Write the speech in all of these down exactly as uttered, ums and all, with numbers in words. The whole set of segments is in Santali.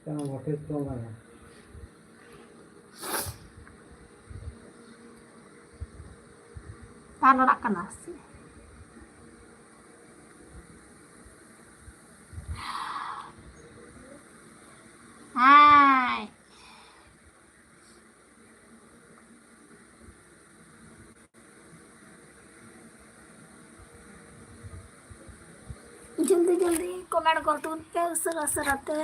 ᱠᱟᱱᱟ ᱵᱚᱴᱷᱮ ᱛᱚ ᱵᱟᱝ᱾ ᱟᱨ ᱞᱟᱲᱟᱜ ᱠᱟᱱᱟ ᱥᱮ? ᱦᱟᱭ᱾ ᱡᱚᱞᱫᱤ ᱡᱚᱞᱫᱤ comment ᱜᱚᱫ ᱛᱟᱵᱚᱱ ᱯᱮ ᱩᱥᱟᱹᱨᱟ ᱩᱥᱟᱹᱨᱟ ᱛᱮ᱾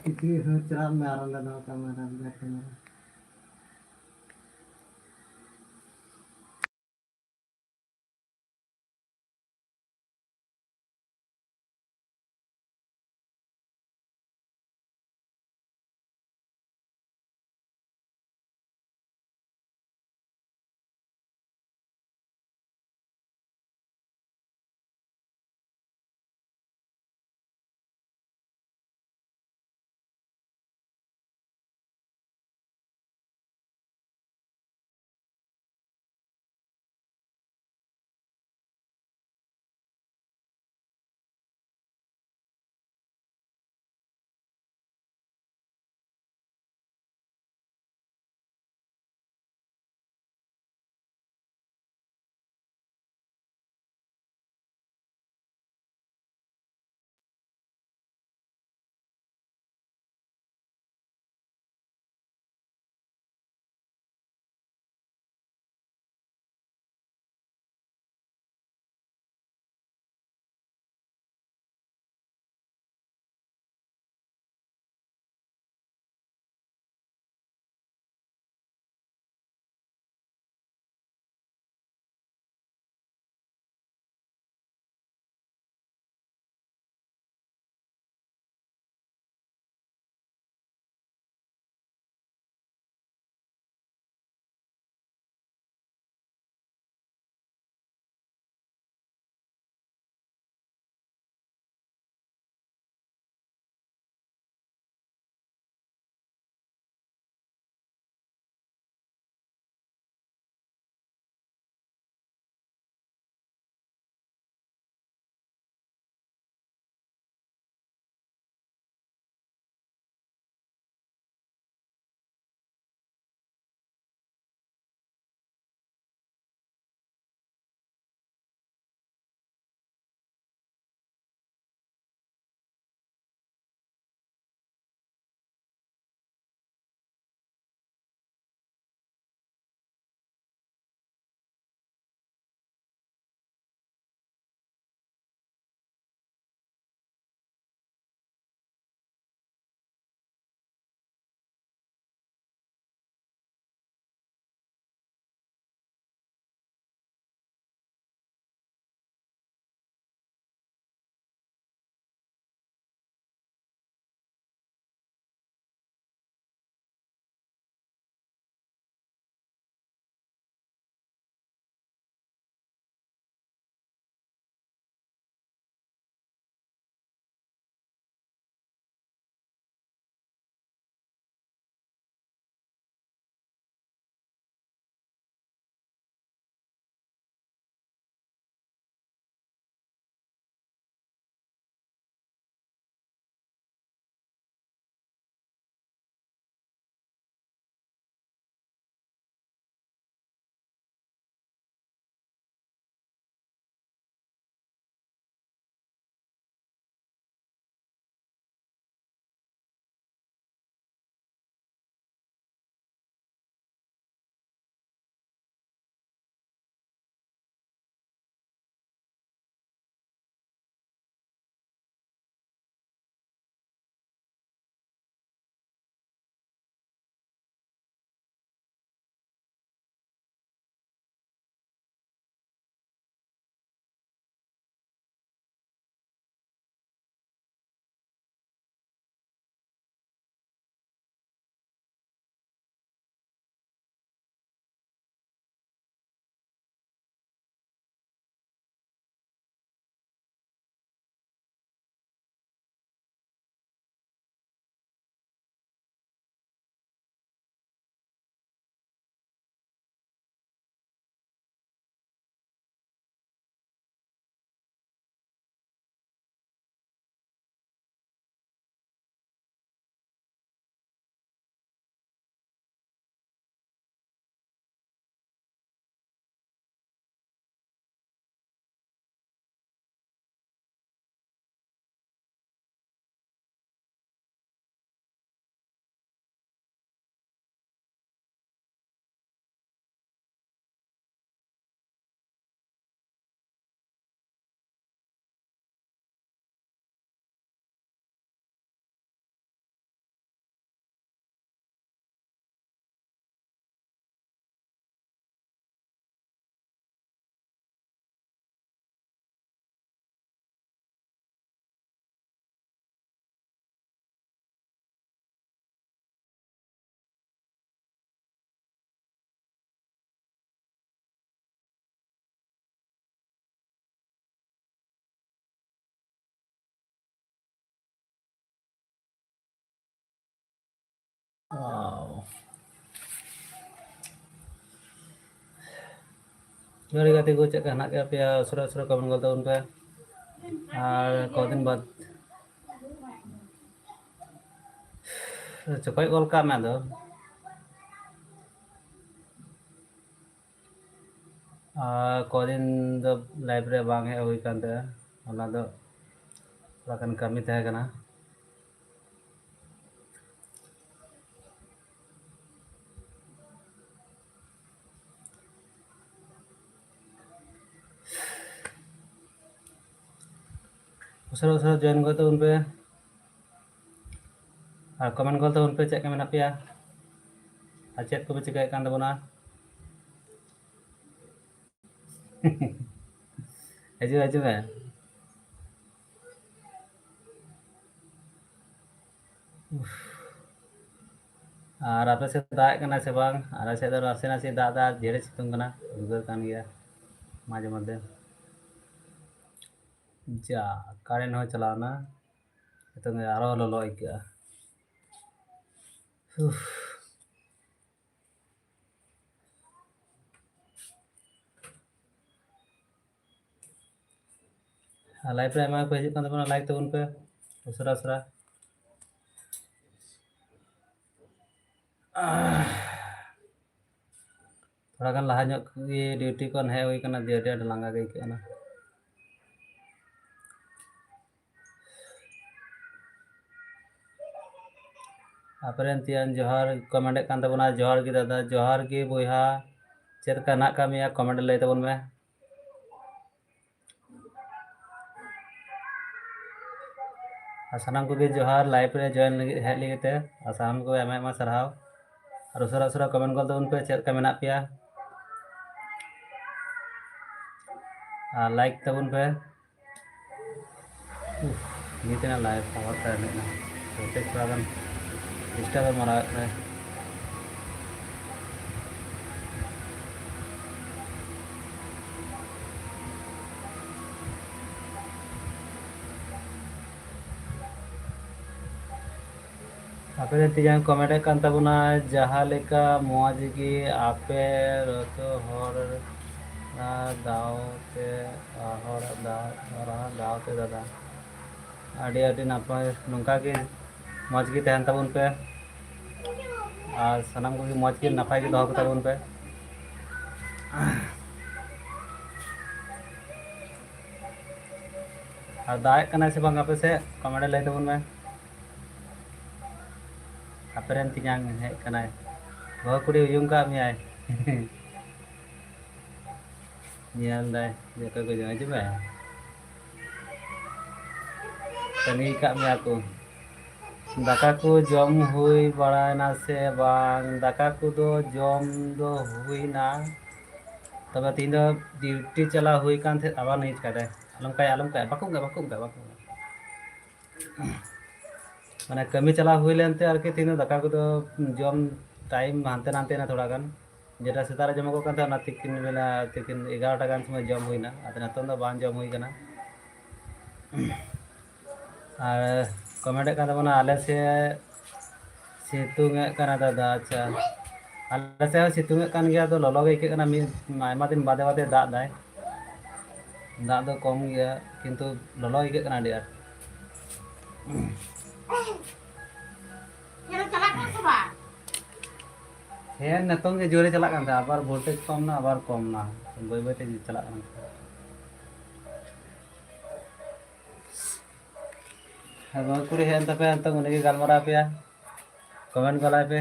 ᱠᱤᱪᱨᱤᱡ ᱦᱚᱸ ᱪᱟᱞᱟᱜ ᱢᱮ ᱟᱨ ᱚᱸᱰᱮ ᱫᱚᱦᱚ ᱠᱟᱜ ᱢᱮ ᱟᱨ ᱚᱸᱰᱮ ᱠᱮᱢᱮᱨᱟ᱾ ᱡᱚᱦᱟᱨ ᱜᱮ ᱜᱟᱛᱮ ᱠᱚ, ᱪᱮᱫ ᱞᱮᱠᱟ ᱦᱮᱱᱟᱜ ᱠᱟᱜ ᱯᱮᱭᱟ? ᱩᱥᱟᱹᱨᱟ ᱩᱥᱟᱹᱨᱟ comment ᱜᱚᱫ ᱛᱟᱵᱚᱱ ᱯᱮ᱾ ᱟᱨ ᱠᱚᱫᱤᱱ ᱵᱟᱫ ᱪᱚᱠᱚᱡ ᱜᱚᱞ ᱠᱟᱜ ᱢᱮ ᱟᱫᱚ᱾ ᱟᱨ ᱠᱚᱫᱤᱱ ᱫᱚ live ᱨᱮ ᱵᱟᱝ ᱦᱮᱡ ᱦᱩᱭ ᱠᱟᱱ ᱛᱟᱦᱮᱸ, ᱚᱱᱟ ᱫᱚ ᱛᱷᱚᱲᱟ ᱜᱟᱱ ᱠᱟᱹᱢᱤ ᱛᱟᱦᱮᱸ ᱠᱟᱱᱟ᱾ ᱩᱥᱟᱹᱨᱟ ᱩᱥᱟᱹᱨᱟ join ᱜᱚᱫ ᱛᱟᱵᱚᱱ ᱯᱮ ᱟᱨ comment ᱜᱚᱫ ᱛᱟᱵᱚᱱ ᱯᱮ, ᱪᱮᱫ ᱞᱮᱠᱟ ᱢᱮᱱᱟᱜ ᱯᱮᱭᱟ ᱟᱨ ᱪᱮᱫ ᱠᱚᱯᱮ ᱪᱤᱠᱟᱹᱭᱮᱫ ᱠᱟᱱ ᱛᱟᱵᱚᱱᱟ᱾ ᱦᱤᱡᱩᱜ ᱢᱮ, ᱦᱤᱡᱩᱜ ᱢᱮ᱾ ᱩᱯᱷ᱾ ᱟᱨ ᱟᱯᱮ ᱥᱮᱫ ᱫᱟᱜ ᱮᱫ ᱠᱟᱱᱟ ᱥᱮ ᱵᱟᱝ? ᱟᱞᱮ ᱥᱮᱫ ᱫᱚ ᱱᱟᱥᱮ ᱱᱟᱥᱮ ᱫᱟᱜ ᱮᱫᱟ, ᱡᱷᱮᱲᱮ ᱥᱤᱛᱩᱝ ᱠᱟᱱᱟ, ᱩᱫᱽᱜᱟᱹᱨ ᱠᱟᱱ ᱜᱮᱭᱟ ᱢᱟᱡᱷᱮ ᱢᱚᱫᱽᱫᱷᱮ᱾ ᱡᱟ, current ᱦᱚᱸ ᱪᱟᱞᱟᱣ ᱮᱱᱟ, ᱱᱤᱛᱚᱝ ᱜᱮ ᱟᱨᱚ ᱞᱚᱞᱚ ᱟᱹᱭᱠᱟᱹᱜᱼᱟ᱾ ᱩᱯᱷ᱾ ᱟᱨ live ᱨᱮ ᱟᱭᱢᱟ ᱠᱚ ᱦᱤᱡᱩᱜ ᱠᱟᱱ ᱛᱟᱵᱚᱱᱟ, like ᱛᱟᱵᱚᱱ ᱯᱮ ᱩᱥᱟᱹᱨᱟ ᱩᱥᱟᱹᱨᱟ᱾ ᱛᱷᱚᱲᱟ ᱜᱟᱱ ᱞᱟᱦᱟ ᱧᱚᱜ ᱜᱮ duty ᱠᱷᱚᱱ ᱦᱮᱡ ᱦᱩᱭ ᱠᱟᱱᱟ, ᱡᱮ ᱟᱹᱰᱤ ᱟᱸᱴ ᱞᱟᱸᱜᱟ ᱜᱮ ᱟᱹᱭᱠᱟᱹᱜ ᱠᱟᱱᱟ᱾ ᱟᱯᱮᱨᱮᱱ ᱛᱤᱭᱟᱱ ᱡᱚᱦᱟᱨ comment ᱮᱫ ᱠᱟᱱ ᱛᱟᱵᱚᱱᱟ, ᱡᱚᱦᱟᱨ ᱜᱮ ᱫᱟᱫᱟ, ᱡᱚᱦᱟᱨ ᱜᱮ ᱵᱚᱭᱦᱟ, ᱪᱮᱫ ᱞᱮᱠᱟ ᱦᱮᱱᱟᱜ ᱟᱠᱟᱫ ᱢᱮᱭᱟ comment ᱨᱮ ᱞᱟᱹᱭ ᱛᱟᱵᱚᱱ ᱢᱮ᱾ ᱟᱨ ᱥᱟᱱᱟᱢ ᱠᱚᱜᱮ ᱡᱚᱦᱟᱨ, live ᱨᱮ join ᱞᱟᱹᱜᱤᱫ, ᱦᱮᱡ ᱞᱟᱹᱜᱤᱫ ᱛᱮ, ᱟᱨ ᱥᱟᱱᱟᱢ ᱠᱚᱜᱮ ᱟᱭᱢᱟ ᱟᱭᱢᱟ ᱥᱟᱨᱦᱟᱣ᱾ ᱟᱨ ᱩᱥᱟᱹᱨᱟ ᱩᱥᱟᱹᱨᱟ comment ᱜᱚᱫ ᱛᱟᱵᱚᱱ ᱯᱮ, ᱪᱮᱫ ᱞᱮᱠᱟ ᱢᱮᱱᱟᱜ ᱯᱮᱭᱟ, ᱟᱨ like ᱛᱟᱵᱚᱱ ᱯᱮ᱾ ᱩᱯᱷ, ᱱᱤᱛ ᱨᱮᱱᱟᱜ live power ᱛᱟᱭ ᱦᱮᱡ ᱮᱱᱟ, ᱛᱚ ᱛᱷᱚᱲᱟ ᱜᱟᱱ disturb ᱮ ᱢᱟᱨᱟᱣᱮᱫ ᱛᱟᱭ᱾ ᱟᱯᱮ ᱨᱮᱱ ᱛᱤᱧᱟᱝ ᱠᱚᱢᱮᱱᱴ ᱮᱫ ᱠᱟᱱ ᱛᱟᱵᱚᱱᱟ, ᱡᱟᱦᱟᱸ ᱞᱮᱠᱟ ᱢᱚᱡᱽ ᱜᱮ ᱟᱯᱮ ᱨᱚᱛᱚ ᱦᱚᱲ ᱫᱟᱣ ᱛᱮ ᱦᱚᱲ ᱫᱟᱣ ᱫᱟᱣ ᱛᱮ ᱫᱟᱫᱟ᱾ ᱟᱹᱰᱤ ᱟᱹᱰᱤ ᱱᱟᱯᱟᱭ, ᱱᱚᱝᱠᱟ ᱜᱮ ᱢᱚᱡᱽ ᱜᱮ ᱛᱟᱦᱮᱱ ᱛᱟᱵᱚᱱ ᱯᱮ ᱟᱨ ᱥᱟᱱᱟᱢ ᱠᱚᱜᱮ ᱢᱚᱡᱽ ᱜᱮ ᱱᱟᱯᱟᱭ ᱜᱮ ᱫᱚᱦᱚ ᱠᱚᱛᱟ ᱵᱚᱱ ᱯᱮ᱾ ᱟᱨ ᱫᱟᱜ ᱮᱫ ᱠᱟᱱᱟᱭ ᱥᱮ ᱵᱟᱝ ᱟᱯᱮ ᱥᱮᱫ? ᱠᱚᱢᱮᱱᱴ ᱨᱮ ᱞᱟᱹᱭ ᱛᱟᱵᱚᱱ ᱢᱮ᱾ ᱟᱯᱮ ᱨᱮᱱ ᱛᱮᱧᱟᱝ ᱦᱮᱡ ᱠᱟᱱᱟᱭ, ᱵᱟᱹᱦᱩ ᱠᱩᱲᱤ ᱩᱭᱩᱝ ᱠᱟᱜ ᱢᱮᱭᱟᱭ᱾ ᱧᱮᱞ ᱫᱟᱭ ᱡᱚᱛᱚ ᱠᱚ ᱡᱚᱢ ᱦᱤᱡᱩᱜ ᱢᱮ᱾ ᱛᱟᱺᱜᱤ ᱠᱟᱜ ᱢᱮᱭᱟ ᱠᱚ᱾ ᱫᱟᱠᱟ ᱠᱚ ᱡᱚᱢ ᱦᱩᱭ ᱵᱟᱲᱟᱭᱮᱱᱟ ᱥᱮ ᱵᱟᱝ? ᱫᱟᱠᱟ ᱠᱚᱫᱚ ᱡᱚᱢ ᱫᱚ ᱦᱩᱭᱱᱟ, ᱛᱚᱵᱮ ᱛᱤᱦᱤᱧ ᱫᱚ ᱰᱤᱭᱩᱴᱤ ᱪᱟᱞᱟᱣ ᱦᱩᱭ ᱠᱟᱱ ᱛᱟᱦᱮᱸᱫ, ᱟᱵᱟᱨ ᱱᱤᱭᱩᱡᱽ ᱠᱟᱫᱟᱭ, ᱟᱞᱚᱢ ᱠᱟᱭᱟ, ᱟᱞᱚᱢ ᱠᱟᱭᱟ, ᱵᱟᱠᱚ ᱠᱟᱭᱟ, ᱵᱟᱠᱚ ᱠᱟᱭᱟ, ᱵᱟᱠᱚ ᱠᱟᱭᱟ᱾ ᱢᱟᱱᱮ ᱠᱟᱹᱢᱤ ᱪᱟᱞᱟᱣ ᱦᱩᱭ ᱞᱮᱱᱛᱮ ᱟᱨᱠᱤ ᱛᱤᱦᱤᱧ ᱫᱚ ᱫᱟᱠᱟ ᱠᱚᱫᱚ ᱡᱚᱢ ᱴᱟᱭᱤᱢ ᱦᱟᱱᱛᱮ ᱱᱟᱛᱮ ᱮᱱᱟ ᱛᱷᱚᱲᱟ ᱜᱟᱱ᱾ ᱡᱮᱴᱟ ᱥᱮᱛᱟᱜ ᱨᱮ ᱡᱚᱢᱚᱜᱚᱜ ᱠᱟᱱ ᱛᱟᱦᱮᱸ, ᱚᱱᱟ ᱛᱤᱠᱤᱱ ᱵᱮᱞᱟ, ᱛᱤᱠᱤᱱ ᱮᱜᱟᱨᱚᱴᱟ ᱜᱟᱱ ᱥᱚᱢᱚᱭ ᱡᱚᱢ ᱦᱩᱭᱱᱟ᱾ ᱟᱫᱚ ᱱᱤᱛᱚᱝ ᱫᱚ ᱵᱟᱝ ᱡᱚᱢ ᱦᱩᱭ ᱠᱟᱱᱟ᱾ ᱟᱨ ᱠᱚᱢᱮᱱᱴ ᱮᱫ ᱠᱟᱱ ᱛᱟᱵᱚᱱᱟ, ᱟᱞᱮ ᱥᱮᱫ ᱥᱤᱛᱩᱝ ᱮᱫ ᱠᱟᱱᱟ ᱫᱟᱫᱟ᱾ ᱟᱪᱪᱷᱟ, ᱟᱞᱮ ᱥᱮᱫ ᱦᱚᱸ ᱥᱤᱛᱩᱝ ᱮᱫ ᱠᱟᱱ ᱜᱮᱭᱟ, ᱟᱫᱚ ᱞᱚᱞᱚ ᱜᱮ ᱟᱹᱭᱠᱟᱹᱜ ᱠᱟᱱᱟ᱾ ᱢᱤᱫ ᱟᱭᱢᱟ ᱫᱤᱱ ᱵᱟᱫᱮ ᱵᱟᱫᱮ ᱫᱟᱜ ᱫᱟᱭ᱾ ᱫᱟᱜ ᱫᱚ ᱠᱚᱢ ᱜᱮᱭᱟ, ᱠᱤᱱᱛᱩ ᱞᱚᱞᱚ ᱟᱹᱭᱠᱟᱹᱜ ᱠᱟᱱᱟ ᱟᱹᱰᱤ ᱟᱸᱴ᱾ ᱯᱷᱮᱱ ᱱᱤᱛᱚᱝ ᱜᱮ ᱡᱳᱨᱮ ᱪᱟᱞᱟᱜ ᱠᱟᱱ ᱛᱟᱦᱮᱸᱫ, ᱟᱵᱟᱨ ᱵᱷᱳᱞᱴᱮᱡᱽ ᱠᱚᱢ ᱱᱟ, ᱟᱵᱟᱨ ᱠᱚᱢ ᱱᱟ, ᱵᱟᱹᱭ ᱵᱟᱹᱭ ᱛᱮ ᱪᱟᱞᱟᱜ ᱠᱟᱱᱟ᱾ ᱦᱮᱸ, ᱵᱟᱹᱦᱩ ᱠᱩᱲᱤ ᱦᱮᱡ ᱮᱱ ᱛᱟᱯᱮᱭᱟ, ᱱᱤᱛᱚᱝ ᱩᱱᱤ ᱜᱮ ᱜᱟᱞᱢᱟᱨᱟᱣ ᱟᱯᱮᱭᱟ, ᱠᱚᱢᱮᱱᱴ ᱜᱚᱞᱟᱭ ᱯᱮ᱾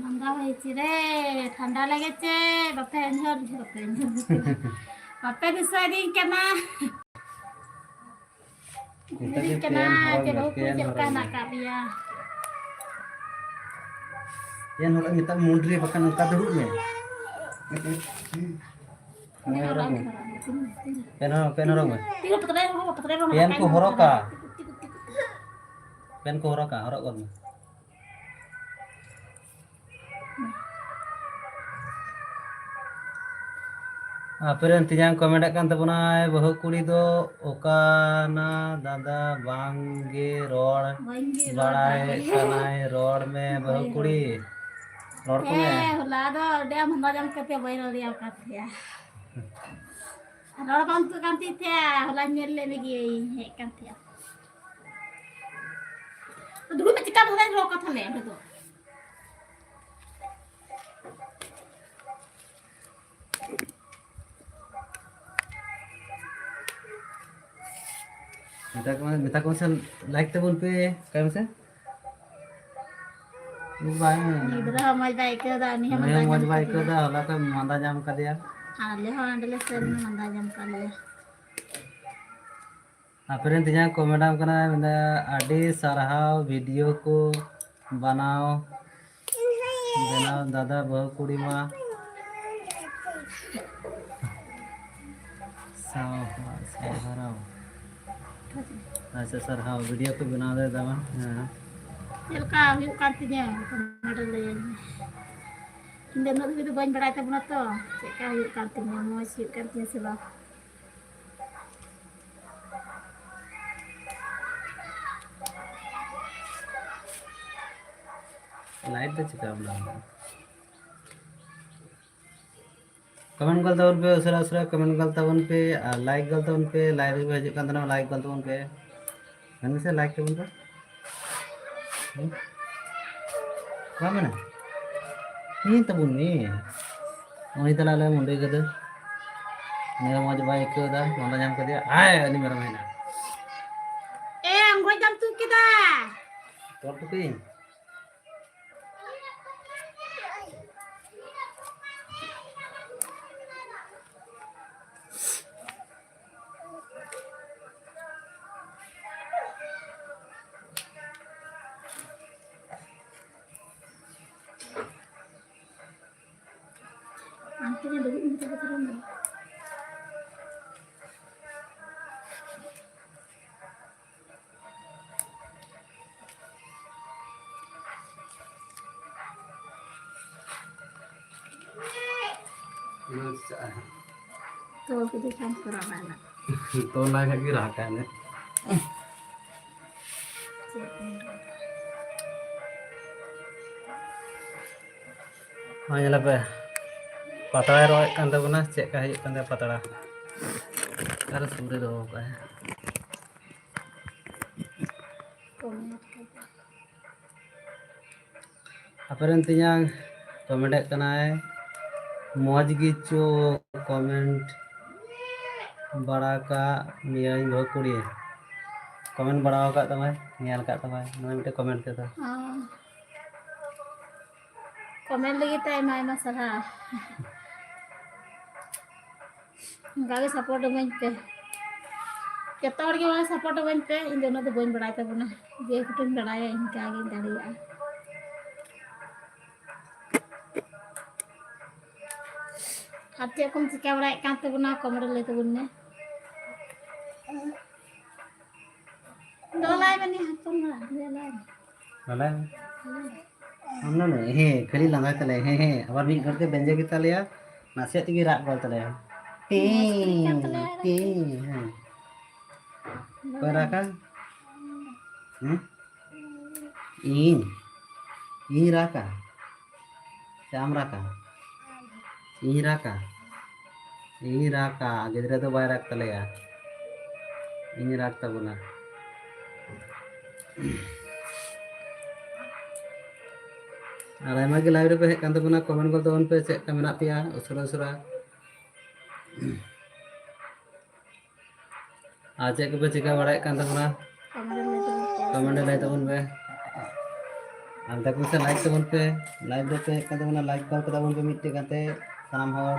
ᱢᱟᱸᱫᱟ ᱦᱩᱭ ᱪᱮ ᱨᱮ, ᱴᱷᱟᱱᱰᱟ ᱞᱮᱜᱮ ᱪᱮ, ᱵᱟᱯᱮ ᱟᱸᱡᱚᱢ, ᱵᱟᱯᱮ ᱟᱸᱡᱚᱢ, ᱵᱟᱯᱮ ᱫᱤᱥᱟᱹᱭᱫᱤᱧ ᱠᱟᱱᱟ᱾ ᱢᱮᱛᱟ ᱫᱤᱧ ᱫᱮ ᱠᱟᱱᱟ ᱯᱮᱱ ᱦᱚᱨᱚᱜ ᱡᱮ ᱢᱮ, ᱵᱟᱹᱦᱩ ᱠᱩᱲᱤ ᱯᱮᱱ ᱪᱮᱫ ᱞᱮᱠᱟ ᱦᱚᱨᱚᱜ ᱦᱮᱱᱟᱜ ᱢᱮ᱾ ᱟᱠᱟᱫ ᱯᱮᱭᱟ? ᱯᱮᱱ ᱦᱚᱨᱚᱜ ᱢᱮᱛᱟᱜ ᱢᱩᱱᱰᱨᱤ, ᱵᱟᱠᱷᱟᱱ ᱚᱱᱠᱟ ᱫᱩᱲᱩᱵ ᱢᱮ᱾ ᱯᱮᱱ ᱦᱚᱨᱚᱜ, ᱯᱮᱱ ᱦᱚᱨᱚᱜ ᱢᱮ᱾ ᱯᱮᱱ ᱠᱚ ᱦᱚᱨᱚᱜᱟ᱾ ᱯᱮᱱ ᱠᱚ ᱦᱚᱨᱚᱜᱟ, ᱦᱚᱨᱚᱜ ᱜᱚᱫ ᱢᱮ᱾ ᱟᱯᱮᱨᱮᱱ ᱛᱮᱧᱟᱝ ᱠᱚ ᱢᱮᱱᱮᱫ ᱠᱟᱱ ᱛᱟᱵᱚᱱᱟᱭ, "ᱵᱟᱹᱦᱩ ᱠᱩᱲᱤ ᱫᱚ ᱚᱠᱟᱱᱟ ᱫᱟᱫᱟ, ᱵᱟᱝ ᱜᱮ ᱨᱚᱲ ᱵᱟᱹᱧ ᱜᱮ ᱨᱚᱲ ᱵᱟᱲᱟᱭ ᱫᱟᱲᱮᱭᱟᱜ ᱠᱟᱱᱟᱭ, ᱨᱚᱲ ᱢᱮ ᱵᱟᱹᱦᱩ ᱠᱩᱲᱤ, ᱨᱚᱲ ᱠᱚ ᱢᱮ᱾" ᱦᱮᱸ, ᱦᱚᱞᱟ ᱫᱚ ᱟᱹᱰᱤ ᱟᱢ ᱦᱚᱸ ᱡᱚᱢ ᱠᱟᱛᱮ ᱵᱟᱹᱧ ᱨᱚᱲ ᱫᱟᱲᱮᱭᱟᱜ ᱠᱟᱱ ᱛᱟᱦᱮᱸᱜᱼᱟ᱾ ᱨᱚᱲ ᱵᱟᱝ ᱛᱩᱫ ᱠᱟᱱ ᱛᱤᱧ ᱛᱟᱦᱮᱸᱜᱼᱟ, ᱦᱚᱞᱟᱧ ᱧᱮᱞ ᱞᱮᱫ ᱢᱮᱜᱮ, ᱦᱮᱡ ᱠᱟᱱ ᱛᱟᱦᱮᱸᱜᱼᱟ᱾ ᱫᱩᱲᱩᱵ ᱢᱮ, ᱪᱮᱠᱟ ᱵᱷᱟᱜᱟᱧ ᱨᱚᱲ ᱠᱟᱛᱷᱟ ᱞᱮ ᱚᱸᱰᱮ ᱫᱚ᱾ ᱢᱮᱛᱟ ᱠᱚ, ᱢᱮᱛᱟ ᱠᱚ ᱢᱮᱥᱮ, like ᱛᱟᱵᱚᱱ ᱯᱮ, ᱚᱠᱟᱭ ᱢᱮᱥᱮ᱾ ᱵᱟᱝ᱾ ᱜᱤᱫᱽᱨᱟᱹ ᱦᱚᱸ ᱢᱚᱡᱽ ᱵᱟᱭ ᱟᱹᱭᱠᱟᱹᱣ ᱫᱟ, ᱩᱱᱤ ᱦᱚᱸ ᱩᱱᱤ ᱦᱚᱸ ᱢᱚᱡᱽ ᱢᱚᱡᱽ ᱵᱟᱭ ᱵᱟᱭ ᱟᱹᱭᱠᱟᱹᱣ ᱟᱹᱭᱠᱟᱹᱣ ᱫᱟ, ᱦᱚᱞᱟ ᱠᱷᱚᱱ ᱢᱟᱸᱫᱟ ᱧᱟᱢ ᱠᱟᱫᱮᱭᱟ᱾ ᱟᱞᱮ ᱦᱚᱸ ᱚᱸᱰᱮ ᱞᱮ ᱥᱮᱱ ᱮᱱᱟ, ᱢᱟᱸᱫᱟ ᱧᱟᱢ ᱠᱟᱫ ᱞᱮᱭᱟ᱾ ᱟᱯᱮᱨᱮᱱ ᱛᱮᱧᱟᱝ ᱠᱚ ᱢᱮᱰᱟᱢ ᱠᱟᱱᱟ, ᱢᱮᱱᱫᱟ, "ᱟᱹᱰᱤ ᱥᱟᱨᱦᱟᱣ video ᱠᱚ ᱵᱮᱱᱟᱣ, ᱵᱮᱱᱟᱣ ᱫᱟᱫᱟ ᱵᱟᱹᱦᱩ ᱠᱩᱲᱤ ᱢᱟ᱾" ᱥᱟᱨᱦᱟᱣ, ᱥᱟᱨᱦᱟᱣ᱾ ᱟᱪᱪᱷᱟ, ᱥᱟᱨᱦᱟᱣ, video ᱠᱚ ᱵᱮᱱᱟᱣ ᱞᱮᱫᱟ ᱵᱟᱝ? ᱦᱮᱸ᱾ ᱪᱮᱫ ᱞᱮᱠᱟ ᱦᱩᱭᱩᱜ ᱠᱟᱱ ᱛᱤᱧᱟᱹ, ᱚᱱᱟ ᱫᱚ ᱞᱟᱹᱭᱟᱹᱧ ᱢᱮ᱾ ᱤᱧ ᱫᱚ ᱩᱱᱟᱹᱜ ᱫᱷᱟᱹᱵᱤᱡ ᱫᱚ ᱵᱟᱹᱧ ᱵᱟᱲᱟᱭ ᱛᱟᱵᱚᱱᱟ ᱛᱚ, ᱪᱮᱫ ᱞᱮᱠᱟ ᱦᱩᱭᱩᱜ ᱠᱟᱱ ᱛᱤᱧᱟᱹ, ᱢᱚᱡᱽ ᱦᱩᱭᱩᱜ ᱠᱟᱱ ᱛᱤᱧᱟᱹ ᱥᱮ ᱵᱟᱝ᱾ Light ᱫᱚ ᱪᱤᱠᱟ ᱵᱚᱞᱚ ᱮᱱᱟ? Comment ᱜᱚᱞ ᱛᱟᱵᱚᱱ ᱯᱮ, ᱩᱥᱟᱹᱨᱟ ᱩᱥᱟᱹᱨᱟ comment ᱜᱚᱞ ᱛᱟᱵᱚᱱ ᱯᱮ, ᱟᱨ like ᱜᱚᱞ ᱛᱟᱵᱚᱱ ᱯᱮ, live ᱨᱮ ᱦᱤᱡᱩᱜ ᱠᱟᱱ ᱛᱟᱦᱮᱱᱟ, like ᱜᱚᱞ ᱛᱟᱵᱚᱱ ᱯᱮ᱾ ᱢᱮᱱ ᱢᱮᱥᱮ, like ᱛᱟᱵᱚᱱ ᱯᱮ᱾ ᱦᱮᱸ? ᱵᱟᱝ ᱢᱮᱱᱟ? ᱱᱤᱭᱟᱹ ᱛᱟᱵᱚᱱ ᱢᱮ᱾ ᱩᱱᱤ ᱛᱟᱞᱟ ᱟᱞᱮ ᱢᱩᱱᱰᱟᱹᱭ ᱠᱟᱫᱟ᱾ ᱩᱱᱤ ᱦᱚᱸ ᱢᱚᱡᱽ ᱵᱟᱭ ᱟᱹᱭᱠᱟᱹᱣ ᱮᱫᱟ, ᱢᱟᱸᱫᱟ ᱧᱟᱢ ᱠᱟᱫᱮᱭᱟ᱾ ᱟᱭ, ᱩᱱᱤ ᱢᱮᱨᱚᱢ ᱦᱮᱡ ᱮᱱᱟ᱾ ᱮ, ᱟᱢ ᱜᱚᱡ ᱫᱟᱢ ᱛᱩᱫ ᱠᱮᱫᱟ? ᱛᱚᱞ ᱦᱚᱴᱚ ᱠᱟᱹᱧ᱾ ᱟᱢ ᱛᱮᱜᱮ ᱫᱩᱲᱩᱵ ᱢᱮ, ᱛᱚᱵᱮ ᱛᱚᱵᱮ ᱢᱮ᱾ ᱚᱱᱟ ᱪᱟᱜᱼᱟ ᱦᱟᱸᱜ᱾ ᱛᱚᱞ ᱠᱮᱫᱮ ᱠᱷᱟᱱ ᱠᱚ ᱨᱟᱜᱟ ᱱᱟᱜ᱾ ᱛᱚᱞ ᱞᱟᱭ ᱠᱷᱟᱡ ᱜᱮ ᱨᱟᱜᱟᱭ ᱱᱟᱜ᱾ ᱪᱮᱫ ᱮᱢ ᱨᱚᱲᱟ? ᱦᱚᱸ, ᱧᱮᱞ ᱯᱮ, ᱯᱟᱛᱲᱟᱭ ᱨᱚᱜ ᱮᱫ ᱠᱟᱱ ᱛᱟᱵᱚᱱᱟ᱾ ᱪᱮᱫ ᱞᱮᱠᱟ ᱦᱩᱭᱩᱜ ᱠᱟᱱ ᱛᱟᱭᱟ ᱯᱟᱛᱲᱟ? ᱟᱨ ᱥᱩᱨ ᱨᱮ ᱫᱚᱦᱚ ᱠᱟᱜᱼᱟᱭ᱾ ᱟᱯᱮ ᱨᱮᱱ ᱛᱮᱧᱟᱝ ᱠᱚᱢᱮᱱᱴ ᱮᱫ ᱠᱟᱱᱟᱭ, ᱢᱚᱡᱽ ᱜᱮᱪᱚ ᱠᱚᱢᱮᱱᱴ ᱵᱟᱲᱟ ᱠᱟᱜ ᱢᱮᱭᱟᱹᱧ ᱵᱟᱹᱦᱩ ᱠᱩᱲᱤ᱾ ᱠᱚᱢᱮᱱᱴ ᱵᱟᱲᱟ ᱟᱠᱟᱫ ᱛᱟᱢᱟᱭ, ᱧᱮᱞ ᱟᱠᱟᱫ ᱛᱟᱢᱟᱭ ᱱᱚᱜᱼᱚᱭ ᱢᱤᱫᱴᱮᱱ ᱠᱚᱢᱮᱱᱴ ᱛᱮᱫᱚ᱾ ᱦᱚᱸ᱾ ᱠᱚᱢᱮᱱᱴ ᱞᱟᱹᱜᱤᱫ ᱛᱮ ᱟᱭᱢᱟ ᱟᱭᱢᱟ ᱥᱟᱨᱦᱟᱣ᱾ ᱚᱱᱠᱟ ᱜᱮ ᱥᱟᱯᱳᱨᱴ ᱟᱹᱢᱟᱹᱧ ᱯᱮ᱾ ᱡᱚᱛᱚ ᱦᱚᱲ ᱜᱮ ᱚᱱᱟ ᱥᱟᱯᱳᱨᱴ ᱟᱹᱢᱟᱹᱧ ᱯᱮ᱾ ᱤᱧ ᱫᱚ ᱩᱱᱟᱹᱜ ᱫᱚ ᱵᱟᱹᱧ ᱵᱟᱲᱟᱭ ᱛᱟᱵᱚᱱᱟ᱾ ᱡᱮ ᱠᱟᱹᱴᱤᱡ ᱤᱧ ᱵᱟᱲᱟᱭᱟ, ᱤᱱᱠᱟ ᱜᱤᱧ ᱫᱟᱲᱮᱭᱟᱜᱼᱟ᱾ ᱟᱨ ᱪᱮᱫ ᱠᱚᱢ ᱪᱤᱠᱟᱹ ᱵᱟᱲᱟᱭᱮᱫ ᱠᱟᱱ ᱛᱟᱵᱚᱱᱟ? ᱠᱚᱢᱮᱱᱴ ᱨᱮ ᱞᱟᱹᱭ ᱛᱟᱵᱚᱱ ᱢᱮ᱾ ᱫᱚᱞᱟᱭ ᱢᱮ ᱱᱤᱭᱟᱹ ᱦᱚᱯᱚᱱ ᱢᱟ, ᱫᱚᱞᱟᱭ ᱢᱮ᱾ ᱫᱚᱞᱟᱭ ᱢᱮ᱾ ᱟᱢ ᱫᱚ ᱱᱩᱭ, ᱦᱮᱸ, ᱠᱷᱟᱹᱞᱤ ᱞᱟᱸᱫᱟ ᱛᱟᱞᱮ, ᱦᱮᱸ, ᱦᱮᱸ᱾ ᱟᱵᱟᱨ ᱢᱤᱫ ᱜᱷᱟᱹᱲᱤᱡ ᱛᱮ ᱵᱮᱸᱡᱮ ᱜᱮ ᱛᱟᱞᱮᱭᱟ, ᱱᱟᱥᱮᱭᱟᱜ ᱛᱮᱜᱮ ᱨᱟᱜ ᱜᱚᱫ ᱛᱟᱞᱮᱭᱟ᱾ ᱦᱮᱸ, ᱦᱮᱸ, ᱦᱮᱸ᱾ ᱚᱠᱚᱭ ᱨᱟᱜᱟ? ᱦᱮᱸ? ᱤᱧ? ᱤᱧ ᱨᱟᱜᱟ? ᱥᱮ ᱟᱢ ᱨᱟᱜᱟ? ᱤᱧ ᱨᱟᱜᱟ? ᱤᱧ ᱨᱟᱜᱟ, ᱜᱤᱫᱽᱨᱟᱹ ᱫᱚ ᱵᱟᱭ ᱨᱟᱜᱽ ᱛᱟᱞᱮᱭᱟ᱾ ᱤᱧ ᱨᱟᱜᱽ ᱛᱟᱵᱚᱱᱟ᱾ ᱟᱨ ᱟᱭᱢᱟ ᱜᱮ ᱞᱟᱭᱤᱵᱷ ᱨᱮᱯᱮ ᱦᱮᱡ ᱠᱟᱱ ᱛᱟᱵᱚᱱᱟ, ᱠᱚᱢᱮᱱᱴ ᱜᱚᱫ ᱛᱟᱵᱚᱱ ᱯᱮ, ᱪᱮᱫ ᱞᱮᱠᱟ ᱢᱮᱱᱟᱜ ᱯᱮᱭᱟ ᱩᱥᱟᱹᱨᱟ ᱩᱥᱟᱹᱨᱟ᱾ ᱟᱨ ᱪᱮᱫ ᱠᱚᱯᱮ ᱪᱤᱠᱟᱹ ᱵᱟᱲᱟᱭᱮᱫ ᱠᱟᱱ ᱛᱟᱵᱚᱱᱟ? ᱠᱚᱢᱮᱱᱴ ᱨᱮ ᱞᱟᱹᱭ ᱛᱟᱵᱚᱱ ᱯᱮ᱾ ᱟᱨ ᱢᱮᱛᱟ ᱠᱚ ᱥᱮ ᱞᱟᱭᱤᱠ ᱛᱟᱵᱚᱱ ᱯᱮ᱾ ᱞᱟᱭᱤᱠ ᱫᱚ ᱯᱮ ᱦᱮᱡ ᱠᱟᱱ ᱛᱟᱵᱚᱱᱟ, ᱞᱟᱭᱤᱠ ᱠᱚᱞ ᱠᱟᱛᱟ ᱵᱚᱱ ᱯᱮ ᱢᱤᱫᱴᱮᱡ ᱠᱟᱛᱮ ᱥᱟᱱᱟᱢ ᱦᱚᱲ᱾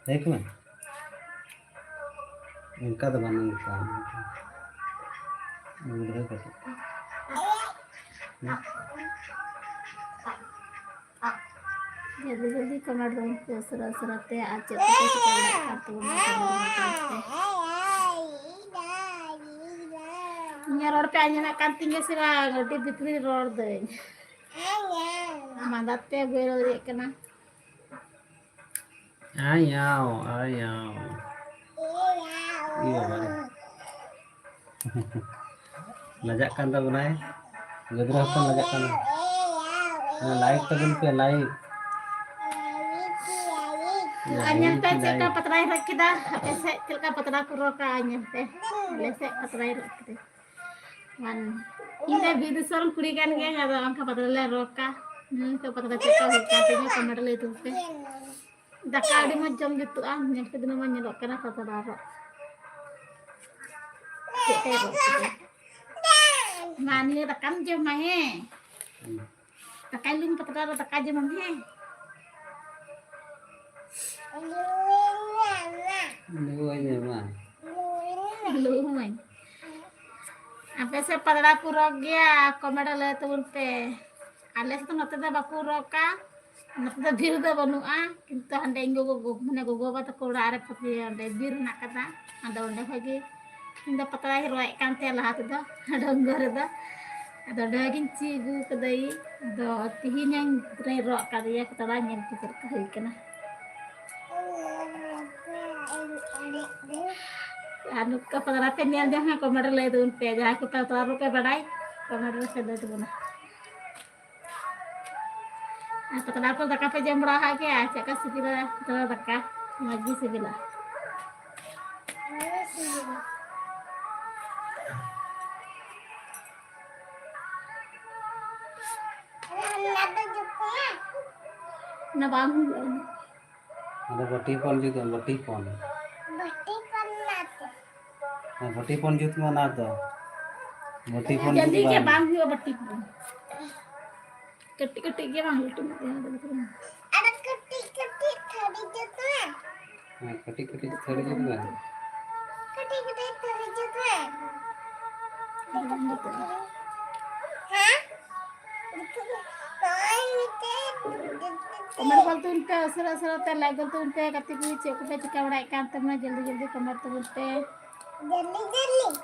ᱞᱟᱹᱭ ᱠᱚ ᱢᱮ᱾ ᱚᱱᱠᱟ ᱫᱚ ᱵᱟᱝ ᱚᱱᱠᱟ᱾ ᱜᱤᱫᱽᱨᱟᱹ ᱠᱟᱹᱴᱤᱡ᱾ ᱡᱚᱞᱫᱤ ᱡᱚᱞᱫᱤ ᱠᱚᱢᱮᱱᱴ ᱛᱟᱵᱚᱱ ᱯᱮ ᱩᱥᱟᱹᱨᱟ ᱩᱥᱟᱹᱨᱟ ᱛᱮ, ᱟᱨ ᱪᱮᱫ ᱠᱚᱯᱮ ᱪᱤᱠᱟᱹ ᱵᱟᱲᱟᱭᱮᱫ ᱠᱟᱱ ᱛᱟᱵᱚᱱᱟ ᱠᱚᱢᱮᱱᱴ ᱛᱟᱵᱚᱱ ᱯᱮ᱾ ᱤᱧᱟᱹᱜ ᱨᱚᱲ ᱯᱮ ᱟᱸᱡᱚᱢᱮᱫ ᱠᱟᱱ ᱛᱤᱧ ᱜᱮᱭᱟ ᱥᱮ ᱵᱟᱝ? ᱟᱹᱰᱤ ᱵᱷᱤᱛᱨᱤ ᱨᱮ ᱨᱚᱲ ᱫᱟᱹᱧ᱾ ᱢᱟᱸᱫᱟ ᱛᱮ ᱵᱟᱹᱧ ᱨᱚᱲ ᱫᱟᱲᱮᱭᱟᱜ ᱠᱟᱱᱟ᱾ ᱟᱭᱟᱣ, ᱟᱭᱟᱣ᱾ ᱤᱭᱟᱹ ᱵᱟᱵᱟ ᱨᱮ᱾ ᱞᱟᱡᱟᱜ ᱠᱟᱱ ᱛᱟᱵᱚᱱᱟᱭ᱾ ᱜᱤᱫᱽᱨᱟᱹ ᱦᱚᱯᱚᱱ ᱞᱟᱡᱟᱜ ᱠᱟᱱᱟ᱾ ᱦᱮᱸ, like ᱛᱟᱵᱚᱱ ᱯᱮ, like᱾ ᱟᱨ ᱧᱮᱞ ᱯᱮ ᱪᱮᱫ ᱞᱮᱠᱟ ᱯᱟᱛᱲᱟᱭ ᱨᱚᱜ ᱠᱮᱫᱟ᱾ ᱟᱯᱮ ᱥᱮᱫ ᱪᱮᱫ ᱞᱮᱠᱟ ᱯᱟᱛᱲᱟ ᱠᱚ ᱨᱚᱜᱟ, ᱧᱮᱞ ᱯᱮ᱾ ᱟᱞᱮ ᱥᱮᱫ ᱯᱟᱛᱲᱟᱭ ᱨᱚᱜ ᱠᱮᱫᱟ᱾ ᱢᱟᱱ-, ᱤᱧ ᱫᱚ ᱵᱤᱨ ᱫᱤᱥᱚᱢ ᱠᱩᱲᱤ ᱠᱟᱱ ᱜᱤᱭᱟᱹᱧ, ᱟᱫᱚ ᱚᱱᱠᱟ ᱯᱟᱛᱲᱟ ᱞᱮ ᱨᱚᱜᱟ᱾ ᱦᱩᱸ, ᱛᱚ ᱯᱟᱛᱲᱟ ᱪᱮᱫ ᱞᱮᱠᱟ ᱦᱩᱭᱩᱜ ᱠᱟᱱ ᱛᱤᱧᱟ, comment ᱞᱟᱹᱭ ᱛᱟᱵᱚᱱ ᱯᱮ᱾ ᱫᱟᱠᱟ ᱟᱹᱰᱤ ᱢᱚᱡᱽ ᱡᱚᱢ ᱡᱩᱛᱩᱜᱼᱟ, ᱧᱮᱞ ᱠᱮᱫ ᱢᱟ ᱧᱮᱞᱚᱜ ᱠᱟᱱᱟ ᱯᱟᱛᱲᱟ ᱨᱚᱜ᱾ ᱪᱮᱫ ᱯᱮ ᱨᱚᱜ ᱠᱮᱫᱟ? ᱢᱟ, ᱱᱤᱭᱟᱹ ᱫᱟᱠᱟᱢ ᱡᱚᱢᱟ, ᱦᱮᱸ? ᱫᱟᱠᱟᱭ ᱞᱩᱢ ᱯᱟᱛᱲᱟ ᱨᱮ ᱫᱟᱠᱟ ᱡᱚᱢᱟᱢ, ᱦᱮᱸ? ᱞᱩᱣᱟᱹᱧ ᱢᱮ ᱢᱟ᱾ ᱞᱩᱣᱟᱹᱧ᱾ ᱟᱯᱮ ᱥᱮᱫ ᱯᱟᱛᱲᱟ ᱠᱚ ᱨᱚᱜᱽ ᱜᱮᱭᱟ? Comment ᱨᱮ ᱞᱟᱹᱭ ᱛᱟᱵᱚᱱ ᱯᱮ᱾ ᱟᱞᱮ ᱥᱮᱫ ᱫᱚ ᱱᱚᱛᱮ ᱫᱚ ᱵᱟᱠᱚ ᱨᱚᱜᱟ, ᱱᱚᱛᱮ ᱫᱚ ᱵᱤᱨ ᱫᱚ ᱵᱟᱹᱱᱩᱜᱼᱟ, ᱠᱤᱱᱛᱩ ᱦᱟᱸᱰᱮ ᱤᱧ ᱜᱚᱜᱚ, ᱜᱚ-, ᱢᱟᱱᱮ ᱜᱚᱜᱚ ᱵᱟᱵᱟ ᱛᱟᱠᱚ ᱚᱲᱟᱜ ᱨᱮ ᱯᱟᱛᱲᱟ, ᱚᱸᱰᱮ ᱵᱤᱨ ᱦᱮᱱᱟᱜ ᱠᱟᱫᱟ᱾ ᱟᱫᱚ ᱚᱸᱰᱮ ᱠᱷᱚᱡ ᱜᱮ ᱤᱧ ᱫᱚ ᱯᱟᱛᱲᱟᱧ ᱨᱚᱜ ᱮᱫ ᱠᱟᱱ ᱛᱟᱦᱮᱸᱫ ᱞᱟᱦᱟ ᱛᱮᱫᱚ, ᱰᱟᱹᱝᱜᱩᱣᱟᱹ ᱨᱮᱫᱚ᱾ ᱟᱫᱚ ᱚᱸᱰᱮ ᱜᱤᱧ ᱪᱮᱫ ᱟᱹᱜᱩ ᱠᱟᱫᱟᱹᱧ᱾ ᱟᱫᱚ ᱛᱤᱦᱤᱧ ᱦᱚᱸᱧ ᱨᱚᱜ ᱠᱟᱫᱮᱭᱟ ᱯᱟᱛᱲᱟ, ᱧᱮᱞ ᱯᱮ ᱪᱮᱫ ᱞᱮᱠᱟ ᱦᱩᱭ ᱠᱟᱱᱟ᱾ ᱟᱨ ᱱᱚᱝᱠᱟ ᱯᱟᱛᱲᱟ ᱯᱮ ᱧᱮᱞ ᱡᱚᱝᱟ, comment ᱨᱮ ᱞᱟᱹᱭ ᱛᱟᱵᱚᱱ ᱯᱮ᱾ ᱡᱟᱦᱟᱸᱭ ᱠᱚ ᱯᱟᱛᱲᱟ ᱨᱚᱜ ᱯᱮ ᱵᱟᱰᱟᱭ, comment ᱨᱮ ᱞᱟᱹᱭ ᱛᱟᱵᱚᱱᱟ᱾ ᱟᱨ ᱯᱟᱛᱲᱟ ᱠᱚ ᱫᱟᱠᱟ ᱯᱮ ᱡᱚᱢ ᱵᱟᱲᱟ ᱟᱠᱟᱫ ᱜᱮᱭᱟ? ᱪᱮᱫ ᱞᱮᱠᱟ ᱥᱤᱵᱤᱞᱟ ᱯᱟᱛᱲᱟ ᱫᱟᱠᱟ? ᱢᱚᱡᱽ ᱜᱮ ᱥᱤᱵᱤᱞᱟ᱾ ᱚᱱᱟ ᱵᱟᱝ ᱦᱩᱭᱩᱜᱼᱟ᱾ ᱟᱫᱚ ᱵᱟᱹᱴᱤ ᱦᱚᱯᱚᱱ ᱡᱩᱛ ᱢᱮ, ᱵᱟᱹᱴᱤ ᱦᱚᱯᱚᱱ᱾ ᱵᱟᱹᱴᱤ ᱦᱚᱯᱚᱱ ᱚᱱᱟ ᱛᱮ᱾ ᱦᱮᱸ, ᱵᱟᱹᱴᱤ ᱦᱚᱯᱚᱱ ᱡᱩᱛ ᱢᱮ ᱚᱱᱟ ᱫᱚ᱾ ᱵᱟᱹᱴᱤ ᱦᱚᱯᱚᱱ ᱡᱩᱛ ᱡᱟᱹᱞᱫᱤ ᱜᱮ ᱵᱟᱝ᱾ ᱵᱟᱝ ᱦᱩᱭᱩᱜᱼᱟ ᱵᱟᱹᱴᱤ ᱦᱚᱯᱚᱱ᱾ ᱠᱟᱹᱴᱤᱡ ᱠᱟᱹᱴᱤᱡ ᱜᱮ ᱵᱟᱝ ᱞᱟᱹᱴᱩ ᱧᱚᱜ ᱜᱮ ᱦᱩᱭᱩᱜᱼᱟ᱾ ᱟᱨ ᱠᱟᱹᱴᱤᱡ ᱠᱟᱹᱴᱤᱡ ᱛᱷᱟᱹᱨᱤ ᱡᱩᱛ ᱢᱮ᱾ ᱦᱮᱸ, ᱠᱟᱹᱴᱤᱡ ᱠᱟᱹᱴᱤᱡ ᱛᱷᱟᱹᱨᱤ ᱡᱩᱛ ᱢᱮ᱾ ᱠᱟᱹᱴᱤᱡ ᱠᱟᱹᱴᱤᱡ ᱛᱷᱟᱹᱨᱤ ᱡᱩᱛ ᱢᱮ᱾ ᱦᱮᱸ? ᱱᱚᱜᱼᱚᱭ ᱢᱤᱫᱴᱮᱡ comment ᱜᱚᱞ ᱛᱟᱵᱚᱱ ᱯᱮ, ᱩᱥᱟᱹᱨᱟ ᱩᱥᱟᱹᱨᱟ ᱛᱮ like ᱜᱚᱞ ᱛᱟᱵᱚᱱ ᱯᱮ᱾ ᱜᱟᱛᱮ ᱠᱚ ᱪᱮᱫ ᱠᱚᱯᱮ ᱪᱤᱠᱟ ᱵᱟᱲᱟᱭᱮᱫ ᱠᱟᱱ ᱛᱟᱵᱚᱱᱟ, ᱡᱚᱞᱫᱤ ᱡᱚᱞᱫᱤ comment ᱛᱟᱵᱚᱱ ᱯᱮ᱾ ᱡᱚᱞᱫᱤ ᱡᱚᱞᱫᱤ᱾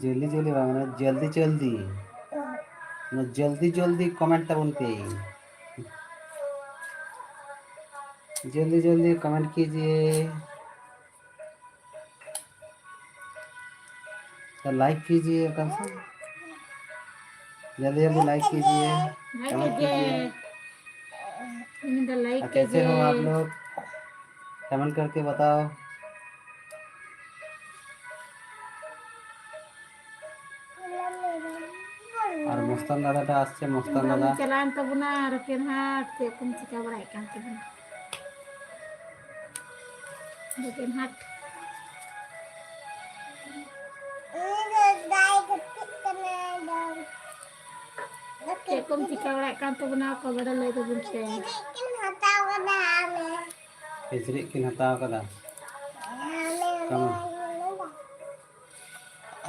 ᱡᱚᱞᱫᱤ ᱡᱚᱞᱫᱤ ᱵᱟᱝ, ᱢᱟᱱᱮ ᱡᱚᱞᱫᱤ ᱡᱚᱞᱫᱤ᱾ ᱚ᱾ ᱢᱟᱱᱮ ᱡᱚᱞᱫᱤ ᱡᱚᱞᱫᱤ comment ᱛᱟᱵᱚᱱ ᱯᱮ᱾ जल्दी जल्दी कमेंट कीजिए, तो लाइक कीजिए कम से कम, जल्दी जल्दी लाइक कीजिए, कमेंट कीजिए। ᱤᱧ ᱫᱚ ᱞᱟᱭᱤᱠ कैसे हो आप लोग? कमेंट करके बताओ। ᱟᱨ ᱢᱚᱥᱛᱟᱱ ᱫᱟᱫᱟ ᱴᱟᱜ ᱟᱥᱪᱷᱟ ᱢᱚᱥᱛᱟᱱ ᱫᱟᱫᱟ᱾ ᱪᱟᱞᱟᱣᱮᱱ ᱛᱟᱵᱚᱱᱟ ᱨᱚᱠᱮᱱ ᱦᱟᱴ, ᱪᱮᱫ ᱠᱚᱢ ᱪᱤᱠᱟ ᱵᱟᱲᱟᱭᱮᱫ ᱠᱟᱱ ᱛᱟᱵᱚᱱᱟ? ᱨᱚᱠᱮᱱ ᱦᱟᱴ᱾ ᱪᱮᱫ ᱠᱚᱢ ᱪᱤᱠᱟ ᱵᱟᱲᱟᱭᱮᱫ ᱠᱟᱱ ᱛᱟᱵᱚᱱᱟ, ᱠᱚᱢᱮᱱᱴ ᱨᱮ ᱞᱟᱹᱭ ᱛᱟᱵᱚᱱ ᱯᱮ᱾ ᱠᱤᱪᱨᱤᱡ ᱠᱤᱱ ᱦᱟᱛᱟᱣ ᱠᱟᱫᱟ᱾ ᱠᱟᱢᱟ᱾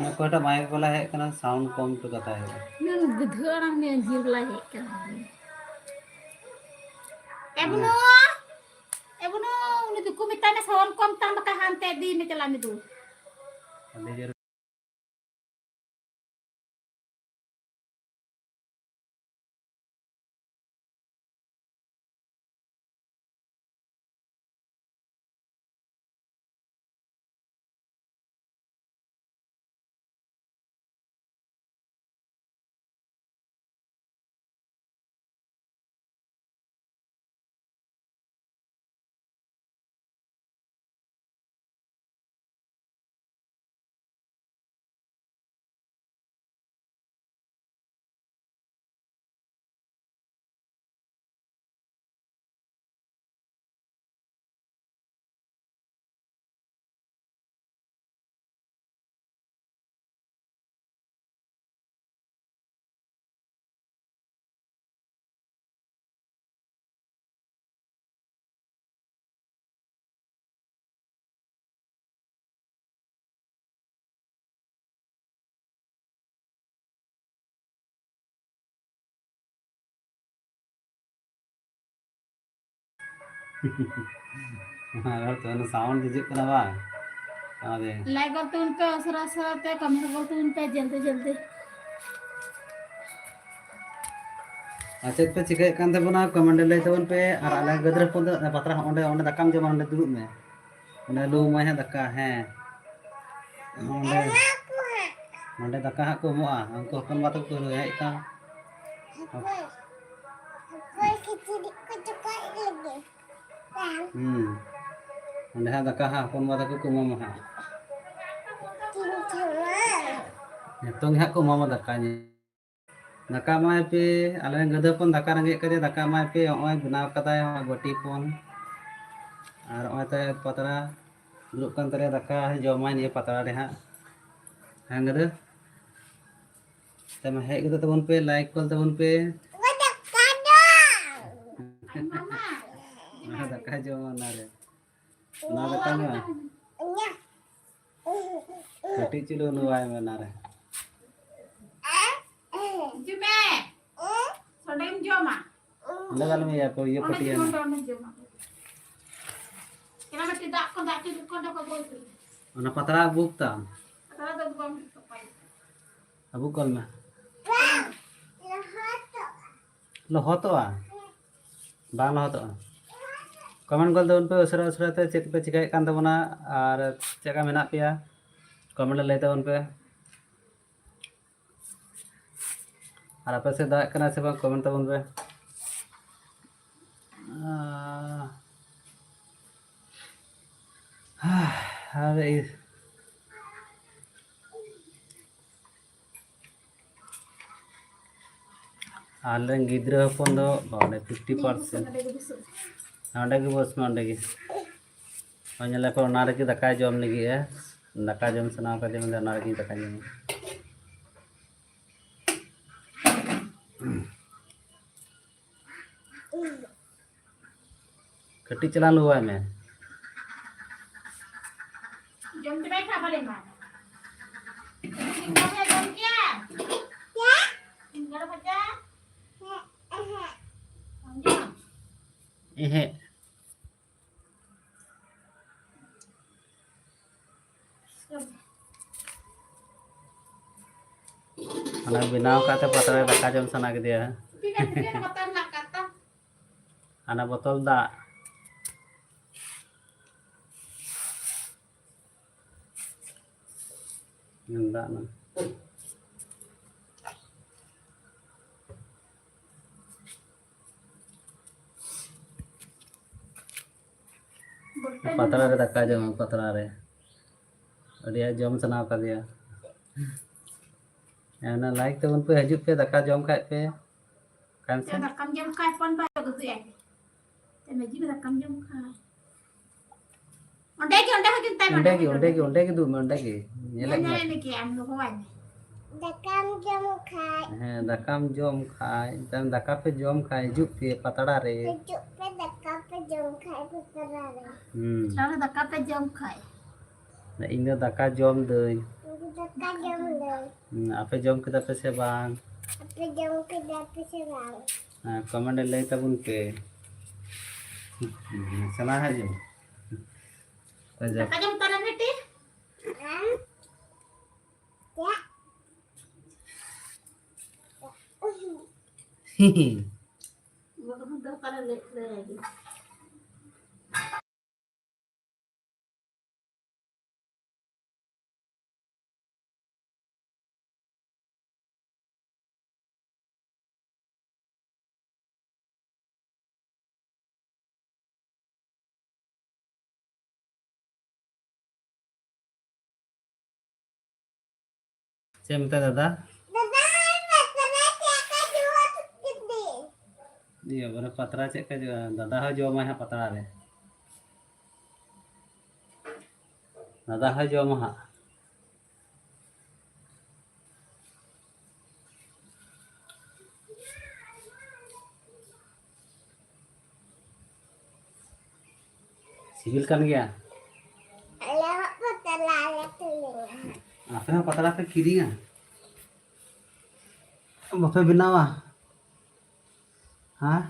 ᱚᱠᱚᱭᱴᱟᱜ ᱢᱟᱭᱤᱠ ᱵᱟᱞᱟ ᱦᱮᱡ ᱠᱟᱱᱟ, ᱥᱟᱣᱩᱱᱰ ᱠᱚᱢ ᱦᱚᱴᱚ ᱠᱟᱛᱟᱭ ᱦᱩᱭᱩᱜᱼᱟ᱾ ᱱᱩᱱ ᱜᱤᱫᱷᱟᱹ ᱟᱲᱟᱝ ᱢᱮ ᱡᱤᱞ ᱞᱟᱭ ᱦᱮᱡ ᱠᱟᱱᱟ᱾ ᱮ ᱵᱩᱱᱩ, ᱮ ᱵᱩᱱᱩ, ᱩᱱᱤ ᱫᱚᱠᱚ ᱢᱮᱛᱟᱭ ᱢᱮ ᱥᱟᱣᱩᱱᱰ ᱠᱚᱢ ᱛᱟᱢ ᱵᱟᱠᱷᱟᱡ ᱦᱟᱱᱛᱮ ᱤᱫᱤ ᱢᱮ ᱪᱟᱞᱟᱜ ᱢᱮ ᱫᱩ᱾ ᱟᱹᱰᱤ ᱡᱳᱨ᱾ ᱟᱨ ᱛᱚ ᱚᱱᱟ ᱥᱟᱣᱩᱱᱰ ᱦᱤᱡᱩᱜ ᱠᱟᱱᱟ ᱵᱟᱝ? ᱟᱫᱚ ᱞᱟᱭᱤᱠ ᱜᱚᱞ ᱛᱟᱵᱚᱱ ᱯᱮ ᱩᱥᱟᱹᱨᱟ ᱩᱥᱟᱹᱨᱟ ᱛᱮ, ᱠᱚᱢᱮᱱᱴ ᱜᱚᱞ ᱛᱟᱵᱚᱱ ᱯᱮ ᱡᱚᱞᱫᱤ ᱡᱚᱞᱫᱤ᱾ ᱟᱨ ᱪᱮᱫ ᱯᱮ ᱪᱤᱠᱟᱹᱭᱮᱫ ᱠᱟᱱ ᱛᱟᱵᱚᱱᱟ, ᱠᱚᱢᱮᱱᱴ ᱨᱮ ᱞᱟᱹᱭ ᱛᱟᱵᱚᱱ ᱯᱮ᱾ ᱟᱨ ᱟᱞᱮ ᱜᱤᱫᱽᱨᱟᱹ ᱦᱚᱯᱚᱱ ᱫᱚ ᱯᱟᱛᱲᱟ, ᱦᱚᱸ ᱚᱸᱰᱮ, ᱚᱸᱰᱮ ᱫᱟᱠᱟᱢ ᱡᱚᱢᱟ, ᱚᱸᱰᱮ ᱫᱩᱲᱩᱵ ᱢᱮ, ᱚᱸᱰᱮ ᱞᱩ ᱟᱢᱟᱭ ᱦᱟᱸᱜ ᱫᱟᱠᱟ᱾ ᱦᱮᱸ, ᱚᱸᱰᱮ ᱫᱟᱠᱟ ᱦᱟᱸᱜ ᱠᱚ ᱮᱢᱚᱜᱼᱟ᱾ ᱩᱱᱠᱩ ᱦᱚᱯᱚᱱ ᱵᱟ ᱛᱟᱠᱚ ᱠᱚ ᱦᱮᱡ ᱠᱟᱱ᱾ ᱦᱚᱯᱚᱭ ᱠᱤᱪᱨᱤᱡ ᱠᱚ ᱪᱚᱠᱟᱜ ᱞᱟᱹᱜᱤᱫ᱾ ᱦᱩᱸ, ᱚᱸᱰᱮ ᱦᱟᱸᱜ ᱫᱟᱠᱟ ᱦᱟᱸᱜ ᱦᱚᱯᱚᱱ ᱵᱟ ᱛᱟᱠᱚ ᱠᱚ ᱮᱢᱟᱢᱟ ᱦᱟᱸᱜ᱾ ᱪᱤᱱ ᱪᱷᱟᱢᱟ᱾ ᱱᱤᱛᱚᱝ ᱜᱮ ᱦᱟᱸᱜ ᱠᱚ ᱮᱢᱟᱢᱟ ᱫᱟᱠᱟ᱾ ᱫᱟᱠᱟ ᱮᱢᱟᱭ ᱯᱮ, ᱟᱞᱮ ᱨᱮᱱ ᱜᱟᱹᱫᱟᱹ ᱦᱚᱯᱚᱱ ᱫᱟᱠᱟ ᱨᱮᱸᱜᱮᱡ ᱠᱟᱫᱮᱭᱟ, ᱫᱟᱠᱟ ᱮᱢᱟᱭ ᱯᱮ᱾ ᱱᱚᱜᱼᱚᱭ ᱵᱮᱱᱟᱣ ᱠᱟᱫᱟᱭ ᱦᱚᱸᱜᱼᱚᱭ ᱵᱟᱹᱴᱤ ᱦᱚᱯᱚᱱ, ᱟᱨ ᱱᱚᱜᱼᱚᱭ ᱛᱟᱭ ᱯᱟᱛᱲᱟ ᱫᱩᱲᱩᱵ ᱠᱟᱱ ᱛᱟᱞᱮᱭᱟ, ᱫᱟᱠᱟ ᱡᱚᱢᱟᱭ ᱱᱤᱭᱟᱹ ᱯᱟᱛᱲᱟ ᱨᱮ ᱦᱟᱸᱜ᱾ ᱦᱮᱸ ᱜᱟᱹᱫᱟᱹ, ᱛᱟᱭᱢᱟ ᱦᱮᱡ ᱜᱚᱫᱚᱜ ᱛᱟᱵᱚᱱ ᱯᱮ, ᱞᱟᱭᱤᱠ ᱠᱚᱞ ᱛᱟᱵᱚᱱ ᱯᱮ᱾ ᱚᱱᱟ ᱫᱟᱠᱟ ᱡᱚᱢ ᱚᱱᱟᱨᱮ᱾ ᱚᱱᱟ ᱫᱟᱠᱟ ᱢᱮ᱾ ᱠᱟᱹᱴᱤᱡ ᱪᱩᱞᱩᱝ ᱱᱚᱣᱟᱭ ᱢᱮ ᱚᱱᱟᱨᱮ᱾ ᱦᱤᱡᱩᱜ ᱢᱮ᱾ ᱥᱚᱰᱮᱢ ᱡᱚᱢᱟ᱾ ᱚᱸᱰᱮ ᱫᱚ ᱟᱞᱚᱢ ᱤᱭᱟᱹ ᱠᱚ, ᱤᱭᱟᱹ ᱚᱸᱰᱮ ᱯᱟᱹᱴᱤᱭᱟ ᱡᱚᱢᱟ, ᱢᱮ᱾ ᱚᱸᱰᱮ ᱡᱚᱢᱟ᱾ ᱠᱮᱱᱟ ᱠᱟᱹᱴᱤᱡ ᱫᱟᱜ ᱠᱚ, ᱫᱟᱜ ᱪᱩᱞᱩᱜ ᱠᱚ, ᱚᱸᱰᱮ ᱠᱚ ᱟᱹᱜᱩᱭ ᱯᱮ᱾ ᱚᱱᱟ ᱯᱟᱛᱲᱟ ᱟᱹᱜᱩ ᱛᱟᱢ᱾ ᱯᱟᱛᱲᱟ ᱫᱚ ᱟᱹᱜᱩ ᱵᱟᱝ ᱦᱩᱭᱩᱜ ᱛᱟᱯᱮ᱾ ᱟᱹᱜᱩ ᱠᱚᱞ ᱢᱮ᱾ ᱞᱚᱦᱚᱫᱚᱜᱼᱟ? ᱵᱟᱝ ᱞᱚᱦᱚᱫᱚᱜᱼᱟ᱾ ᱠᱚᱢᱮᱱᱴ ᱜᱚᱫ ᱛᱟᱵᱚᱱ ᱯᱮ ᱩᱥᱟᱹᱨᱟ ᱩᱥᱟᱹᱨᱟ ᱛᱮ, ᱪᱮᱫ ᱯᱮ ᱪᱤᱠᱟᱹᱭᱮᱫ ᱠᱟᱱ ᱛᱟᱵᱚᱱᱟ ᱟᱨ ᱪᱮᱫ ᱞᱮᱠᱟ ᱢᱮᱱᱟᱜ ᱯᱮᱭᱟ, ᱠᱚᱢᱮᱱᱴ ᱨᱮ ᱞᱟᱹᱭ ᱛᱟᱵᱚᱱ ᱯᱮ᱾ ᱟᱨ ᱟᱯᱮ ᱥᱮᱫ ᱫᱟᱜ ᱠᱟᱱᱟ ᱥᱮ ᱵᱟᱝ, ᱠᱚᱢᱮᱱᱴ ᱛᱟᱵᱚᱱ ᱯᱮ᱾ ᱟᱨ ᱤ- ᱟᱞᱮ ᱨᱮᱱ ᱜᱤᱫᱽᱨᱟᱹ ᱦᱚᱯᱚᱱ ᱫᱚ ᱚᱸᱰᱮ ᱯᱷᱤᱯᱴᱤ ᱯᱟᱨᱥᱮᱱᱴ᱾ ᱚᱸᱰᱮ ᱜᱮ ᱵᱚᱥ ᱢᱮ, ᱚᱸᱰᱮ ᱜᱮ᱾ ᱦᱳᱭ, ᱧᱮᱞ ᱟᱠᱚ ᱚᱱᱟ ᱨᱮᱜᱮ ᱫᱟᱠᱟᱭ ᱡᱚᱢ ᱞᱟᱹᱜᱤᱫ ᱮ᱾ ᱫᱟᱠᱟ ᱡᱚᱢ ᱥᱟᱱᱟ ᱠᱟᱫᱮᱭᱟ, ᱢᱮᱱᱫᱟ ᱚᱱᱟ ᱨᱮᱜᱮ ᱫᱟᱠᱟ ᱡᱚᱢ᱾ ᱠᱟᱹᱴᱤᱡ ᱪᱟᱞᱟᱝ ᱞᱩᱣᱟᱭ ᱢᱮ᱾ ᱡᱚᱢ ᱠᱮᱫᱟᱭ ᱥᱮ ᱟᱵᱟᱨ ᱮᱢᱟ? ᱥᱤᱸᱜᱟᱲᱟ ᱡᱚᱢ ᱠᱮᱭᱟ? ᱥᱤᱸᱜᱟᱲᱟ ᱵᱷᱟᱡᱟ? ᱵᱟᱢ ᱡᱚᱢᱟ? ᱮᱦᱮᱸᱜ᱾ ᱚᱱᱟ ᱵᱮᱱᱟᱣ ᱠᱟᱛᱮ ᱯᱟᱛᱲᱟ ᱨᱮ ᱫᱟᱠᱟ ᱡᱚᱢ ᱥᱟᱱᱟ ᱠᱮᱫᱮᱭᱟ᱾ ᱴᱷᱤᱠ ᱟᱪᱷᱮ, ᱪᱮᱫ ᱵᱚᱛᱚᱞ ᱨᱮᱱᱟᱜ ᱠᱟᱛᱷᱟ? ᱦᱟᱱᱟ ᱵᱚᱛᱚᱞ ᱫᱟᱜ᱾ ᱧᱩ ᱫᱟᱜ ᱱᱟ᱾ ᱯᱟᱛᱲᱟ ᱨᱮ ᱫᱟᱠᱟ ᱡᱚᱢ, ᱯᱟᱛᱲᱟ ᱨᱮ᱾ ᱟᱹᱰᱤ ᱟᱸᱴ ᱡᱚᱢ ᱥᱟᱱᱟ ᱠᱟᱫᱮᱭᱟ᱾ ᱦᱮᱸ, ᱚᱱᱟ like ᱛᱟᱵᱚᱱ ᱯᱮ, ᱦᱤᱡᱩᱜ ᱯᱮ, ᱫᱟᱠᱟ ᱡᱚᱢ ᱠᱷᱟᱡ ᱯᱮ᱾ ᱠᱟᱱ ᱥᱮ? ᱫᱟᱠᱟᱢ ᱡᱚᱢ ᱠᱷᱟᱡ ᱯᱷᱳᱱ ᱵᱟᱭ ᱩᱫᱩᱜ ᱮᱫ᱾ ᱛᱮ ᱢᱟᱹᱡᱷᱤ ᱫᱚ ᱫᱟᱠᱟᱢ ᱡᱚᱢ ᱠᱷᱟᱡ᱾ ᱚᱸᱰᱮ ᱜᱮ, ᱚᱸᱰᱮ ᱦᱚᱸ ᱠᱤᱱ ᱛᱟᱭᱢᱟ, ᱚᱸᱰᱮ ᱜᱮ, ᱚᱸᱰᱮ ᱜᱮ, ᱚᱸᱰᱮ ᱜᱮ ᱫᱩᱲᱩᱵ ᱢᱮ, ᱚᱸᱰᱮ ᱜᱮ᱾ ᱧᱮᱞᱮᱫ ᱧᱮᱞ ᱢᱮ᱾ ᱧᱮᱞ ᱢᱮ ᱠᱤ ᱟᱢ ᱜᱚᱜᱚᱣᱟᱭ ᱢᱮ᱾ ᱫᱟᱠᱟᱢ ᱡᱚᱢ ᱠᱷᱟᱡ᱾ ᱦᱮᱸ, ᱫᱟᱠᱟᱢ ᱡᱚᱢ ᱠᱷᱟᱡ, ᱛᱟᱭᱚᱢ ᱫᱟᱠᱟ ᱯᱮ ᱡᱚᱢ ᱠᱷᱟᱡ, ᱦᱤᱡᱩᱜ ᱯᱮ ᱯᱟᱛᱲᱟ ᱨᱮ᱾ ᱦᱤᱡᱩᱜ ᱯᱮ, ᱫᱟᱠᱟ ᱯᱮ ᱡᱚᱢ ᱠᱷᱟᱡ ᱯᱟᱛᱲᱟ ᱨᱮ᱾ ᱦᱩᱸ᱾ ᱛᱟᱦᱞᱮ ᱫᱟᱠᱟ ᱯᱮ ᱡᱚᱢ ᱠᱷᱟᱡ᱾ ᱤᱧ ᱫᱚ ᱫᱟᱠᱟ ᱡᱚᱢ ᱫᱟᱹᱧ᱾ ᱤᱧ ᱫᱚ ᱫᱟᱠᱟ ᱡᱚᱢ ᱫᱟᱹᱧ᱾ ᱦᱩᱸ, ᱟᱯᱮ ᱡᱚᱢ ᱠᱮᱫᱟ ᱯᱮ ᱥᱮ ᱵᱟᱝ? ᱟᱯᱮ ᱡᱚᱢ ᱠᱮᱫᱟ ᱯᱮ ᱥᱮ ᱵᱟᱝ? ᱦᱮᱸ, comment ᱨᱮ ᱞᱟᱹᱭ ᱛᱟᱵᱚᱱ ᱯᱮ᱾ ᱦᱩᱸ, ᱪᱟᱞᱟᱣ ᱦᱤᱡᱩᱜ᱾ ᱟᱪᱪᱷᱟ᱾ ᱫᱟᱠᱟ ᱡᱚᱢ ᱛᱟᱨᱟ ᱵᱤᱴᱤ᱾ ᱟᱢ? ᱪᱮᱫ? ᱦᱤ ᱦᱤ᱾ ᱵᱟᱹᱦᱩ ᱫᱚ ᱚᱠᱟᱨᱮ ᱞᱟᱹᱭ, ᱞᱟᱹᱭ ᱟᱭ ᱜᱮ᱾ ᱪᱮᱫ ᱮᱢ ᱢᱮᱛᱟᱭ ᱫᱟᱫᱟ? ᱫᱟᱫᱟ, ᱯᱟᱛᱲᱟ ᱪᱮᱫ ᱞᱮᱠᱟ ᱡᱩᱛ ᱠᱮᱫᱤᱧ? ᱤᱭᱟᱹ, ᱵᱚᱞᱮ ᱯᱟᱛᱲᱟ ᱪᱮᱫ ᱞᱮᱠᱟ ᱡᱩᱛ? ᱫᱟᱫᱟ ᱦᱚᱸ ᱡᱚᱢᱟᱭ ᱦᱟᱸᱜ ᱯᱟᱛᱲᱟ ᱨᱮ᱾ ᱫᱟᱫᱟ ᱦᱚᱸᱭ ᱡᱚᱢᱟ ᱦᱟᱸᱜ᱾ ᱥᱤᱵᱤᱞ ᱠᱟᱱ ᱜᱮᱭᱟ? ᱟᱞᱮ ᱦᱚᱸ ᱯᱟᱛᱲᱟ ᱞᱮ ᱠᱤᱨᱤᱧᱟ᱾ ᱟᱯᱮ ᱦᱚᱸ ᱯᱟᱛᱲᱟ ᱯᱮ ᱠᱤᱨᱤᱧᱟ? ᱵᱟᱯᱮ ᱵᱮᱱᱟᱣᱟ? ᱦᱮᱸ?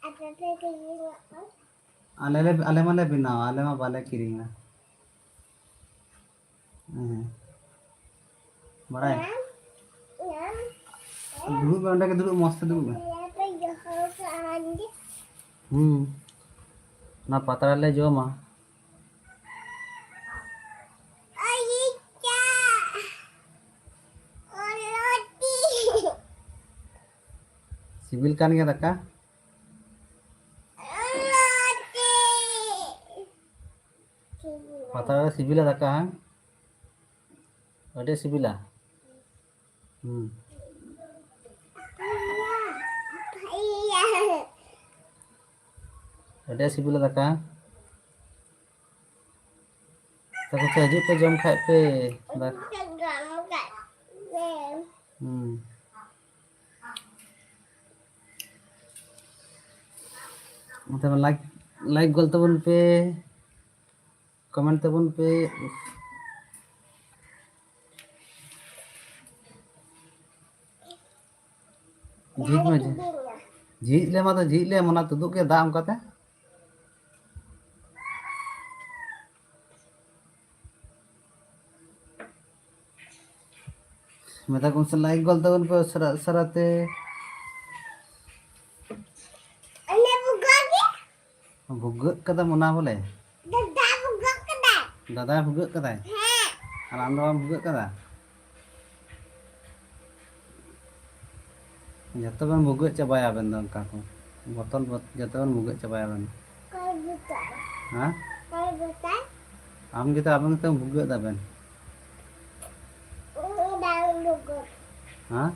ᱟᱯᱮ ᱯᱮ ᱠᱤᱨᱤᱧᱟ? ᱟᱞᱮ ᱞᱮ, ᱟᱞᱮ ᱢᱟᱞᱮ ᱵᱮᱱᱟᱣᱟ, ᱟᱞᱮ ᱢᱟ ᱵᱟᱞᱮ ᱠᱤᱨᱤᱧᱟ᱾ ᱦᱮᱸ᱾ ᱵᱟᱲᱟᱭ? ᱧᱟᱢ, ᱧᱟᱢ᱾ ᱫᱩᱲᱩᱵ ᱢᱮ, ᱚᱸᱰᱮ ᱜᱮ ᱫᱩᱲᱩᱵ, ᱢᱚᱡᱽ ᱛᱮ ᱫᱩᱲᱩᱵ ᱢᱮ᱾ ᱦᱩᱸ, ᱚᱱᱟ ᱯᱟᱛᱲᱟ ᱞᱮ ᱡᱚᱢᱟ᱾ ᱥᱤᱵᱤᱞ ᱠᱟᱱ ᱜᱮᱭᱟ ᱫᱟᱠᱟ? ᱯᱟᱛᱲᱟ ᱨᱮ ᱥᱤᱵᱤᱞᱟ ᱫᱟᱠᱟ, ᱦᱮᱸ? ᱟᱹᱰᱤ ᱥᱤᱵᱤᱞᱟ᱾ ᱦᱩᱸ᱾ ᱟᱹᱰᱤ ᱥᱤᱵᱤᱞᱟ ᱫᱟᱠᱟ᱾ ᱛᱟᱦᱞᱮ ᱯᱮ ᱦᱤᱡᱩᱜ ᱯᱮ, ᱡᱚᱢ ᱠᱷᱟᱡ ᱯᱮ᱾ ᱦᱩᱸ᱾ ᱛᱚᱵᱮ like, like ᱜᱚᱞ ᱛᱟᱵᱚᱱ ᱯᱮ, comment ᱛᱟᱵᱚᱱ ᱯᱮ᱾ ᱡᱷᱤᱡ ᱢᱮ, ᱡᱷᱤᱡ᱾ ᱡᱷᱤᱡ ᱞᱮ ᱢᱟ ᱛᱚ, ᱡᱷᱤᱡ ᱞᱮ, ᱚᱱᱟ ᱛᱩᱫᱩᱜ ᱜᱮ ᱫᱟᱜ ᱚᱱᱠᱟᱛᱮ᱾ ᱢᱮᱛᱟ ᱠᱚᱢ ᱥᱮ like ᱜᱚᱞ ᱛᱟᱵᱚᱱ ᱯᱮ ᱩᱥᱟᱹᱨᱟ ᱩᱥᱟᱹᱨᱟ ᱛᱮ᱾ ᱚᱱᱮ ᱵᱷᱩᱜᱟᱹᱜ ᱜᱮ᱾ ᱵᱷᱩᱜᱟᱹᱜ ᱠᱟᱫᱟᱢ ᱚᱱᱟ ᱵᱚᱞᱮ? ᱫᱟᱫᱟ ᱵᱷᱩᱜᱟᱹᱜ ᱠᱟᱫᱟᱭ᱾ ᱫᱟᱫᱟᱭ ᱵᱷᱩᱜᱟᱹᱜ ᱠᱟᱫᱟᱭ? ᱦᱮᱸ᱾ ᱟᱨ ᱟᱢ ᱫᱚ ᱵᱟᱢ ᱵᱷᱩᱜᱟᱹᱜ ᱠᱟᱫᱟ? ᱡᱚᱛᱚ ᱵᱮᱱ ᱵᱷᱩᱜᱟᱹᱜ ᱪᱟᱵᱟᱭᱟ ᱟᱵᱮᱱ ᱫᱚ ᱚᱱᱠᱟ ᱠᱚ᱾ ᱵᱚᱛᱚᱞ ᱵᱚᱛ-, ᱡᱚᱛᱚ ᱵᱮᱱ ᱵᱷᱩᱜᱟᱹᱜ ᱪᱟᱵᱟᱭᱟ ᱟᱵᱮᱱ᱾ ᱚᱠᱚᱭ ᱵᱷᱩᱜᱟᱹᱜ? ᱦᱮᱸ? ᱚᱠᱚᱭ ᱵᱷᱩᱜᱟᱹᱜ? ᱟᱢ ᱜᱮᱛᱚ, ᱟᱵᱮᱱ ᱜᱮᱛᱚ ᱵᱷᱩᱜᱟᱹᱜ ᱫᱟᱵᱮᱱ᱾ ᱤᱧ ᱵᱟᱝ ᱵᱷᱩᱜᱟᱹᱜ᱾ ᱦᱮᱸ?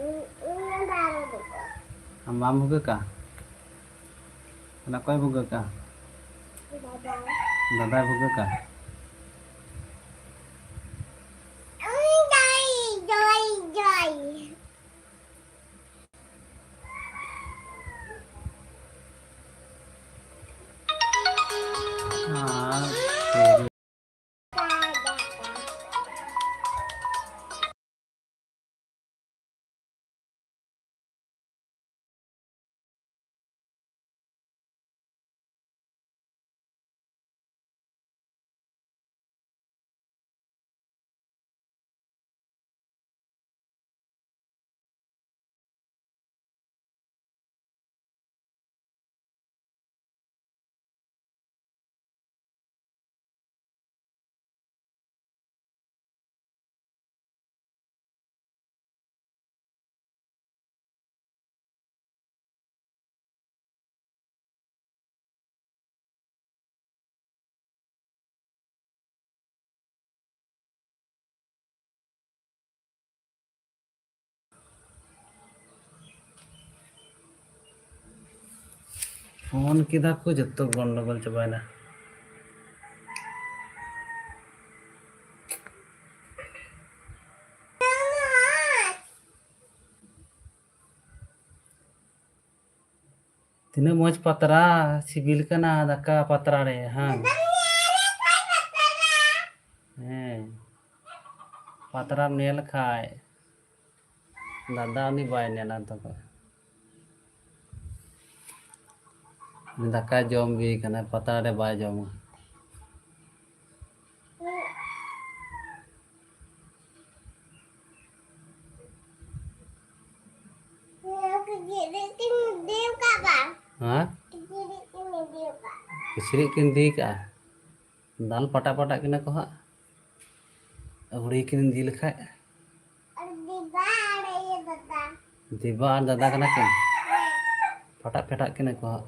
ᱤᱧ, ᱤᱧ ᱵᱟᱝ ᱵᱷᱩᱜᱟᱹᱜ᱾ ᱟᱢ ᱵᱟᱢ ᱵᱷᱩᱜᱟᱹᱜᱟ? ᱛᱟᱦᱞᱮ ᱚᱠᱚᱭ ᱵᱷᱩᱜᱟᱹᱜᱟ? ᱫᱟᱫᱟ᱾ ᱫᱟᱫᱟᱭ ᱵᱷᱩᱜᱟᱹᱜᱟ? ᱩᱱᱤ ᱫᱚᱭ, ᱫᱚᱭ, ᱫᱚᱭ᱾ ᱟᱨ ᱯᱷᱳᱱ ᱠᱮᱫᱟ ᱠᱚ, ᱡᱚᱛᱚ ᱜᱚᱱᱰᱚᱜᱳᱞ ᱪᱟᱵᱟᱭᱮᱱᱟ᱾ ᱛᱤᱱᱟᱹᱜ ᱢᱚᱡᱽ ᱯᱟᱛᱲᱟ, ᱥᱤᱵᱤᱞ ᱠᱟᱱᱟ ᱫᱟᱠᱟ ᱯᱟᱛᱲᱟ ᱨᱮ, ᱦᱮᱸ᱾ ᱦᱮᱸ, ᱯᱟᱛᱲᱟᱢ ᱧᱮᱞ ᱠᱷᱟᱡ᱾ ᱫᱟᱫᱟ ᱩᱱᱤ ᱵᱟᱭ ᱧᱮᱞᱟ ᱛᱚᱵᱮ᱾ ᱩᱱᱤ ᱫᱟᱠᱟᱭ ᱡᱚᱢ ᱵᱤ ᱠᱟᱱᱟ, ᱯᱟᱛᱲᱟ ᱨᱮ ᱵᱟᱭ ᱡᱚᱢᱟ᱾ ᱦᱮᱸ? ᱠᱤᱪᱨᱤᱡ ᱠᱤᱱ ᱤᱫᱤ ᱠᱟᱜᱼᱟ᱾ ᱫᱟᱞ ᱯᱟᱴᱟ ᱯᱟᱴᱟᱜ ᱠᱤᱱᱟ ᱠᱚ ᱦᱟᱸᱜ᱾ ᱟᱹᱣᱲᱤ ᱠᱤᱱ ᱤᱫᱤ ᱞᱮᱠᱷᱟᱡ᱾ ᱫᱤᱵᱟ ᱟᱨ ᱤᱭᱟᱹ ᱫᱟᱫᱟ᱾ ᱫᱤᱵᱟ ᱟᱨ ᱫᱟᱫᱟ ᱠᱟᱱᱟ ᱠᱤᱱ? ᱯᱟᱴᱟᱜ ᱯᱟᱴᱟᱜ ᱠᱤᱱᱟ ᱠᱚ ᱦᱟᱸᱜ᱾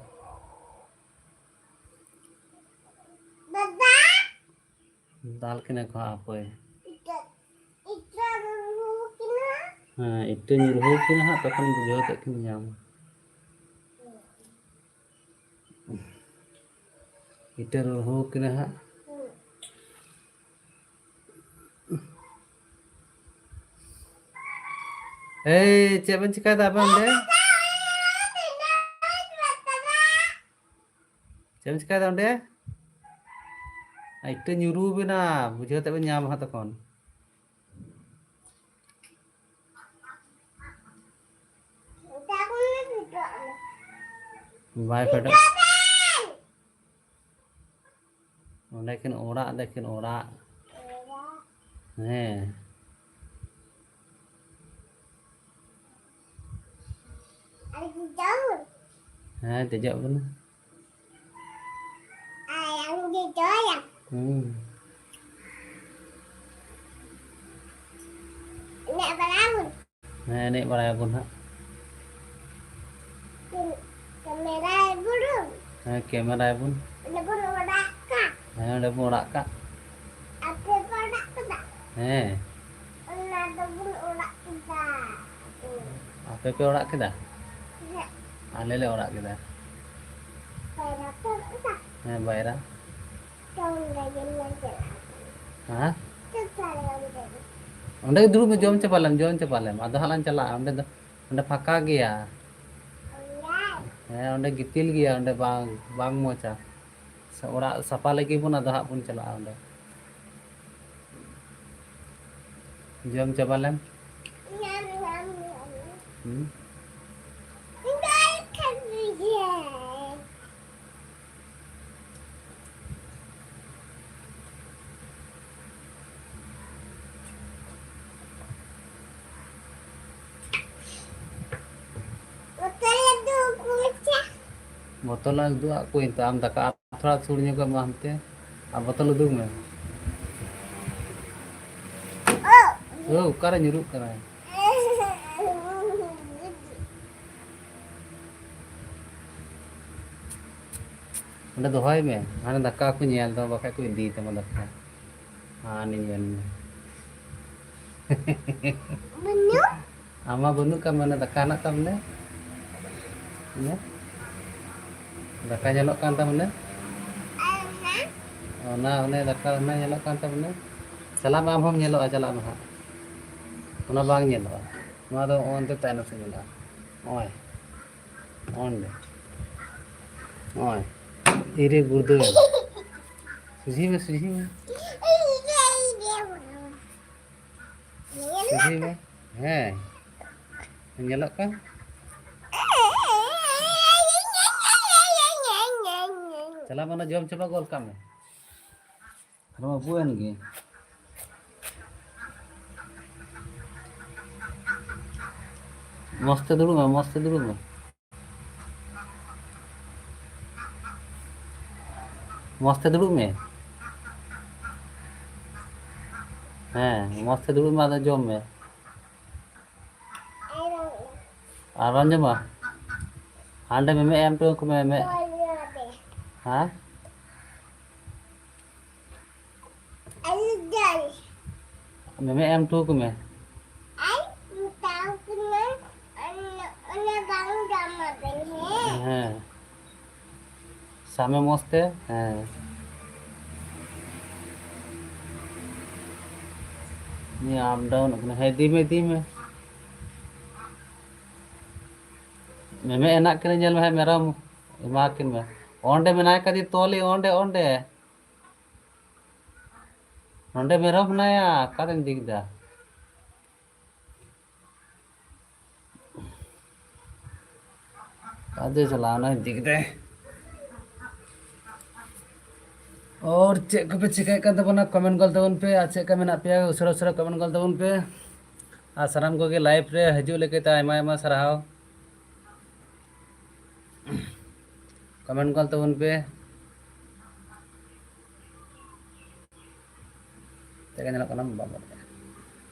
ᱫᱟᱫᱟ᱾ ᱫᱟᱞ ᱠᱤᱱᱟ ᱠᱚ ᱦᱟᱸᱜ ᱦᱟᱯᱳᱭ᱾ ᱤᱴᱟᱹ, ᱤᱴᱟᱹ ᱨᱩᱨᱩ ᱠᱤᱱᱟ᱾ ᱦᱮᱸ, ᱤᱴᱟᱹ ᱧᱩᱨᱦᱩ ᱠᱤᱱᱟ ᱦᱟᱸᱜ, ᱛᱚᱠᱷᱚᱱ ᱵᱩᱡᱷᱟᱹᱣ ᱠᱟᱛᱮ ᱠᱤᱱ ᱧᱟᱢᱟ᱾ ᱤᱴᱟᱹ ᱨᱩᱨᱦᱩ ᱠᱤᱱᱟ ᱦᱟᱸᱜ᱾ ᱮᱭ, ᱪᱮᱫ ᱵᱮᱱ ᱪᱤᱠᱟᱭᱮᱫᱟ ᱟᱵᱮᱱ ᱚᱸᱰᱮ? ᱪᱮᱫ ᱮᱢ ᱪᱤᱠᱟᱭᱮᱫᱟ ᱚᱸᱰᱮ? ᱟᱨ ᱤᱴᱟᱹ ᱧᱩᱨᱩ ᱵᱮᱱᱟ, ᱵᱩᱡᱷᱟᱹᱣ ᱛᱮ ᱵᱮᱱ ᱧᱟᱢᱟ ᱦᱟᱸᱜ ᱛᱚᱠᱷᱚᱱ᱾ ᱵᱟᱭ ᱯᱷᱮᱰᱚᱜ᱾ ᱚᱸᱰᱮ ᱠᱤᱱ ᱚᱲᱟᱜ ᱫᱟᱹᱠᱤᱱ ᱚᱲᱟᱜ᱾ ᱦᱮᱸ᱾ ᱦᱮᱸ, ᱫᱮᱡᱚᱜ ᱠᱟᱱᱟ᱾ ᱦᱩᱸ᱾ ᱦᱮᱸ, ᱮᱱᱮᱡ ᱵᱟᱲᱟᱭᱟᱵᱚᱱ ᱦᱟᱸᱜ᱾ ᱠᱮᱢᱮᱨᱟᱭ ᱵᱩᱱ᱾ ᱦᱮᱸ, ᱠᱮᱢᱮᱨᱟᱭ ᱵᱩᱱ᱾ ᱚᱸᱰᱮ ᱵᱚᱱ ᱚᱲᱟᱜ ᱠᱟᱜ᱾ ᱦᱮᱸ, ᱚᱸᱰᱮ ᱵᱚᱱ ᱚᱲᱟᱜ ᱠᱟᱜ᱾ ᱟᱯᱮ ᱯᱮ ᱚᱲᱟᱜ ᱠᱮᱫᱟ? ᱦᱮᱸ᱾ ᱚᱱᱟ ᱫᱚᱵᱚᱱ ᱚᱲᱟᱜ ᱠᱮᱫᱟ᱾ ᱟᱯᱮ ᱯᱮ ᱚᱲᱟᱜ ᱠᱮᱫᱟ? ᱦᱮᱸ᱾ ᱟᱞᱮ ᱞᱮ ᱚᱲᱟᱜ ᱠᱮᱫᱟ᱾ ᱦᱮᱸ, ᱵᱟᱭᱨᱟ᱾ ᱛᱚ ᱚᱸᱰᱮ ᱜᱮ ᱞᱮ ᱪᱟᱞᱟᱜᱼᱟ᱾ ᱦᱮᱸ? ᱛᱚ ᱛᱟᱦᱞᱮ ᱚᱸᱰᱮ ᱜᱮ᱾ ᱚᱸᱰᱮ ᱜᱮ ᱫᱩᱲᱩᱵ ᱢᱮ, ᱡᱚᱢ ᱪᱟᱵᱟ ᱞᱮᱢ, ᱡᱚᱢ ᱪᱟᱵᱟ ᱞᱮᱢ᱾ ᱟᱫᱚ ᱦᱟᱸᱜ ᱞᱟᱝ ᱪᱟᱞᱟᱜᱼᱟ᱾ ᱚᱸᱰᱮ ᱫᱚ, ᱚᱸᱰᱮ ᱯᱷᱟᱸᱠᱟ ᱜᱮᱭᱟ᱾ ᱚᱸᱰᱮ? ᱦᱮᱸ, ᱚᱸᱰᱮ ᱜᱤᱛᱤᱞ ᱜᱮᱭᱟ, ᱚᱸᱰᱮ ᱵᱟᱝ, ᱵᱟᱝ ᱢᱚᱡᱟ᱾ ᱥᱮ ᱚᱲᱟᱜ ᱥᱟᱯᱷᱟ ᱞᱟᱹᱜᱤᱫ ᱵᱚᱱ, ᱟᱫᱚ ᱦᱟᱸᱜ ᱵᱚᱱ ᱪᱟᱞᱟᱜᱼᱟ ᱚᱸᱰᱮ᱾ ᱡᱚᱢ ᱪᱟᱵᱟ ᱞᱮᱢ᱾ ᱧᱟᱢ, ᱧᱟᱢ, ᱧᱟᱢ᱾ ᱦᱩᱸ? ᱤᱧ ᱫᱚ ᱟᱨ ᱠᱷᱟᱹᱞᱤ ᱜᱮ᱾ ᱵᱚᱛᱚᱞ ᱩᱫᱩᱜ ᱟᱠᱚ ᱢᱮᱥᱮ᱾ ᱵᱚᱛᱚᱞ ᱞᱟᱝ ᱩᱫᱩᱜ ᱟᱫ ᱠᱚᱣᱟᱧ ᱛᱚ, ᱟᱢ ᱫᱟᱠᱟ ᱛᱷᱚᱲᱟ ᱥᱩᱨ ᱧᱚᱜ ᱢᱮ ᱦᱟᱱᱛᱮ, ᱟᱨ ᱵᱚᱛᱚᱞ ᱩᱫᱩᱜ ᱢᱮ᱾ ᱳ᱾ ᱳ, ᱚᱠᱟᱨᱮ ᱧᱩᱨᱩᱜ ᱠᱟᱱᱟᱭ? ᱚᱸᱰᱮ ᱫᱚᱦᱚᱭ ᱢᱮ, ᱦᱟᱱᱮ ᱫᱟᱠᱟ ᱠᱚ ᱧᱮᱞ ᱛᱟᱢᱟ, ᱵᱟᱠᱷᱟᱡ ᱠᱚ ᱤᱫᱤᱭ ᱛᱟᱢᱟ ᱫᱟᱠᱟ᱾ ᱦᱟᱱᱮ ᱧᱮᱞ ᱢᱮ᱾ ᱵᱟᱹᱱᱩᱜ᱾ ᱟᱢ ᱢᱟ ᱵᱟᱹᱱᱩᱜ ᱠᱟᱜ ᱢᱮ, ᱚᱱᱟ ᱫᱟᱠᱟ ᱦᱮᱱᱟᱜ ᱛᱟᱢ ᱱᱮ? ᱱᱮ? ᱫᱟᱠᱟ ᱧᱮᱞᱚᱜ ᱠᱟᱱ ᱛᱟᱢ ᱱᱮ? ᱟᱨ ᱦᱮᱸ? ᱚᱱᱟ, ᱚᱱᱮ ᱫᱟᱠᱟ ᱚᱱᱟ ᱧᱮᱞᱚᱜ ᱠᱟᱱ ᱛᱟᱢ ᱱᱮ? ᱪᱟᱞᱟᱜ ᱢᱮ, ᱟᱢ ᱦᱚᱸᱢ ᱧᱮᱞᱚᱜᱼᱟ, ᱪᱟᱞᱟᱜ ᱢᱮ ᱦᱟᱸᱜ᱾ ᱚᱱᱟ ᱵᱟᱝ ᱧᱮᱞᱚᱜᱼᱟ, ᱱᱚᱣᱟ ᱫᱚ ᱚᱱᱛᱮ ᱛᱟᱭᱱᱚᱢ ᱥᱮᱫ ᱧᱮᱞᱚᱜᱼᱟ᱾ ᱱᱚᱜᱼᱚᱭ, ᱚᱸᱰᱮ, ᱱᱚᱜᱼᱚᱭ, ᱤᱨᱮ ᱜᱩᱲᱫᱟᱹ᱾ ᱥᱚᱡᱷᱮ ᱢᱮ, ᱥᱚᱡᱷᱮ ᱢᱮ᱾ ᱥᱚᱡᱷᱮ ᱢᱮ᱾ ᱦᱮᱸ᱾ ᱧᱮᱞᱚᱜ ᱠᱟᱱ? ᱪᱟᱞᱟᱣ ᱢᱟᱱᱮ ᱡᱚᱢ ᱪᱟᱵᱟ ᱜᱚᱫ ᱠᱟᱜ ᱢᱮ᱾ ᱟᱨ ᱢᱟ ᱵᱩᱭᱮᱱ ᱜᱮ᱾ ᱢᱚᱡᱽ ᱛᱮ ᱫᱩᱲᱩᱵ ᱢᱮ, ᱢᱚᱡᱽ ᱛᱮ ᱫᱩᱲᱩᱵ ᱢᱮ᱾ ᱢᱚᱡᱽ ᱛᱮ ᱫᱩᱲᱩᱵ ᱢᱮ᱾ ᱦᱮᱸ, ᱢᱚᱡᱽ ᱛᱮ ᱫᱩᱲᱩᱵ ᱢᱮ, ᱟᱫᱚ ᱡᱚᱢ ᱢᱮ᱾ ᱟᱨ ᱵᱟᱢ ᱡᱚᱢᱟ? ᱦᱟᱸᱰᱮ ᱢᱮᱢᱮ ᱮᱢ ᱦᱚᱴᱚ ᱟᱠᱚ ᱢᱮ, ᱢᱮ᱾ ᱦᱮᱸ? ᱢᱮᱢᱮ ᱮᱢ ᱦᱚᱴᱚ ᱟᱠᱚ ᱢᱮ᱾ ᱟᱨ ᱢᱮᱛᱟᱣ ᱠᱤᱱᱟᱹᱧ, ᱚᱱᱟ, ᱚᱱᱟ ᱵᱟᱝ ᱡᱚᱢ ᱟᱹᱵᱤᱱ, ᱦᱮᱸ? ᱦᱮᱸ᱾ ᱥᱟᱵ ᱢᱮ ᱢᱚᱡᱽ ᱛᱮ, ᱦᱮᱸ᱾ ᱱᱤᱭᱟᱹ ᱟᱯ ᱰᱟᱣᱩᱱᱚᱜ ᱠᱟᱱᱟ᱾ ᱦᱮᱸ, ᱤᱫᱤ ᱢᱮ, ᱤᱫᱤ ᱢᱮ᱾ ᱢᱮᱢᱮ ᱮᱱᱟᱜ ᱠᱟᱹᱱᱟᱹᱧ, ᱧᱮᱞ ᱢᱮ ᱦᱟᱸᱜ, ᱢᱮᱨᱚᱢ ᱮᱢᱟ ᱠᱤᱱ ᱢᱮ᱾ ᱚᱸᱰᱮ ᱢᱮᱱᱟᱭ ᱠᱟᱫᱮ ᱛᱚᱞᱤ, ᱚᱸᱰᱮ, ᱚᱸᱰᱮ᱾ ᱱᱚᱸᱰᱮ ᱢᱮᱨᱚᱢ ᱦᱮᱱᱟᱭᱟ, ᱚᱠᱟᱨᱮᱢ ᱤᱫᱤ ᱠᱮᱫᱟ? ᱟᱫᱚᱭ ᱪᱟᱞᱟᱣᱱᱟ, ᱤᱫᱤ ᱠᱮᱫᱟᱭ᱾ ᱟᱨ ᱪᱮᱫ ᱠᱚᱯᱮ ᱪᱤᱠᱟᱹᱭᱮᱫ ᱠᱟᱱ ᱛᱟᱵᱚᱱᱟ, ᱠᱚᱢᱮᱱᱴ ᱜᱚᱞ ᱛᱟᱵᱚᱱ ᱯᱮ᱾ ᱟᱨ ᱪᱮᱫ ᱞᱮᱠᱟ ᱢᱮᱱᱟᱜ ᱯᱮᱭᱟ, ᱩᱥᱟᱹᱨᱟ ᱩᱥᱟᱹᱨᱟ ᱠᱚᱢᱮᱱᱴ ᱜᱚᱞ ᱛᱟᱵᱚᱱ ᱯᱮ᱾ ᱟᱨ ᱥᱟᱱᱟᱢ ᱠᱚᱜᱮ ᱞᱟᱭᱤᱵᱷ ᱨᱮ ᱦᱤᱡᱩᱜ ᱞᱟᱹᱜᱤᱫ ᱛᱮ ᱟᱭᱢᱟ ᱟᱭᱢᱟ ᱥᱟᱨᱦᱟᱣ᱾ ᱠᱚᱢᱮᱱᱴ ᱜᱚᱞ ᱛᱟᱵᱚᱱ ᱯᱮ᱾ ᱪᱮᱫ ᱞᱮᱠᱟ ᱧᱮᱞᱚᱜ ᱠᱟᱱᱟ? ᱵᱟᱵᱟ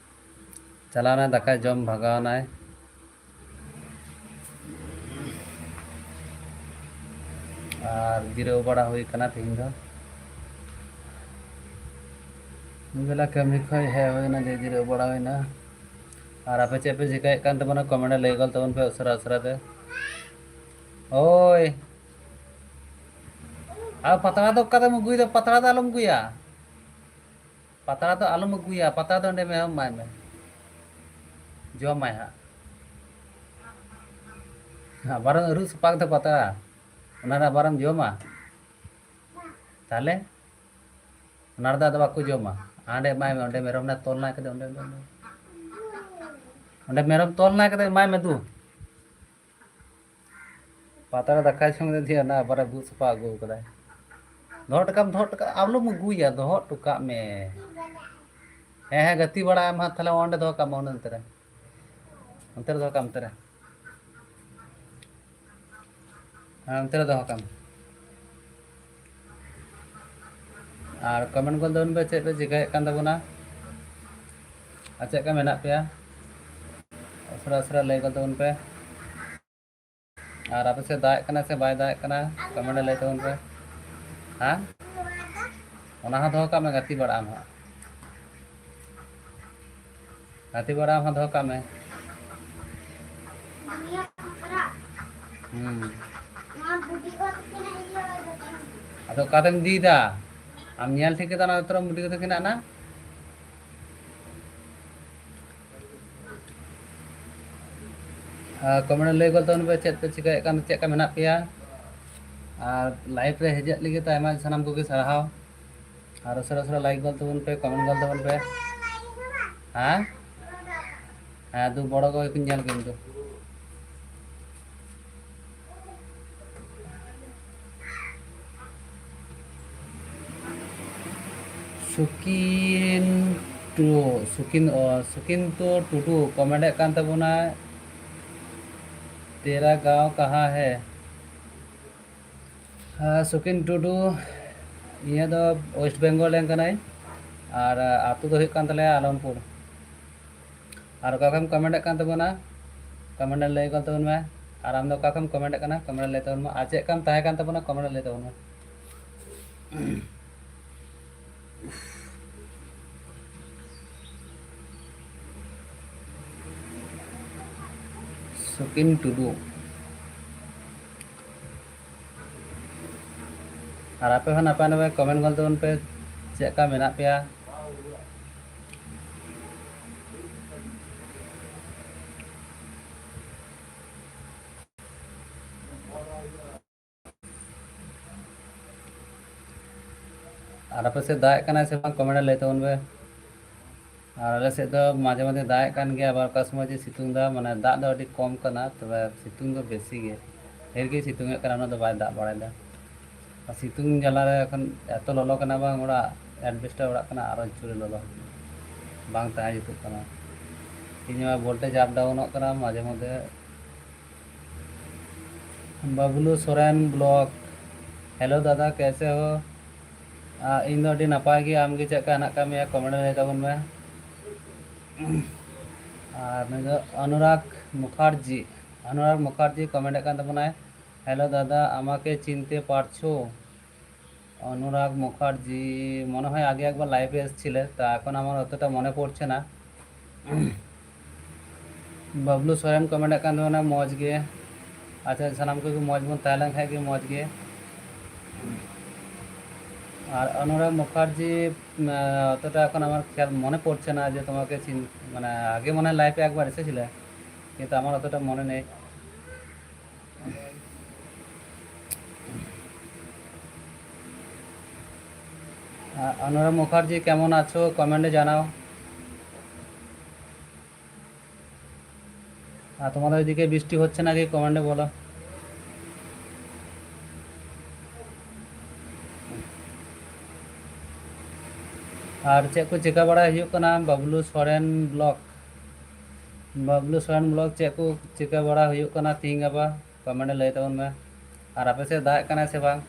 ᱪᱟᱞᱟᱣᱱᱟᱭ, ᱫᱟᱠᱟ ᱡᱚᱢ ᱵᱷᱟᱜᱟᱣᱱᱟᱭ᱾ ᱟᱨ ᱡᱤᱨᱟᱹᱣ ᱵᱟᱲᱟ ᱦᱩᱭ ᱠᱟᱱᱟ ᱛᱮᱦᱮᱧ ᱫᱚ᱾ ᱢᱤᱫ ᱵᱮᱞᱟ ᱠᱟᱹᱢᱤ ᱠᱷᱚᱡ ᱦᱮᱡ ᱦᱩᱭᱱᱟ, ᱡᱮ ᱡᱤᱨᱟᱹᱣ ᱵᱟᱲᱟ ᱦᱩᱭᱱᱟ᱾ ᱟᱨ ᱟᱯᱮ ᱪᱮᱫ ᱯᱮ ᱪᱤᱠᱟᱹᱭᱮᱫ ᱠᱟᱱ ᱛᱟᱵᱚᱱᱟ, ᱠᱚᱢᱮᱱᱴ ᱨᱮ ᱞᱟᱹᱭ ᱜᱚᱫ ᱛᱟᱵᱚᱱ ᱯᱮ ᱩᱥᱟᱹᱨᱟ ᱩᱥᱟᱹᱨᱟ ᱛᱮ᱾ ᱦᱳᱭ᱾ ᱟᱨ ᱯᱟᱛᱲᱟ ᱫᱚ ᱚᱠᱟᱛᱮᱢ ᱟᱹᱜᱩᱭᱮᱫᱟ? ᱯᱟᱛᱲᱟ ᱫᱚ ᱟᱞᱚᱢ ᱟᱹᱜᱩᱭᱟ, ᱯᱟᱛᱲᱟ ᱫᱚ ᱟᱞᱚᱢ ᱟᱹᱜᱩᱭᱟ, ᱯᱟᱛᱲᱟ ᱫᱚ ᱚᱸᱰᱮ ᱢᱮᱨᱚᱢ ᱮᱢᱟᱭ ᱢᱮ, ᱡᱚᱢᱟᱭ ᱦᱟᱸᱜ᱾ ᱟᱵᱟᱨᱮᱢ ᱟᱹᱨᱩᱵ ᱥᱟᱯᱷᱟ ᱠᱮᱫᱟ ᱯᱟᱛᱲᱟ, ᱚᱱᱟ ᱨᱮ ᱟᱵᱟᱨᱮᱢ ᱡᱚᱢᱟ, ᱛᱟᱦᱞᱮ ᱚᱱᱟ ᱨᱮᱫᱚ ᱟᱫᱚ ᱵᱟᱠᱚ ᱡᱚᱢᱟ᱾ ᱦᱟᱸᱰᱮ ᱮᱢᱟᱭ ᱢᱮ, ᱚᱸᱰᱮ ᱢᱮᱨᱚᱢ ᱮ ᱛᱚᱞ ᱱᱟᱭ ᱠᱟᱫᱮ, ᱚᱸᱰᱮ, ᱚᱸᱰᱮ, ᱚᱸᱰᱮ᱾ ᱚᱸᱰᱮ ᱢᱮᱨᱚᱢ ᱛᱚᱞ ᱱᱟᱭ ᱠᱟᱫᱮ, ᱮᱢᱟᱭ ᱢᱮ ᱫᱩ᱾ ᱯᱟᱛᱲᱟ ᱫᱟᱠᱟᱭ ᱥᱚᱸᱜᱮ ᱫᱮᱭᱟ ᱚᱱᱟ ᱟᱵᱟᱨ ᱟᱹᱜᱩ ᱥᱟᱯᱷᱟ ᱟᱹᱜᱩ ᱠᱟᱫᱟᱭ᱾ ᱫᱚᱦᱚ ᱦᱚᱴᱚ ᱠᱟᱜ ᱢᱮ, ᱫᱚᱦᱚ ᱦᱚᱴᱚ ᱠᱟᱜ ᱢᱮ, ᱟᱞᱚᱢ ᱟᱹᱜᱩᱭᱟ, ᱫᱚᱦᱚ ᱦᱚᱴᱚ ᱠᱟᱜ ᱢᱮ᱾ ᱦᱮᱸ, ᱦᱮᱸ, ᱜᱟᱛᱮ ᱵᱟᱲᱟᱭ ᱢᱮ ᱦᱟᱸᱜ, ᱛᱟᱦᱞᱮ ᱚᱸᱰᱮ ᱫᱚᱦᱚ ᱠᱟᱜ ᱢᱮ, ᱚᱱᱮ ᱚᱱᱛᱮ ᱨᱮ᱾ ᱚᱱᱛᱮ ᱨᱮ ᱫᱚᱦᱚ ᱠᱟᱜ ᱢᱮ, ᱚᱱᱛᱮ ᱨᱮ᱾ ᱦᱮᱸ, ᱚᱱᱛᱮ ᱨᱮ ᱫᱚᱦᱚ ᱠᱟᱜ ᱢᱮ᱾ ᱟᱨ ᱠᱚᱢᱮᱱᱴ ᱜᱚᱫ ᱛᱟᱵᱚᱱ ᱯᱮ, ᱪᱮᱫ ᱯᱮ ᱪᱤᱠᱟᱹᱭᱮᱫ ᱠᱟᱱ ᱛᱟᱵᱚᱱᱟ ᱟᱨ ᱪᱮᱫ ᱞᱮᱠᱟ ᱢᱮᱱᱟᱜ ᱯᱮᱭᱟ, ᱩᱥᱟᱹᱨᱟ ᱩᱥᱟᱹᱨᱟ ᱞᱟᱹᱭ ᱜᱚᱫ ᱛᱟᱵᱚᱱ ᱯᱮ᱾ ᱟᱨ ᱟᱯᱮ ᱥᱮᱫ ᱫᱟᱜ ᱮᱫ ᱠᱟᱱᱟ ᱥᱮ ᱵᱟᱭ ᱫᱟᱜ ᱮᱫ ᱠᱟᱱᱟ, ᱠᱚᱢᱮᱱᱴ ᱨᱮ ᱞᱟᱹᱭ ᱛᱟᱵᱚᱱ ᱯᱮ᱾ ᱦᱮᱸ, ᱚᱱᱟ ᱦᱚᱸ ᱫᱚᱦᱚ ᱠᱟᱜ ᱢᱮ, ᱜᱟᱛᱮ ᱵᱟᱲᱟᱜ ᱟᱢ ᱦᱟᱸᱜ᱾ ᱜᱟᱛᱮ ᱵᱟᱲᱟ ᱟᱢ ᱦᱚᱸ ᱫᱚᱦᱚ ᱠᱟᱜ ᱢᱮ᱾ ᱦᱩᱸ᱾ ᱚᱠᱟᱛᱮᱢ ᱤᱫᱤᱭᱮᱫᱟ? ᱟᱢ ᱧᱮᱞ ᱴᱷᱤᱠ ᱠᱮᱫᱟ ᱚᱱᱟ ᱛᱚᱨᱚᱯ ᱢᱩᱰᱤ ᱠᱟᱛᱮ ᱦᱮᱱᱟᱜ ᱱᱟ? ᱟᱨ comment ᱨᱮ ᱞᱟᱹᱭ ᱜᱚᱫ ᱛᱟᱵᱚᱱ ᱯᱮ ᱪᱮᱫ ᱯᱮ ᱪᱤᱠᱟᱹᱭᱮᱫ ᱠᱟᱱ, ᱪᱮᱫ ᱞᱮᱠᱟ ᱢᱮᱱᱟᱜ ᱯᱮᱭᱟ᱾ ᱟᱨ live ᱨᱮ ᱦᱮᱡ ᱞᱟᱹᱜᱤᱫ ᱛᱮ ᱟᱭᱢᱟ ᱥᱟᱱᱟᱢ ᱠᱚᱜᱮ ᱥᱟᱨᱦᱟᱣ᱾ ᱟᱨ ᱩᱥᱟᱹᱨᱟ ᱩᱥᱟᱹᱨᱟ like ᱜᱚᱫ ᱛᱟᱵᱚᱱ ᱯᱮ, comment ᱜᱚᱫ ᱛᱟᱵᱚᱱ ᱯᱮ᱾ ᱦᱮᱸ? ᱦᱮᱸ, ᱫᱩ ᱵᱚᱲᱚ ᱠᱚ ᱧᱮᱞ ᱠᱤᱱ ᱫᱩ᱾ ᱥᱩᱠᱤᱱ ᱴᱩ, ᱥᱩᱠᱤᱱ, ᱚ, ᱥᱩᱠᱤᱱᱛᱚ ᱴᱩᱰᱩ comment ᱮᱫ ᱠᱟᱱ ᱛᱟᱵᱚᱱᱟᱭ, "तेरा गांव कहाँ है?" ᱦᱮᱸ, ᱥᱩᱠᱤᱱ ᱴᱩᱰᱩ, ᱤᱧᱟᱹᱜ ᱫᱚ West Bengal ᱨᱮᱱ ᱠᱟᱱᱟᱭ, ᱟᱨ ᱟᱹᱛᱩ ᱫᱚ ᱦᱩᱭᱩᱜ ᱠᱟᱱ ᱛᱟᱞᱮᱭᱟ ᱟᱞᱚᱢᱯᱩᱨ᱾ ᱟᱨ ᱚᱠᱟ ᱠᱷᱚᱱᱮᱢ comment ᱮᱫ ᱠᱟᱱ ᱛᱟᱵᱚᱱᱟ, comment ᱨᱮ ᱞᱟᱹᱭ ᱜᱚᱫ ᱛᱟᱵᱚᱱ ᱢᱮ᱾ ᱟᱨ ᱟᱢ ᱫᱚ ᱚᱠᱟ ᱠᱷᱚᱱᱮᱢ comment ᱮᱫ ᱠᱟᱱᱟ, comment ᱨᱮ ᱞᱟᱹᱭ ᱛᱟᱵᱚᱱ ᱢᱮ᱾ ᱟᱨ ᱪᱮᱫ ᱠᱟᱢ ᱛᱟᱦᱮᱸ ᱠᱟᱱ ᱛᱟᱵᱚᱱᱟ, comment ᱨᱮ ᱞᱟᱹᱭ ᱛᱟᱵᱚᱱ ᱢᱮ᱾ ᱥᱩᱠᱤᱱ ᱴᱩᱰᱩ᱾ ᱟᱨ ᱟᱯᱮ ᱦᱚᱸ ᱱᱟᱯᱟᱭ ᱱᱟᱯᱟᱭ comment ᱜᱚᱫ ᱛᱟᱵᱚᱱ ᱯᱮ, ᱪᱮᱫ ᱞᱮᱠᱟ ᱢᱮᱱᱟᱜ ᱯᱮᱭᱟ? ᱟᱨ ᱟᱯᱮ ᱥᱮᱫ ᱫᱟᱜ ᱮᱫ ᱠᱟᱱᱟᱭ ᱥᱮ ᱵᱟᱝ, comment ᱨᱮ ᱞᱟᱹᱭ ᱛᱟᱵᱚᱱ ᱯᱮ᱾ ᱟᱨ ᱟᱞᱮ ᱥᱮᱫ ᱫᱚ ᱢᱟᱡᱷᱮ ᱢᱟᱡᱷᱮ ᱫᱟᱜ ᱮᱫ ᱠᱟᱱ ᱜᱮᱭᱟ, ᱟᱵᱟᱨ ᱚᱠᱟ ᱥᱚᱢᱚᱭ ᱡᱮ ᱥᱤᱛᱩᱝ ᱫᱟ, ᱢᱟᱱᱮ ᱫᱟᱜ ᱫᱚ ᱟᱹᱰᱤ ᱠᱚᱢ ᱠᱟᱱᱟ, ᱛᱚᱵᱮ ᱥᱤᱛᱩᱝ ᱫᱚ ᱵᱮᱥᱤ ᱜᱮ, ᱰᱷᱮᱨ ᱜᱮ ᱥᱤᱛᱩᱝ ᱮᱫ ᱠᱟᱱᱟ, ᱩᱱᱟᱹᱜ ᱫᱚ ᱵᱟᱭ ᱫᱟᱜ ᱵᱟᱲᱟᱭᱮᱫᱟ᱾ ᱟᱨ ᱥᱤᱛᱩᱝ ᱡᱟᱞᱟ ᱨᱮ ᱮᱠᱷᱚᱱ ᱮᱛᱚ ᱞᱚᱞᱚ ᱠᱟᱱᱟ ᱵᱟᱝ, ᱚᱲᱟᱜ ᱮᱰᱵᱮᱥᱴᱟᱨ ᱚᱲᱟᱜ ᱠᱟᱱᱟ, ᱟᱨᱚ ᱡᱳᱨᱮ ᱞᱚᱞᱚ, ᱵᱟᱝ ᱛᱟᱦᱮᱸ ᱡᱩᱛᱩᱜ ᱠᱟᱱᱟ᱾ ᱤᱧ ᱢᱟ voltage up downᱚᱜ ᱠᱟᱱᱟ ᱢᱟᱡᱷᱮ ᱢᱚᱫᱽᱫᱷᱮ᱾ ᱵᱟᱵᱞᱩ ᱥᱚᱨᱮᱱ vlog, hello ᱫᱟᱫᱟ, ᱠᱮᱥᱮ ᱦᱳ? ᱟᱨ ᱤᱧ ᱫᱚ ᱟᱹᱰᱤ ᱱᱟᱯᱟᱭ ᱜᱮ, ᱟᱢ ᱜᱮ ᱪᱮᱫ ᱞᱮᱠᱟ ᱦᱮᱱᱟᱜ ᱟᱠᱟᱫ ᱢᱮᱭᱟ, comment ᱨᱮ ᱞᱟᱹᱭ ᱛᱟᱵᱚᱱ ᱢᱮ᱾ ᱟᱨ ᱱᱩᱭ ᱫᱚ ᱚᱱᱩᱨᱟᱜᱽ ᱢᱩᱠᱷᱟᱨᱡᱤ, ᱚᱱᱩᱨᱟᱜᱽ ᱢᱩᱠᱷᱟᱨᱡᱤ comment ᱮᱫ ᱠᱟᱱ ᱛᱟᱵᱚᱱᱟᱭ, hello দাদা, আমাকে চিনতে পারছো? অনুরাগ মুখার্জি, মনে হয় আগে একবার লাইভে এসেছিলে, তা এখন আমার অতটা মনে পড়ছে না। ᱵᱟᱵᱞᱩ ᱥᱚᱨᱮᱱ comment ᱮᱫ ᱠᱟᱱ ᱛᱟᱵᱚᱱᱟ, ᱢᱚᱡᱽ ᱜᱮ᱾ ᱟᱪᱪᱷᱟ, ᱥᱟᱱᱟᱢ ᱠᱚᱜᱮ ᱢᱚᱡᱽ ᱵᱚᱱ ᱛᱟᱦᱮᱸ ᱞᱮᱱ ᱠᱷᱟᱡ ᱜᱮ ᱢᱚᱡᱽ ᱜᱮ᱾ আর অনুরাগ মুখার্জি, উম, আহ, অতটা এখন আমার খেয়াল মনে পড়ছে না যে তোমাকে চিন-, মানে, আগে মনে হয় লাইফে একবার এসেছিলে, কিন্তু আমার অতটা মনে নেই। আহ, অনুরাগ মুখার্জি, কেমন আছো? কমেন্টে জানাও। আর তোমাদের ওইদিকে বৃষ্টি হচ্ছে নাকি, কমেন্টে বলো। ᱟᱨ ᱪᱮᱫ ᱠᱚ ᱪᱤᱠᱟᱹ ᱵᱟᱲᱟᱭ ᱦᱩᱭᱩᱜ ᱠᱟᱱᱟ? ᱵᱟᱵᱞᱩ ᱥᱚᱨᱮᱱ ᱵᱞᱚᱜᱽ, ᱵᱟᱵᱞᱩ ᱥᱚᱨᱮᱱ ᱵᱞᱚᱜᱽ, ᱪᱮᱫ ᱠᱚ ᱪᱤᱠᱟᱹ ᱵᱟᱲᱟ ᱦᱩᱭᱩᱜ ᱠᱟᱱᱟ ᱛᱤᱦᱤᱧ ᱜᱟᱯᱟ? ᱠᱚᱢᱮᱱᱴ ᱨᱮ ᱞᱟᱹᱭ ᱛᱟᱵᱚᱱ ᱢᱮ᱾ ᱟᱨ ᱟᱯᱮ ᱥᱮᱫ ᱫᱟᱜ ᱮᱫ ᱠᱟᱱᱟᱭ ᱥᱮ ᱵᱟᱝ?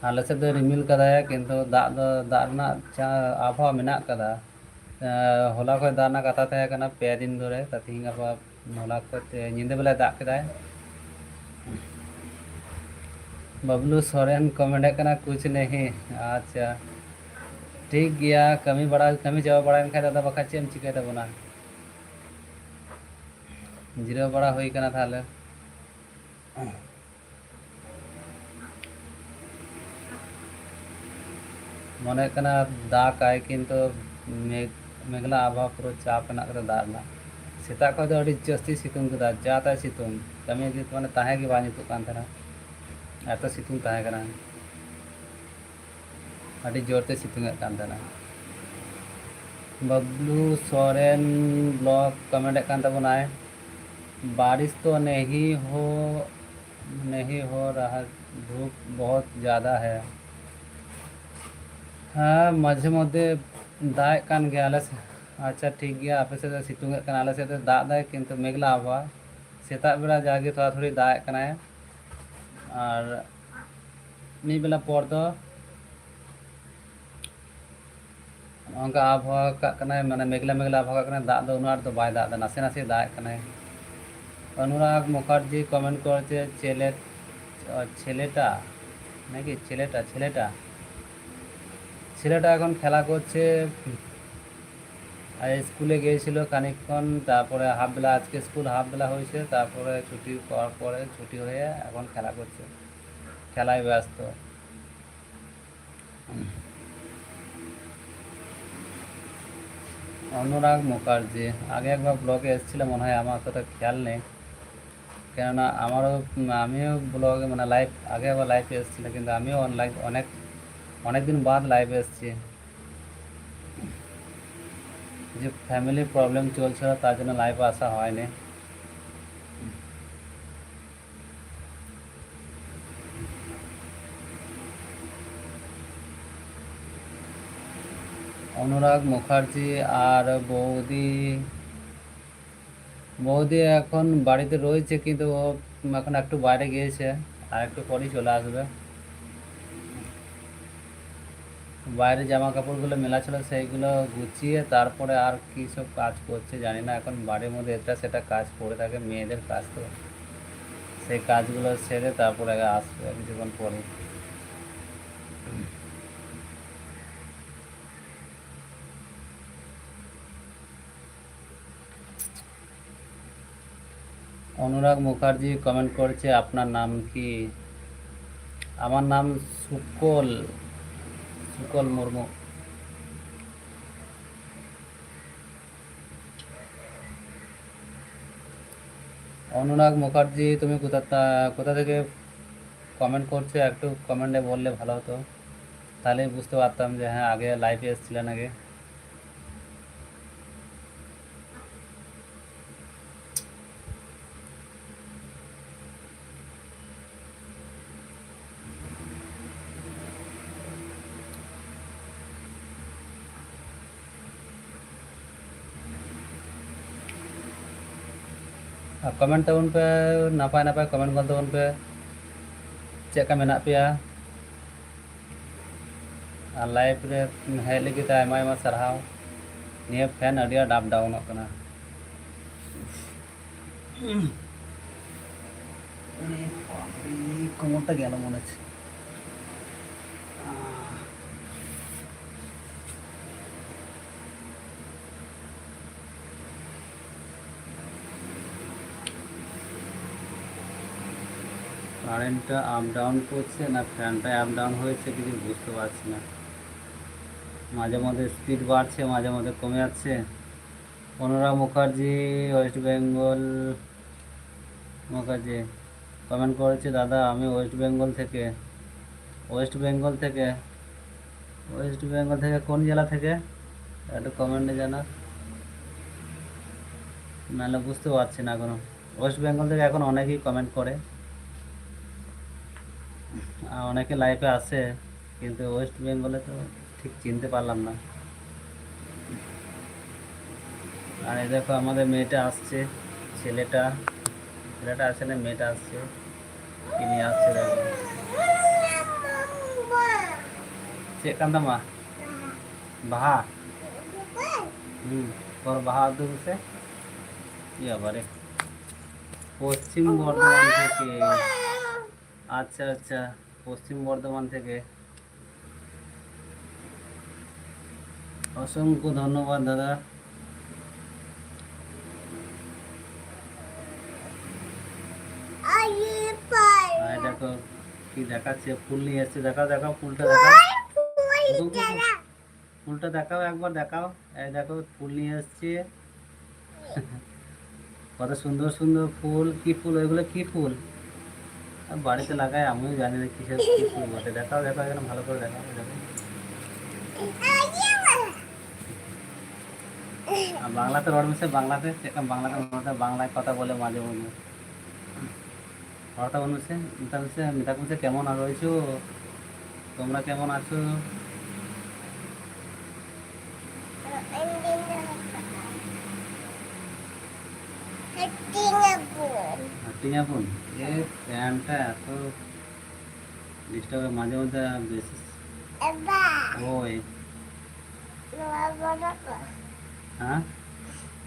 ᱟᱞᱮ ᱥᱮᱫ ᱫᱚ ᱨᱤᱢᱤᱞ ᱠᱟᱫᱟᱭ, ᱠᱤᱱᱛᱩ ᱫᱟᱜ ᱫᱚ, ᱫᱟᱜ ᱨᱮᱱᱟᱜ ᱪᱟ-, ᱟᱵᱷᱟᱣᱟ ᱢᱮᱱᱟᱜ ᱠᱟᱫᱟ᱾ ᱮᱸ, ᱦᱚᱞᱟ ᱠᱷᱚᱡ ᱫᱟᱜ ᱨᱮᱱᱟᱜ ᱠᱟᱛᱷᱟ ᱛᱟᱦᱮᱸ ᱠᱟᱱᱟ, ᱯᱮ ᱫᱤᱱ ᱫᱷᱚᱨᱮ, ᱛᱟ ᱛᱤᱦᱤᱧ ᱜᱟᱯᱟ, ᱦᱚᱞᱟ ᱠᱷᱚᱡ ᱛᱮ ᱧᱤᱫᱟᱹ ᱵᱮᱞᱟᱭ ᱫᱟᱜ ᱠᱮᱫᱟᱭ᱾ ᱵᱟᱵᱞᱩ ᱥᱚᱨᱮᱱ ᱠᱚᱢᱮᱱᱴ ᱠᱟᱱᱟ, "ᱠᱩᱪ ᱱᱟᱦᱤ᱾" ᱟᱪᱪᱷᱟ, ᱴᱷᱤᱠ ᱜᱮᱭᱟ, ᱠᱟᱹᱢᱤ ᱵᱟᱲᱟ, ᱠᱟᱹᱢᱤ ᱪᱟᱵᱟ ᱵᱟᱲᱟᱭᱮᱱ ᱠᱷᱟᱡ ᱫᱚ ᱟᱫᱚ ᱵᱟᱠᱷᱟᱡ ᱪᱮᱫ ᱮᱢ ᱪᱤᱠᱟᱹᱭ ᱛᱟᱵᱚᱱᱟ? ᱡᱤᱨᱟᱹᱣ ᱵᱟᱲᱟ ᱦᱩᱭ ᱠᱟᱱᱟ ᱛᱟᱦᱞᱮ᱾ ᱢᱚᱱᱮ ᱠᱟᱱᱟ ᱫᱟᱜᱟᱭ, ᱠᱤᱱᱛᱩ ᱢᱮᱜ-, ᱢᱮᱜᱷᱞᱟ ᱟᱵᱚᱦᱟᱣᱟ ᱯᱩᱨᱟᱹ ᱪᱟᱯ ᱦᱮᱱᱟᱜ ᱠᱟᱫᱟ ᱫᱟᱜ ᱨᱮᱱᱟᱜ᱾ ᱥᱮᱛᱟᱜ ᱠᱷᱚᱱ ᱫᱚ ᱟᱹᱰᱤ ᱡᱟᱹᱥᱛᱤ ᱥᱤᱛᱩᱝ ᱠᱮᱫᱟ, ᱡᱟ ᱛᱟᱭ ᱥᱤᱛᱩᱝ, ᱠᱟᱹᱢᱤ ᱤᱫᱤ ᱢᱟᱱᱮ ᱛᱟᱦᱮᱸ ᱜᱮ ᱵᱟᱝ ᱡᱩᱛᱩᱜ ᱠᱟᱱ ᱛᱟᱦᱮᱱᱟ, ᱮᱛᱚ ᱥᱤᱛᱩᱝ ᱛᱟᱦᱮᱸ ᱠᱟᱱᱟ᱾ ᱟᱹᱰᱤ ᱡᱳᱨ ᱛᱮ ᱥᱤᱛᱩᱝ ᱮᱫ ᱠᱟᱱ ᱛᱟᱦᱮᱱᱟ᱾ ᱵᱟᱵᱞᱩ ᱥᱚᱨᱮᱱ ᱵᱞᱚᱜᱽ ᱠᱚᱢᱮᱱᱴ ᱮᱫ ᱠᱟᱱ ᱛᱟᱵᱚᱱᱟᱭ, "ᱵᱟᱨᱤᱥ ᱛᱚ ᱱᱮᱦᱤ ᱦᱳ, ᱱᱮᱦᱤ ᱦᱳ ᱨᱟᱦᱟ, ᱫᱷᱩᱯ ᱵᱚᱦᱚᱛ ᱡᱟᱫᱟ ᱦᱮ᱾" ᱦᱮᱸ, ᱢᱟᱡᱷᱮ ᱢᱚᱫᱽᱫᱷᱮ ᱫᱟᱜ ᱮᱫ ᱠᱟᱱ ᱜᱮᱭᱟ ᱟᱞᱮ ᱥᱮᱫ᱾ ᱟᱪᱪᱷᱟ, ᱴᱷᱤᱠ ᱜᱮᱭᱟ, ᱟᱯᱮ ᱥᱮᱫ ᱫᱚ ᱥᱤᱛᱩᱝ ᱮᱫ ᱠᱟᱱᱟ, ᱟᱞᱮ ᱥᱮᱫ ᱫᱚ ᱫᱟᱜ ᱫᱟᱭ, ᱠᱤᱱᱛᱩ ᱢᱮᱜᱷᱞᱟ ᱟᱵᱚᱦᱟᱣᱟ᱾ ᱥᱮᱛᱟᱜ ᱵᱮᱲᱟ ᱡᱟᱜᱮ ᱛᱷᱚᱲᱟ ᱛᱷᱩᱲᱤ ᱫᱟᱜ ᱮᱫ ᱠᱟᱱᱟᱭ, ᱟᱨ ᱢᱤᱫ ᱵᱮᱞᱟ ᱯᱚᱨ ᱫᱚ ᱱᱚᱝᱠᱟ ᱟᱵᱚᱦᱟᱣᱟ ᱠᱟᱜ ᱠᱟᱱᱟᱭ, ᱢᱟᱱᱮ ᱢᱮᱜᱷᱞᱟ ᱢᱮᱜᱷᱞᱟ ᱟᱵᱚᱦᱟᱣᱟ ᱠᱟᱜ ᱠᱟᱱᱟᱭ, ᱫᱟᱜ ᱫᱚ ᱩᱱᱟᱹᱜ ᱟᱸᱴ ᱫᱚ ᱵᱟᱭ ᱫᱟᱜ ᱮᱫᱟ, ᱱᱟᱥᱮ ᱱᱟᱥᱮ ᱫᱟᱜ ᱮᱫ ᱠᱟᱱᱟᱭ᱾ অনুরাগ মুখার্জি কমেন্ট করেছে, "ছেলে, ছেলেটা নাকি ছেলেটা, ছেলেটা, ছেলেটা এখন খেলা করছে।" আর স্কুলে গিয়েছিল খানিকক্ষণ, তারপরে হাফ বেলা, আজকে স্কুল হাফ বেলা হয়েছে, তারপরে ছুটি পাওয়ার পরে, ছুটি হয়ে এখন খেলা করছে, খেলায় ব্যস্ত। অনুরাগ মুখার্জি আগে একবার ব্লগে এসেছিল মনে হয়, আমার অতটা খেয়াল নেই, কেননা আমারও, আমিও ব্লগে মানে লাইভ, আগে একবার লাইভে এসেছিলাম, কিন্তু আমিও অনলাইন অনেক, অনেক দিন বাদ লাইভে এসেছি। যে ফ্যামিলি প্রবলেম চলছিল, তার জন্য লাইভে আসা হয়নি। অনুরাগ মুখার্জি আর বৌদি, বৌদি এখন বাড়িতে রয়েছে, কিন্তু ও এখন একটু বাইরে গিয়েছে, আর একটু পরেই চলে আসবে। বাইরে জামা কাপড়গুলো মেলা ছিল, সেইগুলো গুছিয়ে তারপরে আর কী সব কাজ করছে জানি না। এখন বাড়ির মধ্যে এটা সেটা কাজ করে থাকে, মেয়েদের কাজ তো, সেই কাজগুলো সেরে তারপরে আসবে কিছুক্ষণ পরে। অনুরাগ মুখার্জি কমেন্ট করছে, "আপনার নাম কি?" আমার নাম সুকল, সুকল মুর্মু। অনুরাগ মুখার্জি, তুমি কোথা তা-, কোথা থেকে কমেন্ট করছো? একটু কমেন্টে বললে ভালো হতো, তাহলেই বুঝতে পারতাম যে হ্যাঁ, আগে লাইভে এসেছিলে নাকি। ᱟᱨ ᱠᱚᱢᱮᱱᱴ ᱛᱟᱵᱚᱱ ᱯᱮ, ᱱᱟᱯᱟᱭ ᱱᱟᱯᱟᱭ ᱠᱚᱢᱮᱱᱴ ᱜᱚᱫ ᱛᱟᱵᱚᱱ ᱯᱮ, ᱪᱮᱫ ᱞᱮᱠᱟ ᱢᱮᱱᱟᱜ ᱯᱮᱭᱟ? ᱟᱨ ᱞᱟᱭᱤᱵᱷ ᱨᱮ ᱦᱮᱡ ᱞᱟᱹᱜᱤᱫ ᱛᱮ ᱟᱭᱢᱟ ᱟᱭᱢᱟ ᱥᱟᱨᱦᱟᱣ᱾ ᱱᱤᱭᱟᱹ ᱯᱷᱮᱱ ᱟᱹᱰᱤ ᱟᱸᱴ ᱟᱯ ᱰᱟᱣᱩᱱᱚᱜ ᱠᱟᱱᱟ᱾ ᱠᱚᱢᱚᱨ ᱛᱮ ᱜᱮᱞ ᱢᱚᱱᱮ ᱦᱚᱪᱪᱷᱮ᱾ কারেন্টটা আপ ডাউন করছে না ফ্যানটাই আপ ডাউন হয়েছে, কিছু বুঝতে পারছি না। মাঝে মধ্যে স্পিড বাড়ছে, মাঝে মধ্যে কমে যাচ্ছে। অনুরাগ মুখার্জি, ওয়েস্ট বেঙ্গল। মুখার্জি কমেন্ট করেছে, "দাদা, আমি ওয়েস্ট বেঙ্গল থেকে।" ওয়েস্ট বেঙ্গল থেকে? ওয়েস্ট বেঙ্গল থেকে কোন জেলা থেকে? একটু কমেন্টে জানা, নাহলে বুঝতে পারছি না এখনো। ওয়েস্ট বেঙ্গল থেকে এখন অনেকেই কমেন্ট করে, আর অনেকে লাইভে আসে, কিন্তু ওয়েস্ট বেঙ্গলে তো ঠিক চিনতে পারলাম না। আর এই দেখো, আমাদের মেয়েটা আসছে, ছেলেটা, ছেলেটা আসে না, মেয়েটা আসছে, কি নিয়ে আসছে দেখো। ᱪᱮᱫ ᱠᱟᱱ ᱛᱟᱢᱟ? ᱵᱟᱦᱟ? ᱦᱩᱸ, ᱯᱚᱨ ᱵᱟᱦᱟ ᱩᱫᱩᱜ ᱢᱮᱥᱮ᱾ ᱤᱭᱟᱹ ᱵᱟᱨᱮ, ᱯᱚᱥᱪᱤᱢ ᱵᱚᱨᱫᱷᱚᱢᱟᱱ ᱛᱷᱮᱠᱮ᱾ ᱟᱪᱪᱷᱟ, ᱟᱪᱪᱷᱟ, ᱯᱚᱥᱪᱤᱢ ᱵᱚᱨᱫᱷᱚᱢᱟᱱ ᱛᱷᱮᱠᱮ। অসংখ্য ধন্যবাদ দাদা। আর দেখো কি দেখাচ্ছে, ফুল নিয়ে এসছে। দেখাও, দেখাও, ফুলটা দেখাও। ফুলটা দেখাও, একবার দেখাও। এই দেখো, ফুল নিয়ে এসছে। কত সুন্দর সুন্দর ফুল। কি ফুল ওইগুলো? কি ফুল? আর বাড়িতে লাগায়, আমিও জানি না কিসের কি ফুল বটে। দেখাও, দেখাও, এখানে ভালো করে দেখাও, দেখো। আর বাংলাতে রড মিশে, বাংলাতে সেরকম বাংলাতে রড মিশে, বাংলায় কথা বলে মাঝে মধ্যে। কথা বলুন সে, মিতা মিশে, মিতা মিশে কেমন রয়েছো? তোমরা কেমন আছো? হাঁটিং আপন। এ ফ্যানটা এত ডিস্টার্ব, মাঝে মধ্যে বেশি। ওই। ᱱᱚᱣᱟ ᱵᱚᱲᱚ ᱠᱚ᱾ ᱦᱮᱸ?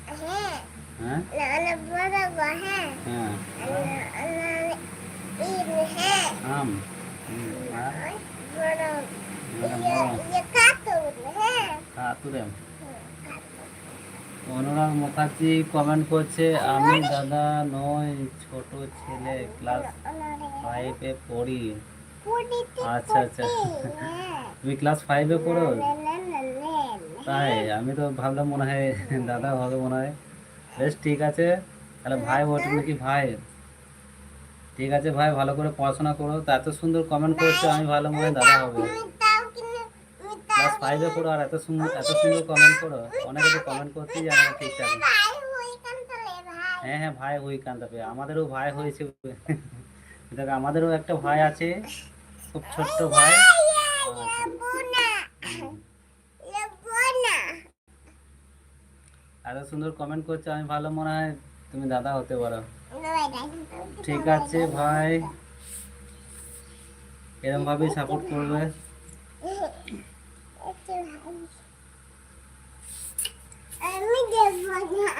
ᱦᱮᱸ᱾ ᱦᱮᱸ? ᱱᱚᱣᱟ ᱵᱚᱲᱚ ᱠᱚ, ᱦᱮᱸ? ᱦᱮᱸ᱾ ᱱᱚᱣᱟ, ᱱᱚᱣᱟ ᱤᱧ, ᱦᱮᱸ? ᱟᱢ? ᱦᱩᱸ, ᱟᱨ? ᱱᱚᱜᱼᱚᱭ ᱵᱚᱲᱚ᱾ ᱱᱚᱣᱟ ᱤᱭᱟᱹ, ᱵᱚᱲᱚ᱾ ᱤᱭᱟᱹ ᱠᱟᱨᱴᱩᱱ, ᱦᱮᱸ? ᱠᱟᱨᱴᱩᱱ ᱨᱮ? ᱦᱮᱸ, ᱠᱟᱨᱴᱩᱱ᱾ অনুরাগ মুখার্জি কমেন্ট করছে, "আমি দাদা নই, ছোট ছেলে, ক্লাস।" ᱚᱱᱟ ᱨᱮ᱾ ফাইভে পড়ি। আচ্ছা, আচ্ছা। তুমি ক্লাস ফাইভে পড়ো? তাই? আমি তো ভাবলাম মনে হয় দাদা হবে মনে হয়। বেশ, ঠিক আছে। তাহলে ভাই ওটা নাকি ভাই? ঠিক আছে ভাই, ভালো করে পড়াশোনা করো। তা এত সুন্দর কমেন্ট করছো, আমি ভালো মনে হয় দাদা হবে। ক্লাস ফাইভে পড়ো আর এত সুন্দর, এত সুন্দর কমেন্ট করো। অনেকে তো কমেন্ট করতেই জানে না ঠিকঠাক। হ্যাঁ, হ্যাঁ, ভাই হই কান্তা পে, আমাদেরও ভাই হয়েছে। দেখ, আমাদেরও একটা ভাই আছে, খুব ছোট্ট ভাই। এত সুন্দর কমেন্ট করছো, আমি ভালো মনে হয় তুমি দাদা হতে পারো। ঠিক আছে ভাই, এরম ভাবেই সাপোর্ট করবে। আমি দেব না।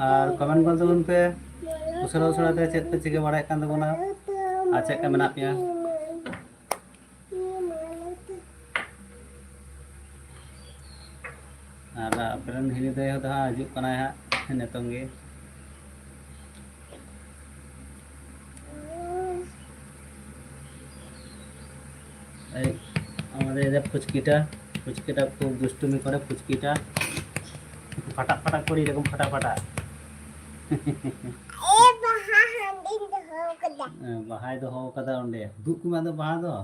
আর কমেন্ট বলতে বলতে ᱩᱥᱟᱹᱨᱟ ᱩᱥᱟᱹᱨᱟ ᱛᱮ ᱪᱮᱫ ᱯᱮ ᱪᱤᱠᱟᱹ ᱵᱟᱲᱟᱭᱮᱫ ᱠᱟᱱ ᱛᱟᱵᱚᱱᱟ ᱟᱨ ᱪᱮᱫ ᱞᱮᱠᱟ ᱢᱮᱱᱟᱜ ᱯᱮᱭᱟ? ᱟᱨ ᱟᱯᱮ ᱨᱮᱱ ᱦᱤᱞᱤ ᱫᱟᱹᱭ ᱦᱚᱸ ᱦᱟᱸᱜ ᱦᱤᱡᱩᱜ ᱠᱟᱱᱟᱭ ᱦᱟᱸᱜ ᱱᱤᱛᱚᱝ ᱜᱮ᱾ এই আমাদের এদের ফুচকিটা, ফুচকিটা খুব দুষ্টুমি করে, ফুচকিটা ফাটাক ফাটাক করি, এরকম ফাটাক ফাটাক। ᱮ, ᱵᱟᱦᱟ ᱦᱟᱺᱰᱤᱧ ᱫᱚᱦᱚ ᱠᱟᱫᱟ᱾ ᱦᱮᱸ, ᱵᱟᱦᱟᱭ ᱫᱚᱦᱚ ᱠᱟᱫᱟ ᱚᱸᱰᱮ᱾ ᱫᱩᱜ ᱠᱚᱢᱮ ᱟᱫᱚ ᱵᱟᱦᱟ ᱫᱚ᱾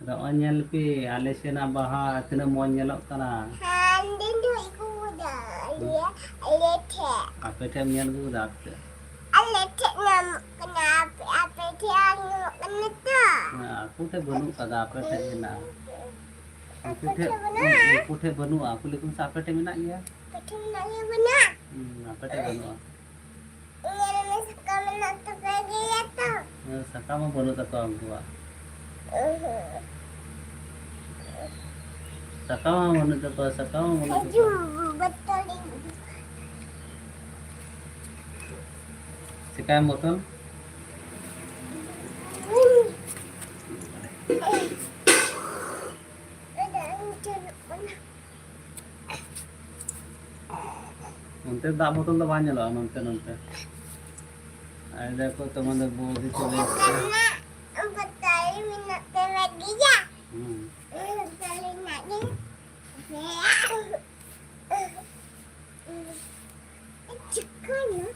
ᱟᱫᱚ ᱱᱚᱜᱼᱚᱭ ᱧᱮᱞ ᱯᱮ, ᱟᱞᱮ ᱥᱮᱱᱟᱜ ᱵᱟᱦᱟ ᱛᱤᱱᱟᱹᱜ ᱢᱚᱡᱽ ᱧᱮᱞᱚᱜ ᱠᱟᱱᱟ᱾ ᱦᱟᱺᱰᱤᱧ ᱫᱚᱦᱚ ᱟᱹᱜᱩ ᱠᱟᱫᱟ, ᱟᱞᱮ, ᱟᱞᱮ ᱴᱷᱮᱱ᱾ ᱟᱯᱮ ᱴᱷᱮᱱ ᱧᱮᱞ ᱟᱹᱜᱩ ᱠᱟᱫᱟ ᱟᱯᱮ? ᱟᱞᱮ ᱴᱷᱮᱱ ᱧᱟᱢᱚᱜ ᱠᱟᱱᱟ, ᱟᱯᱮ, ᱟᱯᱮ ᱴᱷᱮᱱ ᱧᱟᱢᱚᱜ ᱠᱟᱱᱟ ᱛᱚ? ᱦᱮᱸ, ᱟᱠᱚ ᱴᱷᱮᱱ ᱵᱟᱹᱱᱩᱜ ᱠᱟᱫᱟ, ᱟᱯᱮ ᱴᱷᱮᱱ ᱢᱮᱱᱟᱜᱼᱟ᱾ ᱩᱱᱠᱩ ᱟᱯᱮ ᱴᱷᱮᱱ, ᱴᱷᱮᱱ ᱵᱟᱹᱱᱩᱜᱼᱟ? ᱩᱱᱠᱩ ᱴᱷᱮᱱ ᱵᱟᱹᱱᱩᱜᱼᱟ᱾ ᱠᱩᱞᱤ ᱠᱚᱢ ᱥᱮ, ᱟᱯᱮ ᱴᱷᱮᱱ ᱢᱮᱱᱟᱜ ᱜᱮᱭᱟ? ᱟᱯᱮ ᱴᱷᱮᱱ ᱢᱮᱱᱟᱜ ᱜᱮᱭᱟ, ᱵᱟᱹᱱᱩᱜᱼᱟ? ᱦᱩᱸ, ᱟᱯᱮ ᱴᱷᱮᱱ ᱵᱟᱹᱱᱩᱜᱼᱟ᱾ ᱧᱮᱞ ᱢᱮ, ᱥᱟᱠᱟᱢ ᱢᱮᱱᱟᱜ ᱛᱟᱯᱮ ᱜᱮᱭᱟ ᱛᱚ? ᱦᱮᱸ, ᱥᱟᱠᱟᱢ ᱦᱚᱸ ᱵᱟᱹᱱᱩᱜ ᱛᱟᱠᱚᱣᱟ ᱩᱱᱠᱩᱣᱟᱜ᱾ ᱩᱦᱩᱸ᱾ ᱥᱟᱠᱟᱢ ᱦᱚᱸ ᱵᱟᱹᱱᱩᱜ ᱛᱟᱠᱚᱣᱟ, ᱥᱟᱠᱟᱢ ᱦᱚᱸ ᱵᱟᱹᱱᱩᱜ ᱛᱟᱠᱚᱣᱟ᱾ ᱦᱤᱡᱩᱜ, ᱵᱚᱛᱚᱞ ᱤᱧ᱾ ᱪᱤᱠᱟᱹᱭᱟᱢ ᱵᱚᱛᱚᱞ? ᱦᱩᱸ᱾ ᱛᱮ ᱫᱟᱜ ᱵᱳᱛᱚᱞ ᱫᱚ ᱵᱟᱝ ᱧᱮᱞᱚᱜᱼᱟ ᱱᱚᱱᱛᱮ ᱱᱚᱱᱛᱮ᱾ ᱟᱨ ᱫᱮᱠᱷᱚ ᱛᱚᱢᱟᱫᱮᱨ ᱵᱳᱣᱫᱤ ᱪᱚᱞᱮ ᱮᱥᱮᱪᱷᱮ᱾ ᱵᱳᱛᱚᱞ ᱢᱮᱱᱟᱜ ᱛᱟᱞᱮ ᱜᱮᱭᱟ᱾ ᱦᱩᱸ᱾ ᱵᱳᱛᱚᱞ ᱢᱮᱱᱟᱜ ᱜᱮᱭᱟ᱾ ᱪᱤᱠᱟᱹᱭᱮᱱᱟ?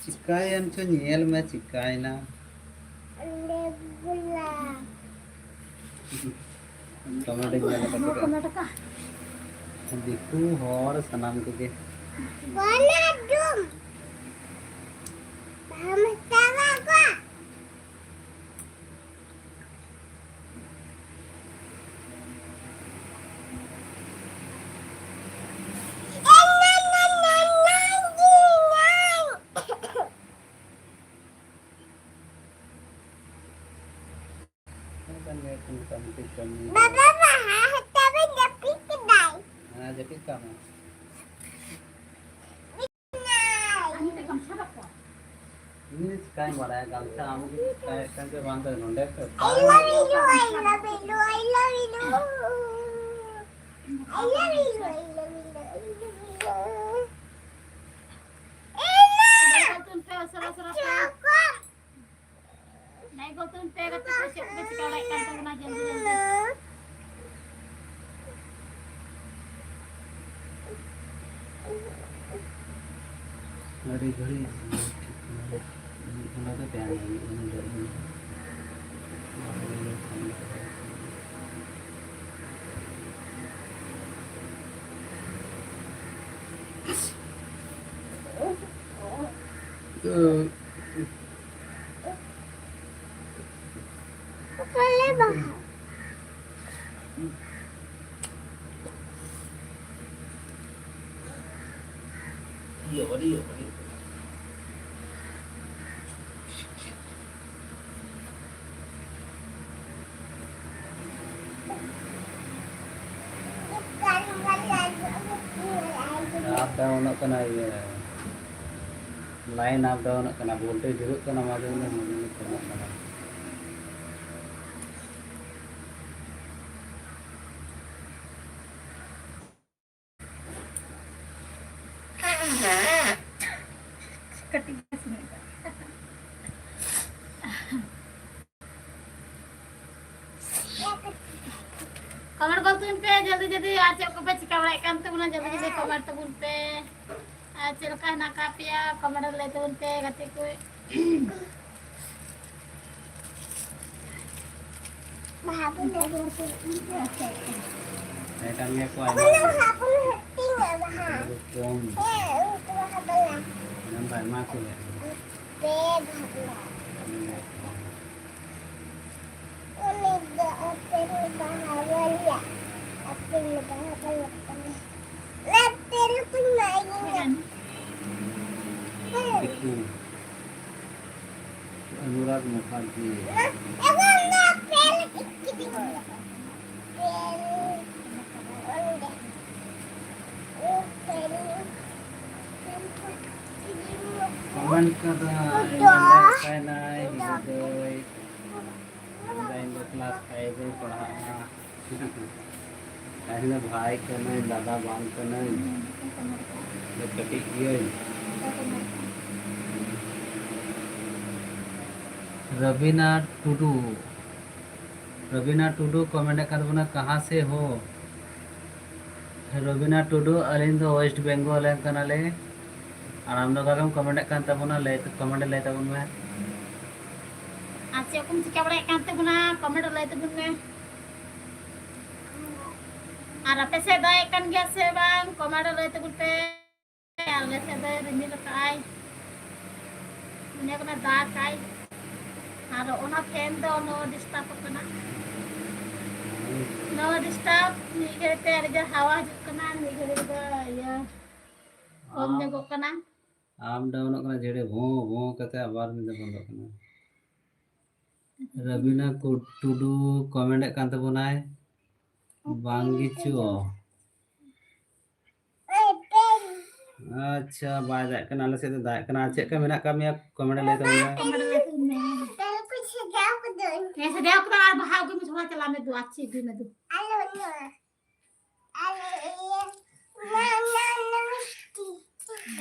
ᱪᱤᱠᱟᱹᱭᱮᱱ ᱪᱚ, ᱧᱮᱞ ᱢᱮ ᱪᱤᱠᱟᱭᱮᱱᱟ᱾ ᱚᱸᱰᱮ ᱵᱚᱞᱟ᱾ ᱴᱚᱢᱮᱴᱳᱧ ᱧᱮᱞ ᱟᱠᱟᱫ ᱛᱟᱠᱚᱣᱟ᱾ ᱴᱚᱢᱮᱴᱳ ᱠᱟ? ᱫᱤᱠᱩ, ᱦᱚᱲ, ᱥᱟᱱᱟᱢ ᱠᱚᱜᱮ᱾ ᱵᱚᱞᱟ ᱰᱩᱢ᱾ ᱵᱟᱢ ᱦᱟᱛᱟᱣᱟ ᱠᱚ? ᱵᱟᱵᱟ, ᱵᱟᱦᱟ ᱦᱟᱛᱟᱣ ᱵᱮᱱ ᱡᱟᱹᱯᱤᱫ ᱠᱮᱫᱟᱭ᱾ ᱦᱮᱸ, ᱡᱟᱹᱯᱤᱫ ᱠᱟᱜ ᱢᱮ᱾ ᱤᱧ ᱫᱚ ᱪᱤᱠᱟᱹᱧ ᱵᱟᱲᱟᱭᱟ, ᱜᱟᱢᱪᱷᱟ ᱟᱢ ᱜᱮ ᱪᱤᱠᱟᱹᱭᱮᱫ ᱠᱟᱱ ᱪᱚ ᱵᱟᱝ ᱫᱚ ᱱᱚᱰᱮ ᱠᱷᱚᱡ᱾ I love you, I love you, I love you. I love you, I love you, I love you. ᱮᱱᱟ! ᱪᱚᱠᱚ᱾ ᱱᱟᱭ ᱜᱚᱛᱚᱱ ᱯᱮ ᱜᱟᱛᱮ ᱠᱚ ᱪᱮᱫ ᱯᱮ ᱪᱤᱠᱟᱹ ᱵᱟᱲᱟᱭᱮᱫ ᱠᱟᱱ ᱛᱟᱵᱚᱱᱟ ᱡᱚᱞᱫᱤ ᱡᱚᱞᱫᱤ? ᱟᱹᱰᱤ ᱜᱷᱟᱹᱲᱤᱡ ᱚᱱᱟ ᱫᱚ ᱛᱟᱦᱮᱸ ᱞᱮᱱᱟ, ᱩᱱᱤ ᱫᱚ ᱤᱧ ᱛᱚ, ᱟᱯ ᱰᱟᱣᱩᱱᱚᱜ ᱠᱟᱱᱟ, ᱤᱭᱟᱹ, ᱞᱟᱭᱤᱱ ᱟᱯ ᱰᱟᱣᱩᱱᱚᱜ ᱠᱟᱱᱟ, ᱵᱷᱳᱞᱴᱮᱡᱽ ᱰᱷᱮᱨᱚᱜ ᱠᱟᱱᱟ, ᱢᱟᱡᱷᱮ ᱢᱟᱡᱷᱮ ᱠᱚᱢᱚᱜ ᱠᱟᱱᱟ᱾ ᱠᱚᱢᱮᱱᱴ ᱜᱚᱫ ᱛᱟᱵᱚᱱ ᱯᱮ ᱡᱚᱞᱫᱤ ᱡᱚᱞᱫᱤ, ᱟᱨ ᱪᱮᱫ ᱠᱚᱯᱮ ᱪᱤᱠᱟ ᱵᱟᱲᱟᱭᱮᱫ ᱠᱟᱱ ᱛᱟᱵᱚᱱᱟ, ᱡᱚᱞᱫᱤ ᱡᱚᱞᱫᱤ ᱠᱚᱢᱮᱱᱴ ᱛᱟᱵᱚᱱ ᱯᱮ᱾ ᱟᱨ ᱪᱮᱫ ᱞᱮᱠᱟ ᱦᱮᱱᱟᱜ ᱟᱠᱟᱫ ᱯᱮᱭᱟ, ᱠᱚᱢᱮᱱᱴ ᱨᱮ ᱞᱟᱹᱭ ᱛᱟᱵᱚᱱ ᱯᱮ ᱜᱟᱛᱮ ᱠᱚ᱾ ᱵᱟᱦᱟ ᱵᱚᱱ ᱦᱟᱹᱴᱤᱧᱟ, ᱵᱟᱦᱟ᱾ ᱠᱚᱢ᱾ ᱦᱮᱸ, ᱩᱱᱠᱩ ᱵᱟᱦᱟ ᱵᱟᱞᱟ᱾ ᱯᱮ ᱵᱟᱦᱟ ᱵᱟᱞᱟ᱾ ᱩᱱᱤ ᱫᱚ ᱟᱯᱮᱞ ᱵᱟᱦᱟ ᱵᱟᱞᱟ᱾ ᱟᱯᱮᱞ ᱵᱟᱦᱟ ᱵᱟᱞᱟ ᱠᱟᱱᱟᱭ᱾ ᱟᱯᱮᱞ ᱠᱚ ᱮᱢᱟᱭ ᱠᱟᱱᱟ᱾ ᱫᱤᱠᱩ᱾ ᱚᱱᱩᱨᱟᱜᱽ ᱢᱩᱠᱷᱟᱨᱡᱤ᱾ ᱮᱵᱚᱝ ᱫᱚ ᱟᱯᱮᱞ ᱠᱤᱫᱤᱧ᱾ ᱟᱯᱮᱞ᱾ ᱚᱸᱰᱮ᱾ ᱟᱯᱮᱞ᱾ ᱠᱚᱢᱮᱱᱴ ᱠᱟᱫᱟᱭ, ᱦᱩᱰᱟ᱾ ᱢᱮᱱᱫᱟᱭ ᱚᱠᱟᱭᱱᱟᱭ, ᱦᱩᱰᱟ᱾ ᱦᱤᱡᱩᱜ ᱫᱚᱭ᱾ ᱢᱮᱱᱫᱟᱭ ᱤᱧ ᱫᱚ ᱠᱞᱟᱥ ᱯᱷᱟᱭᱤᱵᱷ ᱨᱮᱧ ᱯᱟᱲᱦᱟᱜᱼᱟ᱾ ᱛᱟᱦᱮᱸ ᱵᱷᱟᱭ ᱠᱟᱹᱱᱟᱹᱧ, ᱫᱟᱫᱟ ᱵᱟᱝ ᱠᱟᱹᱱᱟᱹᱧ᱾ ᱤᱧ ᱫᱚ ᱠᱟᱹᱴᱤᱡ ᱜᱤᱭᱟᱹᱧ᱾ ᱨᱚᱵᱤᱱᱟ ᱴᱩᱰᱩ, ᱨᱚᱵᱤᱱᱟ ᱴᱩᱰᱩ ᱠᱚᱢᱮᱱᱴ ᱠᱟᱱ ᱛᱟᱵᱚᱱᱟ, ᱠᱟᱦᱟᱸ ᱥᱮ ᱦᱳ? ᱨᱚᱵᱤᱱᱟ ᱴᱩᱰᱩ, ᱟᱹᱞᱤᱧ ᱫᱚ ᱳᱭᱮᱥᱴ ᱵᱮᱝᱜᱚᱞ ᱨᱮᱱ ᱠᱟᱱᱟᱞᱮ᱾ ᱟᱨ ᱟᱢ ᱫᱚ ᱚᱠᱟ ᱠᱷᱚᱱᱮᱢ ᱠᱚᱢᱮᱱᱴ ᱠᱟᱱ ᱛᱟᱵᱚᱱᱟ? ᱞᱟᱹᱭ, ᱠᱚᱢᱮᱱᱴ ᱨᱮ ᱞᱟᱹᱭ ᱛᱟᱵᱚᱱ ᱢᱮ᱾ ᱟᱨ ᱪᱮᱫ ᱠᱚᱢ ᱪᱤᱠᱟ ᱵᱟᱲᱟᱭᱮᱫ ᱠᱟᱱ ᱛᱟᱵᱚᱱᱟ? ᱠᱚᱢᱮᱱᱴ ᱨᱮ ᱞᱟᱹᱭ ᱛᱟᱵᱚᱱ ᱢᱮ᱾ ᱟᱨ ᱟᱯᱮ ᱥᱮᱫ ᱫᱟᱜ ᱮᱫ ᱠᱟᱱ ᱜᱮᱭᱟ ᱥᱮ ᱵᱟᱝ? ᱠᱚᱢᱮᱱᱴ ᱨᱮ ᱞᱟᱹᱭ ᱛᱟᱵᱚᱱ ᱯᱮ᱾ ᱟᱞᱮ ᱥᱮᱫ ᱫᱚᱭ ᱨᱤᱢᱤᱞ ᱟᱠᱟᱫᱼᱟᱭ, ᱢᱚᱱᱮ ᱠᱟᱱᱟ ᱫᱟᱜᱟᱭ᱾ ᱟᱨ ᱚᱱᱟ ᱯᱷᱮᱱ ᱫᱚ ᱱᱚᱣᱟ ᱰᱤᱥᱴᱟᱵᱚᱜ ᱠᱟᱱᱟ, ᱱᱚᱣᱟ ᱰᱤᱥᱴᱟᱵ᱾ ᱢᱤᱫ ᱜᱷᱟᱹᱲᱤᱡ ᱛᱮ ᱟᱹᱰᱤ ᱡᱳᱨ ᱦᱟᱣᱟ ᱦᱤᱡᱩᱜ ᱠᱟᱱᱟ, ᱢᱤᱫ ᱜᱷᱟᱹᱲᱤᱡ ᱛᱮᱫᱚ ᱤᱭᱟᱹ ᱠᱚᱢ ᱧᱚᱜᱚᱜ ᱠᱟᱱᱟ᱾ ᱟᱯ ᱰᱟᱣᱩᱱᱚᱜ ᱠᱟᱱᱟ, ᱡᱷᱮᱲᱮ ᱵᱷᱚᱸ ᱵᱷᱚᱸ ᱠᱟᱛᱮ ᱟᱵᱟᱨ ᱢᱤᱫ ᱫᱷᱟᱣ ᱵᱚᱱᱫᱚᱜ ᱠᱟᱱᱟ᱾ ᱨᱚᱵᱤᱱᱟ ᱠᱩ-, ᱴᱩᱰᱩ ᱠᱚᱢᱮᱱᱴ ᱮᱫ ᱠᱟᱱ ᱛᱟᱵᱚᱱᱟᱭ, ᱵᱟᱝ ᱜᱮᱪᱚ᱾ ᱟᱪᱪᱷᱟ, ᱵᱟᱭ ᱫᱟᱜ ᱠᱟᱱᱟ, ᱟᱞᱮ ᱥᱮᱫ ᱫᱚ ᱫᱟᱜ ᱠᱟᱱᱟ᱾ ᱪᱮᱫ ᱞᱮᱠᱟ ᱢᱮᱱᱟᱜ ᱟᱠᱟᱫ ᱢᱮᱭᱟ? ᱠᱚᱢᱮᱱᱴ ᱨᱮ ᱞᱟᱹᱭ ᱛᱟᱵᱚᱱ ᱢᱮ᱾ ᱦᱮᱸ, ᱥᱟᱡᱟᱣ ᱠᱟᱫᱟ ᱟᱨ ᱵᱟᱦᱟ ᱟᱹᱜᱩᱭ ᱢᱮ, ᱛᱷᱚᱲᱟ ᱪᱟᱞᱟᱜ ᱢᱮ, ᱫᱩ ᱟᱨ ᱪᱮᱫ ᱟᱹᱜᱩᱭ ᱢᱮ, ᱫᱩ᱾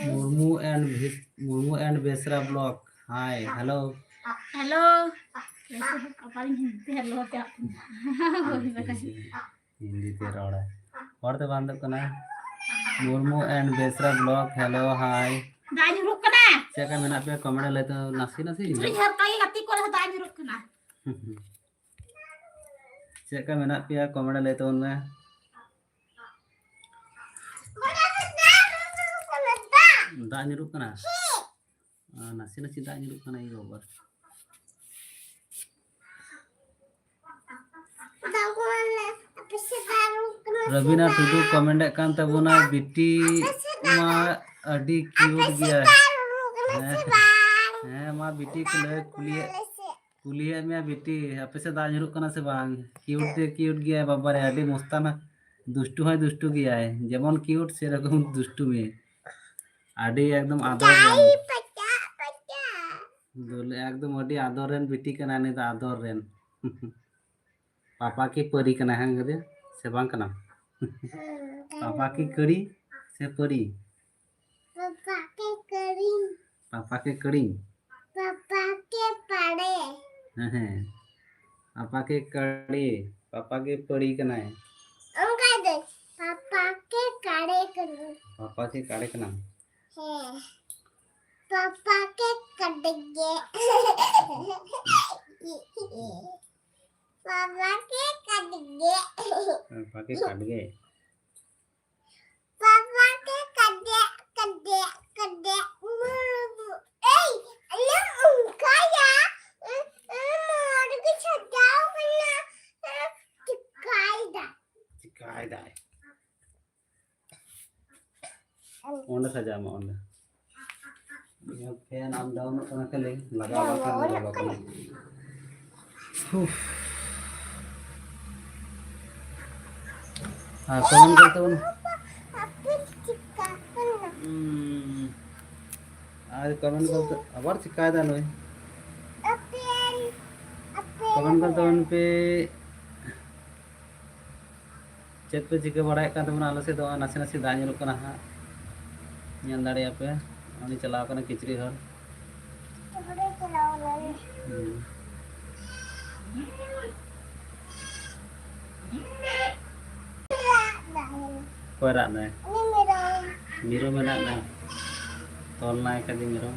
Murmu and ᱵᱷᱤᱥ-, Murmu and Besra vlog. Hi, hello. Hello. ᱟᱵᱟᱨᱤᱧ Hindi hello ᱛᱮ ᱟᱯᱮ᱾ ᱦᱳᱭ, ᱵᱟᱠᱷᱟᱱ᱾ ᱦᱤᱱᱫᱤ ᱛᱮ ᱨᱚᱲᱟ᱾ ᱦᱚᱲ ᱛᱮ ᱵᱟᱝ ᱫᱚ ᱠᱟᱱᱟ᱾ Murmu and Besra vlog, hello, hi᱾ ᱫᱟᱜ ᱧᱩᱨᱩᱜ ᱠᱟᱱᱟ᱾ ᱪᱮᱫ ᱞᱮᱠᱟ ᱢᱮᱱᱟᱜ ᱯᱮᱭᱟ? Comment ᱞᱟᱹᱭ ᱛᱟᱵᱚᱱ ᱱᱟᱥᱮ ᱱᱟᱥᱮ᱾ ᱤᱧ ᱡᱷᱟᱨᱠᱟ ᱜᱮ ᱜᱟᱛᱮ ᱠᱚᱨᱮ ᱦᱚᱸ ᱫᱟᱜ ᱧᱩᱨᱩᱜ ᱠᱟᱱᱟ᱾ ᱪᱮᱫ ᱞᱮᱠᱟ ᱢᱮᱱᱟᱜ ᱯᱮᱭᱟ? Comment ᱞᱟᱹᱭ ᱛᱟᱵᱚᱱ ᱢᱮ᱾ ᱫᱟᱜ ᱧᱩᱨᱩᱜ ᱠᱟᱱᱟ? ᱟᱨ ᱱᱟᱥᱮ ᱱᱟᱥᱮ ᱫᱟᱜ ᱧᱩᱨᱩᱜ ᱠᱟᱱᱟ, ᱤᱭᱟᱹ ᱵᱟᱵᱟ᱾ ᱨᱚᱵᱤᱱᱟ ᱴᱩᱰᱩ comment ᱮᱫ ᱠᱟᱱ ᱛᱟᱵᱚᱱᱟ, ᱵᱤᱴᱤ ᱢᱟ ᱟᱹᱰᱤ cute ᱜᱮᱭᱟ᱾ ᱦᱮᱸ, ᱦᱮᱸ, ᱢᱟ ᱵᱤᱴᱤ ᱠᱚ ᱞᱟᱹᱭ ᱠᱩᱞᱤᱭᱮᱫ, ᱠᱩᱞᱤᱭᱮᱫ ᱢᱮᱭᱟ ᱵᱤᱴᱤ, ᱟᱯᱮ ᱥᱮᱫ ᱫᱟᱜ ᱧᱩᱨᱩᱜ ᱠᱟᱱᱟ ᱥᱮ ᱵᱟᱝ? Cute ᱛᱮ cute ᱜᱮᱭᱟᱭ ᱵᱟᱵᱟ ᱨᱮ, ᱟᱹᱰᱤ ᱢᱚᱥᱛᱟᱱᱟ, ᱫᱩᱥᱴᱩ ᱦᱚᱸᱭ ᱫᱩᱥᱴᱩ ᱜᱮᱭᱟᱭ, ᱡᱮᱢᱚᱱ cute ᱥᱮᱨᱚᱠᱚᱢ ᱫᱩᱥᱴᱩ ᱢᱮ᱾ ᱟᱹᱰᱤ ᱮᱠᱫᱚᱢ ᱟᱫᱚᱨ ᱨᱮᱱ᱾ ᱫᱩᱞ-, ᱮᱠᱫᱚᱢ ᱟᱹᱰᱤ ᱟᱫᱚᱨ ᱨᱮᱱ ᱵᱤᱴᱤ ᱠᱟᱱᱟᱭ ᱱᱩᱭ ᱫᱚ, ᱟᱫᱚᱨ ᱨᱮᱱ᱾ ᱯᱟᱯᱟ ᱠᱤ ᱯᱟᱹᱨᱤ ᱠᱟᱱᱟᱭ, ᱦᱮᱸ ᱜᱟᱫᱮ? ᱥᱮ ᱵᱟᱝ ᱠᱟᱱᱟ? ᱯᱟᱯᱟ ᱠᱤ ᱠᱟᱹᱲᱤ ᱥᱮ ᱯᱟᱹᱨᱤ? ᱯᱟᱯᱟ ᱠᱤ ᱠᱟᱹᱲᱤ᱾ ᱯᱟᱯᱟ ᱠᱤ ᱠᱟᱹᱲᱤ᱾ ᱯᱟᱯᱟ ᱠᱤ ᱯᱟᱲᱮ᱾ ᱦᱮᱸ, ᱦᱮᱸ᱾ ᱯᱟᱯᱟ ᱠᱤ ᱠᱟᱹᱲᱤ, ᱯᱟᱯᱟ ᱠᱤ ᱯᱟᱹᱨᱤ ᱠᱟᱱᱟᱭ᱾ ᱚᱱᱠᱟ ᱫᱚ, ᱯᱟᱯᱟ ᱠᱤ ᱠᱟᱲᱮ ᱠᱟᱱᱟᱭ᱾ ᱯᱟᱯᱟ ᱠᱤ ᱠᱟᱲᱮ ᱠᱟᱱᱟᱢ᱾ ᱦᱮᱸ᱾ ᱯᱟᱯᱟ ᱠᱤ ᱠᱟᱰᱜᱮ᱾ ᱯᱟᱯᱟ ᱠᱤ ᱠᱟᱰᱜᱮ᱾ ᱯᱟᱯᱟ ᱠᱤ ᱠᱟᱰᱜᱮ᱾ ᱯᱟᱯᱟ ᱠᱤ ᱠᱟᱰᱮ, ᱠᱟᱰᱮ, ᱠᱟᱰᱮ, ᱢᱩᱨᱢᱩ᱾ ᱮᱭ, ᱟᱞᱚᱢ ᱚᱱᱠᱟᱭᱟ᱾ ᱩᱸ, ᱩᱸ, ᱢᱚᱡᱽ ᱜᱮ ᱥᱟᱡᱟᱣ ᱠᱟᱱᱟ᱾ ᱩᱸ, ᱪᱤᱠᱟᱭ ᱫᱟ? ᱪᱤᱠᱟᱭ ᱫᱟᱭ? ᱚᱸᱰᱮ ᱥᱟᱡᱟᱣ ᱢᱮ, ᱚᱸᱰᱮ᱾ ᱯᱷᱮᱱ up downᱚᱜ ᱠᱟᱱᱟ ᱠᱷᱟᱹᱞᱤ, ᱞᱟᱜᱟᱣ ᱵᱟᱝᱠᱷᱟᱱ ᱞᱚᱞᱚ ᱠᱟᱱᱟ᱾ ᱦᱩᱯ᱾ ᱟᱨ comment ᱠᱚᱨᱮ ᱛᱟᱵᱚᱱ᱾ ᱦᱩᱸ᱾ ᱟᱨ comment ᱠᱚᱨᱮ ᱛᱚ ᱟᱵᱟᱨ ᱪᱤᱠᱟᱭ ᱫᱟ ᱱᱩᱭ? Comment ᱠᱚᱨᱮ ᱛᱟᱵᱚᱱ ᱯᱮ᱾ ᱪᱮᱫ ᱯᱮ ᱪᱤᱠᱟᱹ ᱵᱟᱲᱟᱭᱮᱫ ᱠᱟᱱ ᱛᱟᱵᱚᱱᱟ? ᱟᱞᱮ ᱥᱮᱫ ᱫᱚ ᱱᱟᱥᱮ ᱱᱟᱥᱮ ᱫᱟᱜ ᱧᱩᱨᱩᱜ ᱠᱟᱱᱟ ᱦᱟᱸᱜ, ᱧᱮᱞ ᱫᱟᱲᱮᱭᱟᱜᱼᱟ ᱯᱮ᱾ ᱩᱱᱤ ᱪᱟᱞᱟᱣ ᱠᱟᱱᱟ ᱠᱤᱪᱨᱤᱡ ᱦᱚᱨ᱾ ᱦᱩᱸ᱾ ᱚᱠᱚᱭ ᱨᱟᱜ ᱫᱟᱭ? ᱢᱤᱨᱩ ᱢᱮᱱᱟᱜ ᱫᱚ᱾ ᱛᱚᱞ ᱱᱟᱭ ᱠᱟᱫᱤ ᱢᱮᱨᱚᱢ᱾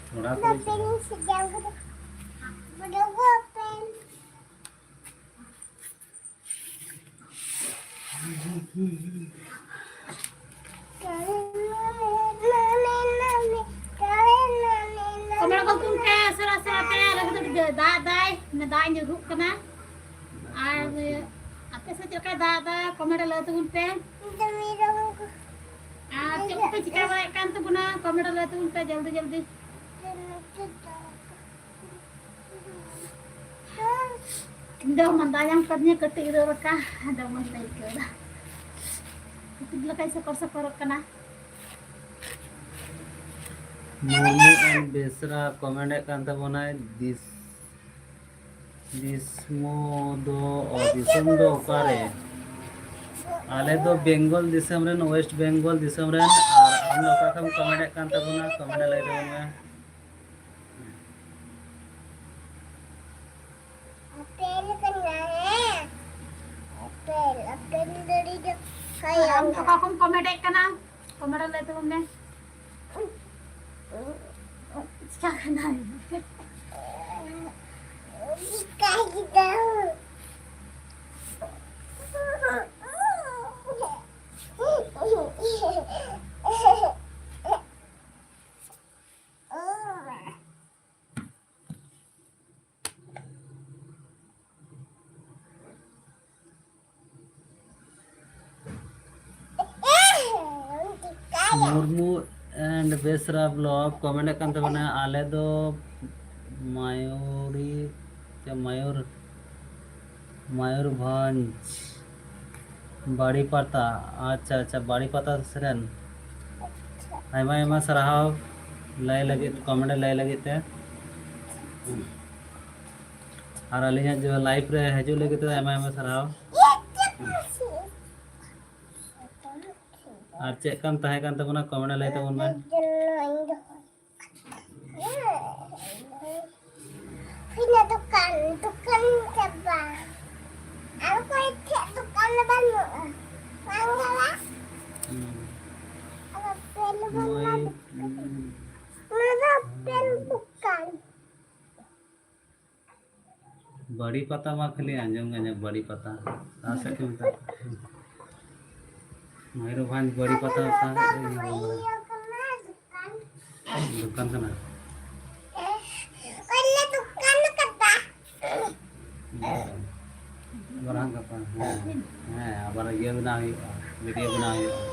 ᱛᱷᱚᱲᱟ ᱛᱷᱚᱲᱤ ᱪᱟᱞᱟᱜᱼᱟ᱾ ᱠᱚᱢᱮᱱᱴ ᱜᱚᱞ ᱛᱟᱵᱚᱱ ᱯᱮ, ᱥᱮᱬᱟ ᱥᱮᱬᱟ ᱛᱮ, ᱟᱞᱮ ᱥᱮᱫ ᱫᱚ ᱫᱟᱜ ᱫᱟᱭ, ᱢᱟᱱᱮ ᱫᱟᱜ ᱧᱩᱨᱦᱩᱜ ᱠᱟᱱᱟ᱾ ᱟᱨ ᱟᱯᱮ ᱥᱮᱫ ᱪᱮᱫ ᱞᱮᱠᱟᱭ ᱫᱟᱜ ᱫᱟ, ᱠᱚᱢᱮᱱᱴ ᱨᱮ ᱞᱟᱹᱭ ᱛᱟᱵᱚᱱ ᱯᱮ᱾ ᱟᱨ ᱪᱮᱫ ᱠᱚᱯᱮ ᱪᱤᱠᱟ ᱵᱟᱲᱟᱭᱮᱫ ᱠᱟᱱ ᱛᱟᱵᱚᱱᱟ, ᱠᱚᱢᱮᱱᱴ ᱨᱮ ᱞᱟᱹᱭ ᱛᱟᱵᱚᱱ ᱯᱮ ᱡᱚᱞᱫᱤ ᱡᱚᱞᱫᱤ᱾ ᱤᱧ ᱫᱚ ᱢᱟᱸᱫᱟ ᱧᱟᱢ ᱠᱟᱫᱤᱧᱟ ᱠᱟᱹᱴᱤᱡ ᱨᱮ ᱞᱮᱠᱟ, ᱟᱫᱚ ᱢᱚᱡᱽ ᱵᱟᱹᱧ ᱟᱹᱭᱠᱟᱹᱣ ᱫᱟ᱾ ᱠᱟᱹᱴᱤᱡ ᱞᱮᱠᱟᱧ ᱥᱚᱠᱚᱨ ᱥᱚᱠᱚᱨᱚᱜ ᱠᱟᱱᱟ᱾ ᱢᱩᱨᱢᱩ ᱮᱱ ᱵᱮᱥᱨᱟ ᱠᱚᱢᱮᱱᱴ ᱮᱫ ᱠᱟᱱ ᱛᱟᱵᱚᱱᱟᱭ, ᱫᱤᱥ-, ᱫᱤᱥᱢᱚ ᱫᱚ, ᱚ, ᱫᱤᱥᱚᱢ ᱫᱚ ᱚᱠᱟᱨᱮ? ᱟᱞᱮ ᱫᱚ ᱵᱮᱝᱜᱚᱞ ᱫᱤᱥᱚᱢ ᱨᱮᱱ, ᱳᱭᱮᱥᱴ ᱵᱮᱝᱜᱚᱞ ᱫᱤᱥᱚᱢ ᱨᱮᱱ᱾ ᱟᱨ ᱟᱢ ᱫᱚ ᱚᱠᱟ ᱠᱷᱚᱱ ᱠᱚᱢᱮᱱᱴ ᱮᱫ ᱠᱟᱱ ᱛᱟᱵᱚᱱᱟ? ᱠᱚᱢᱮᱱᱴ ᱨᱮ ᱞᱟᱹᱭ ᱛᱟᱵᱚᱱ ᱢᱮ᱾ ᱟᱯᱮᱞ ᱠᱟᱱᱟ, ᱦᱮᱸ? ᱟᱯᱮᱞ, ᱟᱯᱮᱞ ᱫᱟᱨᱮ ᱫᱚ ᱟᱢ ᱦᱟᱭᱟᱝ ᱫᱚ ᱚᱠᱟ ᱠᱷᱚᱱ ᱠᱚᱢᱮᱱᱴ ᱮᱫ ᱠᱟᱱᱟ? ᱠᱚᱢᱮᱱᱴ ᱨᱮ ᱞᱟᱹᱭ ᱛᱟᱵᱚᱱ ᱢᱮ᱾ ᱪᱤᱠᱟᱹ ᱠᱟᱱᱟ? ᱪᱤᱠᱟᱹ ᱠᱮᱫᱟ᱾ Murmu and Besra vlog comment ᱮᱫ ᱠᱟᱱ ᱛᱟᱵᱚᱱᱟ, ᱟᱞᱮ ᱫᱚ ᱢᱟᱭᱩᱨᱤ ᱥᱮ ᱢᱟᱭᱩᱨ, ᱢᱟᱭᱩᱨᱵᱷᱚᱸᱡᱽ, ᱵᱟᱲᱤᱯᱟᱛᱟ᱾ ᱟᱪᱪᱷᱟ, ᱟᱪᱪᱷᱟ, ᱵᱟᱲᱤᱯᱟᱛᱟ ᱨᱮᱱ᱾ ᱟᱭᱢᱟ, ᱟᱭᱢᱟ ᱥᱟᱨᱦᱟᱣ ᱞᱟᱹᱭ ᱞᱟᱹᱜᱤᱫ, ᱠᱚᱢᱮᱱᱴ ᱨᱮ ᱞᱟᱹᱭ ᱞᱟᱹᱜᱤᱫ ᱛᱮ᱾ ᱟᱨ ᱟᱹᱞᱤᱧᱟᱜ ᱡᱮ live ᱨᱮ ᱦᱤᱡᱩᱜ ᱞᱟᱹᱜᱤᱫ ᱛᱮ ᱟᱭᱢᱟ ᱟᱭᱢᱟ ᱥᱟᱨᱦᱟᱣ᱾ ᱟᱨ ᱪᱮᱫ ᱠᱟᱱ ᱛᱟᱦᱮᱸ ᱠᱟᱱ ᱛᱟᱵᱚᱱᱟ, comment ᱨᱮ ᱞᱟᱹᱭ ᱛᱟᱵᱚᱱ ᱵᱮᱱ᱾ ᱦᱩᱭᱱᱟ ᱫᱚᱠᱟᱱ, ᱫᱚᱠᱟᱱ ᱪᱟᱵᱟ᱾ ᱟᱨ ᱚᱠᱚᱭ ᱴᱷᱮᱡ ᱫᱚᱠᱟᱱ ᱵᱟᱹᱱᱩᱜᱼᱟ᱾ ᱵᱟᱝ ᱪᱟᱞᱟᱜ? ᱦᱩᱸ᱾ ᱟᱨ ᱟᱯᱮ ᱫᱚ ᱵᱟᱝ ᱢᱟᱹᱭ, ᱪᱟᱞᱟᱜ? ᱦᱩᱸ᱾ ᱚᱱᱟ ᱫᱚ ᱟᱯᱮ ᱫᱚᱠᱟᱱ᱾ ᱵᱟᱹᱲᱤ ᱯᱟᱛᱟ ᱢᱟ ᱠᱷᱟᱹᱞᱤ ᱟᱸᱡᱚᱢ ᱜᱮ ᱟᱸᱡᱚᱢ, ᱵᱟᱹᱲᱤ ᱯᱟᱛᱟ᱾ ᱚᱠᱟ ᱥᱮᱫ ᱠᱚ ᱢᱮᱛᱟᱜ? ᱢᱚᱭᱩᱨᱵᱷᱚᱸᱡᱽ ᱵᱟᱹᱲᱤ ᱯᱟᱛᱟ, ᱚᱠᱟ ᱥᱮᱫ ᱨᱮ ᱢᱮᱱᱟᱜᱼᱟ? ᱫᱚᱠᱟᱱ ᱠᱟᱱᱟ? ᱚᱸᱰᱮ ᱫᱚᱠᱟᱱ ᱠᱟᱫᱟ᱾ ᱟᱵᱟᱨ ᱦᱟᱸᱜ ᱜᱟᱯᱟ, ᱦᱮᱸ, ᱦᱮᱸ, ᱟᱵᱟᱨ ᱤᱭᱟᱹ ᱵᱮᱱᱟᱣ ᱦᱩᱭᱩᱜᱼᱟ, video ᱵᱮᱱᱟᱣ ᱦᱩᱭᱩᱜᱼᱟ᱾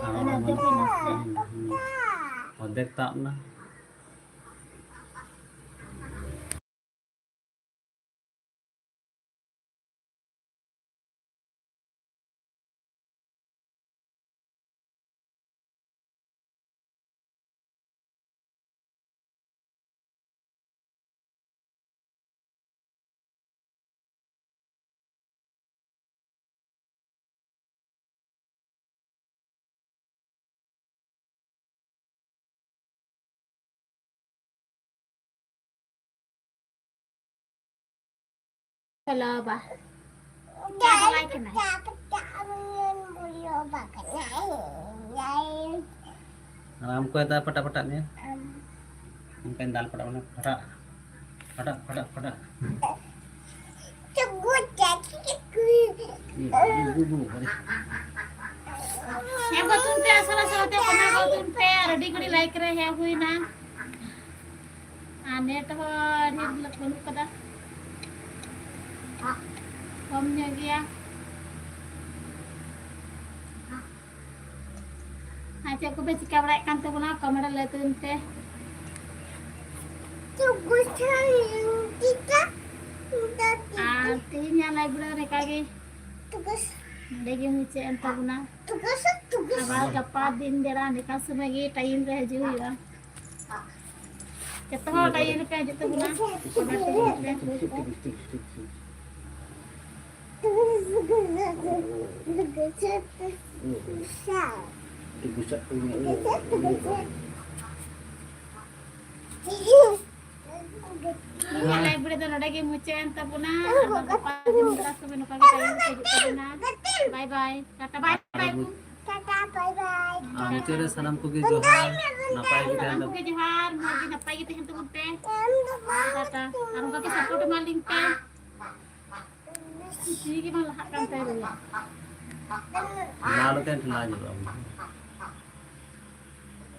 ᱟᱨ ᱚᱱᱟ ᱵᱟᱹᱱᱩᱜ ᱛᱟᱢᱟ᱾ ᱦᱩᱸ, ᱦᱩᱸ᱾ ᱚᱨᱫᱷᱮᱠ ᱛᱟᱵ ᱱᱟ᱾ ᱪᱟᱞᱟᱣ ᱵᱟ᱾ ᱪᱟ ᱫᱚ ᱵᱟᱭ ᱠᱟᱱᱟᱭ᱾ ᱟᱨ ᱟᱢ ᱠᱚᱭ ᱫᱟ ᱯᱟᱴᱟ ᱯᱟᱴᱟ ᱢᱮ? ᱟᱢ᱾ ᱚᱱᱠᱟᱧ ᱫᱟᱞ ᱯᱟᱴᱟ ᱢᱮ, ᱯᱟᱴᱟ, ᱯᱟᱴᱟ, ᱯᱟᱴᱟ, ᱯᱟᱴᱟ᱾ ᱪᱩᱜᱩ ᱪᱟᱪᱤ ᱪᱩᱜᱩ᱾ ᱦᱮᱸ, ᱜᱚᱛᱩᱱ ᱯᱮ, ᱟᱥᱟᱲ ᱟᱥᱟᱲ ᱛᱮ ᱠᱚᱢᱟ ᱜᱚᱛᱩᱱ ᱯᱮ, ᱟᱨ ᱟᱹᱰᱤ ᱜᱷᱟᱹᱲᱤᱡ live ᱨᱮ ᱦᱮᱡ ᱦᱩᱭᱱᱟ᱾ ᱟᱨ net ᱦᱚᱸ ᱰᱷᱮᱨ ᱵᱟᱹᱱᱩᱜ ᱠᱟᱫᱟ᱾ ᱠᱚᱢ ᱧᱚᱜ ᱜᱮᱭᱟ᱾ ᱟᱨ ᱪᱮᱫ ᱠᱚᱯᱮ ᱪᱤᱠᱟ ᱵᱟᱲᱟᱭᱮᱫ ᱠᱟᱱ ᱛᱟᱵᱚᱱᱟ, comment ᱨᱮ ᱞᱟᱹᱭ ᱛᱟᱵᱚᱱ ᱯᱮ᱾ ᱟᱨ ᱛᱮᱦᱮᱧᱟᱜ live ᱫᱚ ᱱᱚᱝᱠᱟ ᱜᱮ ᱱᱚᱰᱮ ᱜᱮ ᱢᱩᱪᱟᱹᱫ ᱮᱱ ᱛᱟᱵᱚᱱᱟ᱾ ᱟᱵᱟᱨ ᱜᱟᱯᱟ ᱫᱤᱱ ᱵᱮᱲᱟ ᱱᱚᱝᱠᱟ ᱥᱚᱢᱚᱭ ᱜᱮ time ᱨᱮ ᱦᱤᱡᱩᱜ ᱦᱩᱭᱩᱜᱼᱟ᱾ ᱡᱚᱛᱚ ᱦᱚᱲ ᱞᱟᱭᱤᱱ ᱨᱮᱯᱮ ᱦᱤᱡᱩᱜ ᱛᱟᱵᱚᱱᱟ᱾ ᱚᱰᱟᱨ ᱛᱟᱵᱚᱱ ᱯᱮ᱾ ᱤᱧᱟᱹᱜ ᱞᱟᱭᱤᱵᱷ ᱨᱮᱫᱚ ᱱᱚᱰᱮ ᱜᱮ ᱢᱩᱪᱟᱹᱫ ᱮᱱ ᱛᱟᱵᱚᱱᱟ᱾ ᱟᱨ ᱜᱟᱯᱟ ᱫᱤᱱ ᱵᱮᱲᱟ ᱥᱚᱢᱚᱭ ᱱᱚᱝᱠᱟ ᱜᱮ ᱴᱟᱭᱤᱢ ᱨᱮ ᱦᱤᱡᱩᱜ ᱛᱟᱵᱚᱱᱟ᱾ ᱵᱟᱭ ᱵᱟᱭ, ᱴᱟᱴᱟ ᱵᱟᱭ ᱵᱟᱭ᱾ ᱴᱟᱴᱟ ᱵᱟᱭ ᱵᱟᱭ᱾ ᱟᱨ ᱢᱩᱪᱟᱹᱫ ᱨᱮ ᱥᱟᱱᱟᱢ ᱠᱚᱜᱮ ᱡᱚᱦᱟᱨ, ᱱᱟᱯᱟᱭ ᱜᱮ ᱛᱟᱦᱮᱱ ᱥᱟᱱᱟᱢ ᱛᱟᱵᱚᱱ᱾ ᱠᱚᱜᱮ ᱡᱚᱦᱟᱨ, ᱢᱚᱡᱽ ᱜᱮ ᱱᱟᱯᱟᱭ ᱜᱮ ᱛᱟᱦᱮᱱ ᱛᱟᱵᱚᱱ ᱯᱮ᱾ ᱴᱟᱴᱟ᱾ ᱟᱨ ᱚᱱᱠᱟ ᱜᱮ ᱥᱟᱯᱳᱨᱴ ᱮᱢᱟ ᱞᱤᱧ ᱯᱮ᱾ ᱪᱮᱫ ᱜᱮ ᱵᱟᱝ ᱞᱟᱦᱟᱜ ᱠᱟᱱ ᱛᱟᱭ ᱨᱚᱲ᱾ ᱞᱟᱦᱟ ᱞᱮᱠᱷᱟᱱ ᱴᱷᱮᱞᱟᱣ ᱧᱚᱜᱚᱜᱼᱟ᱾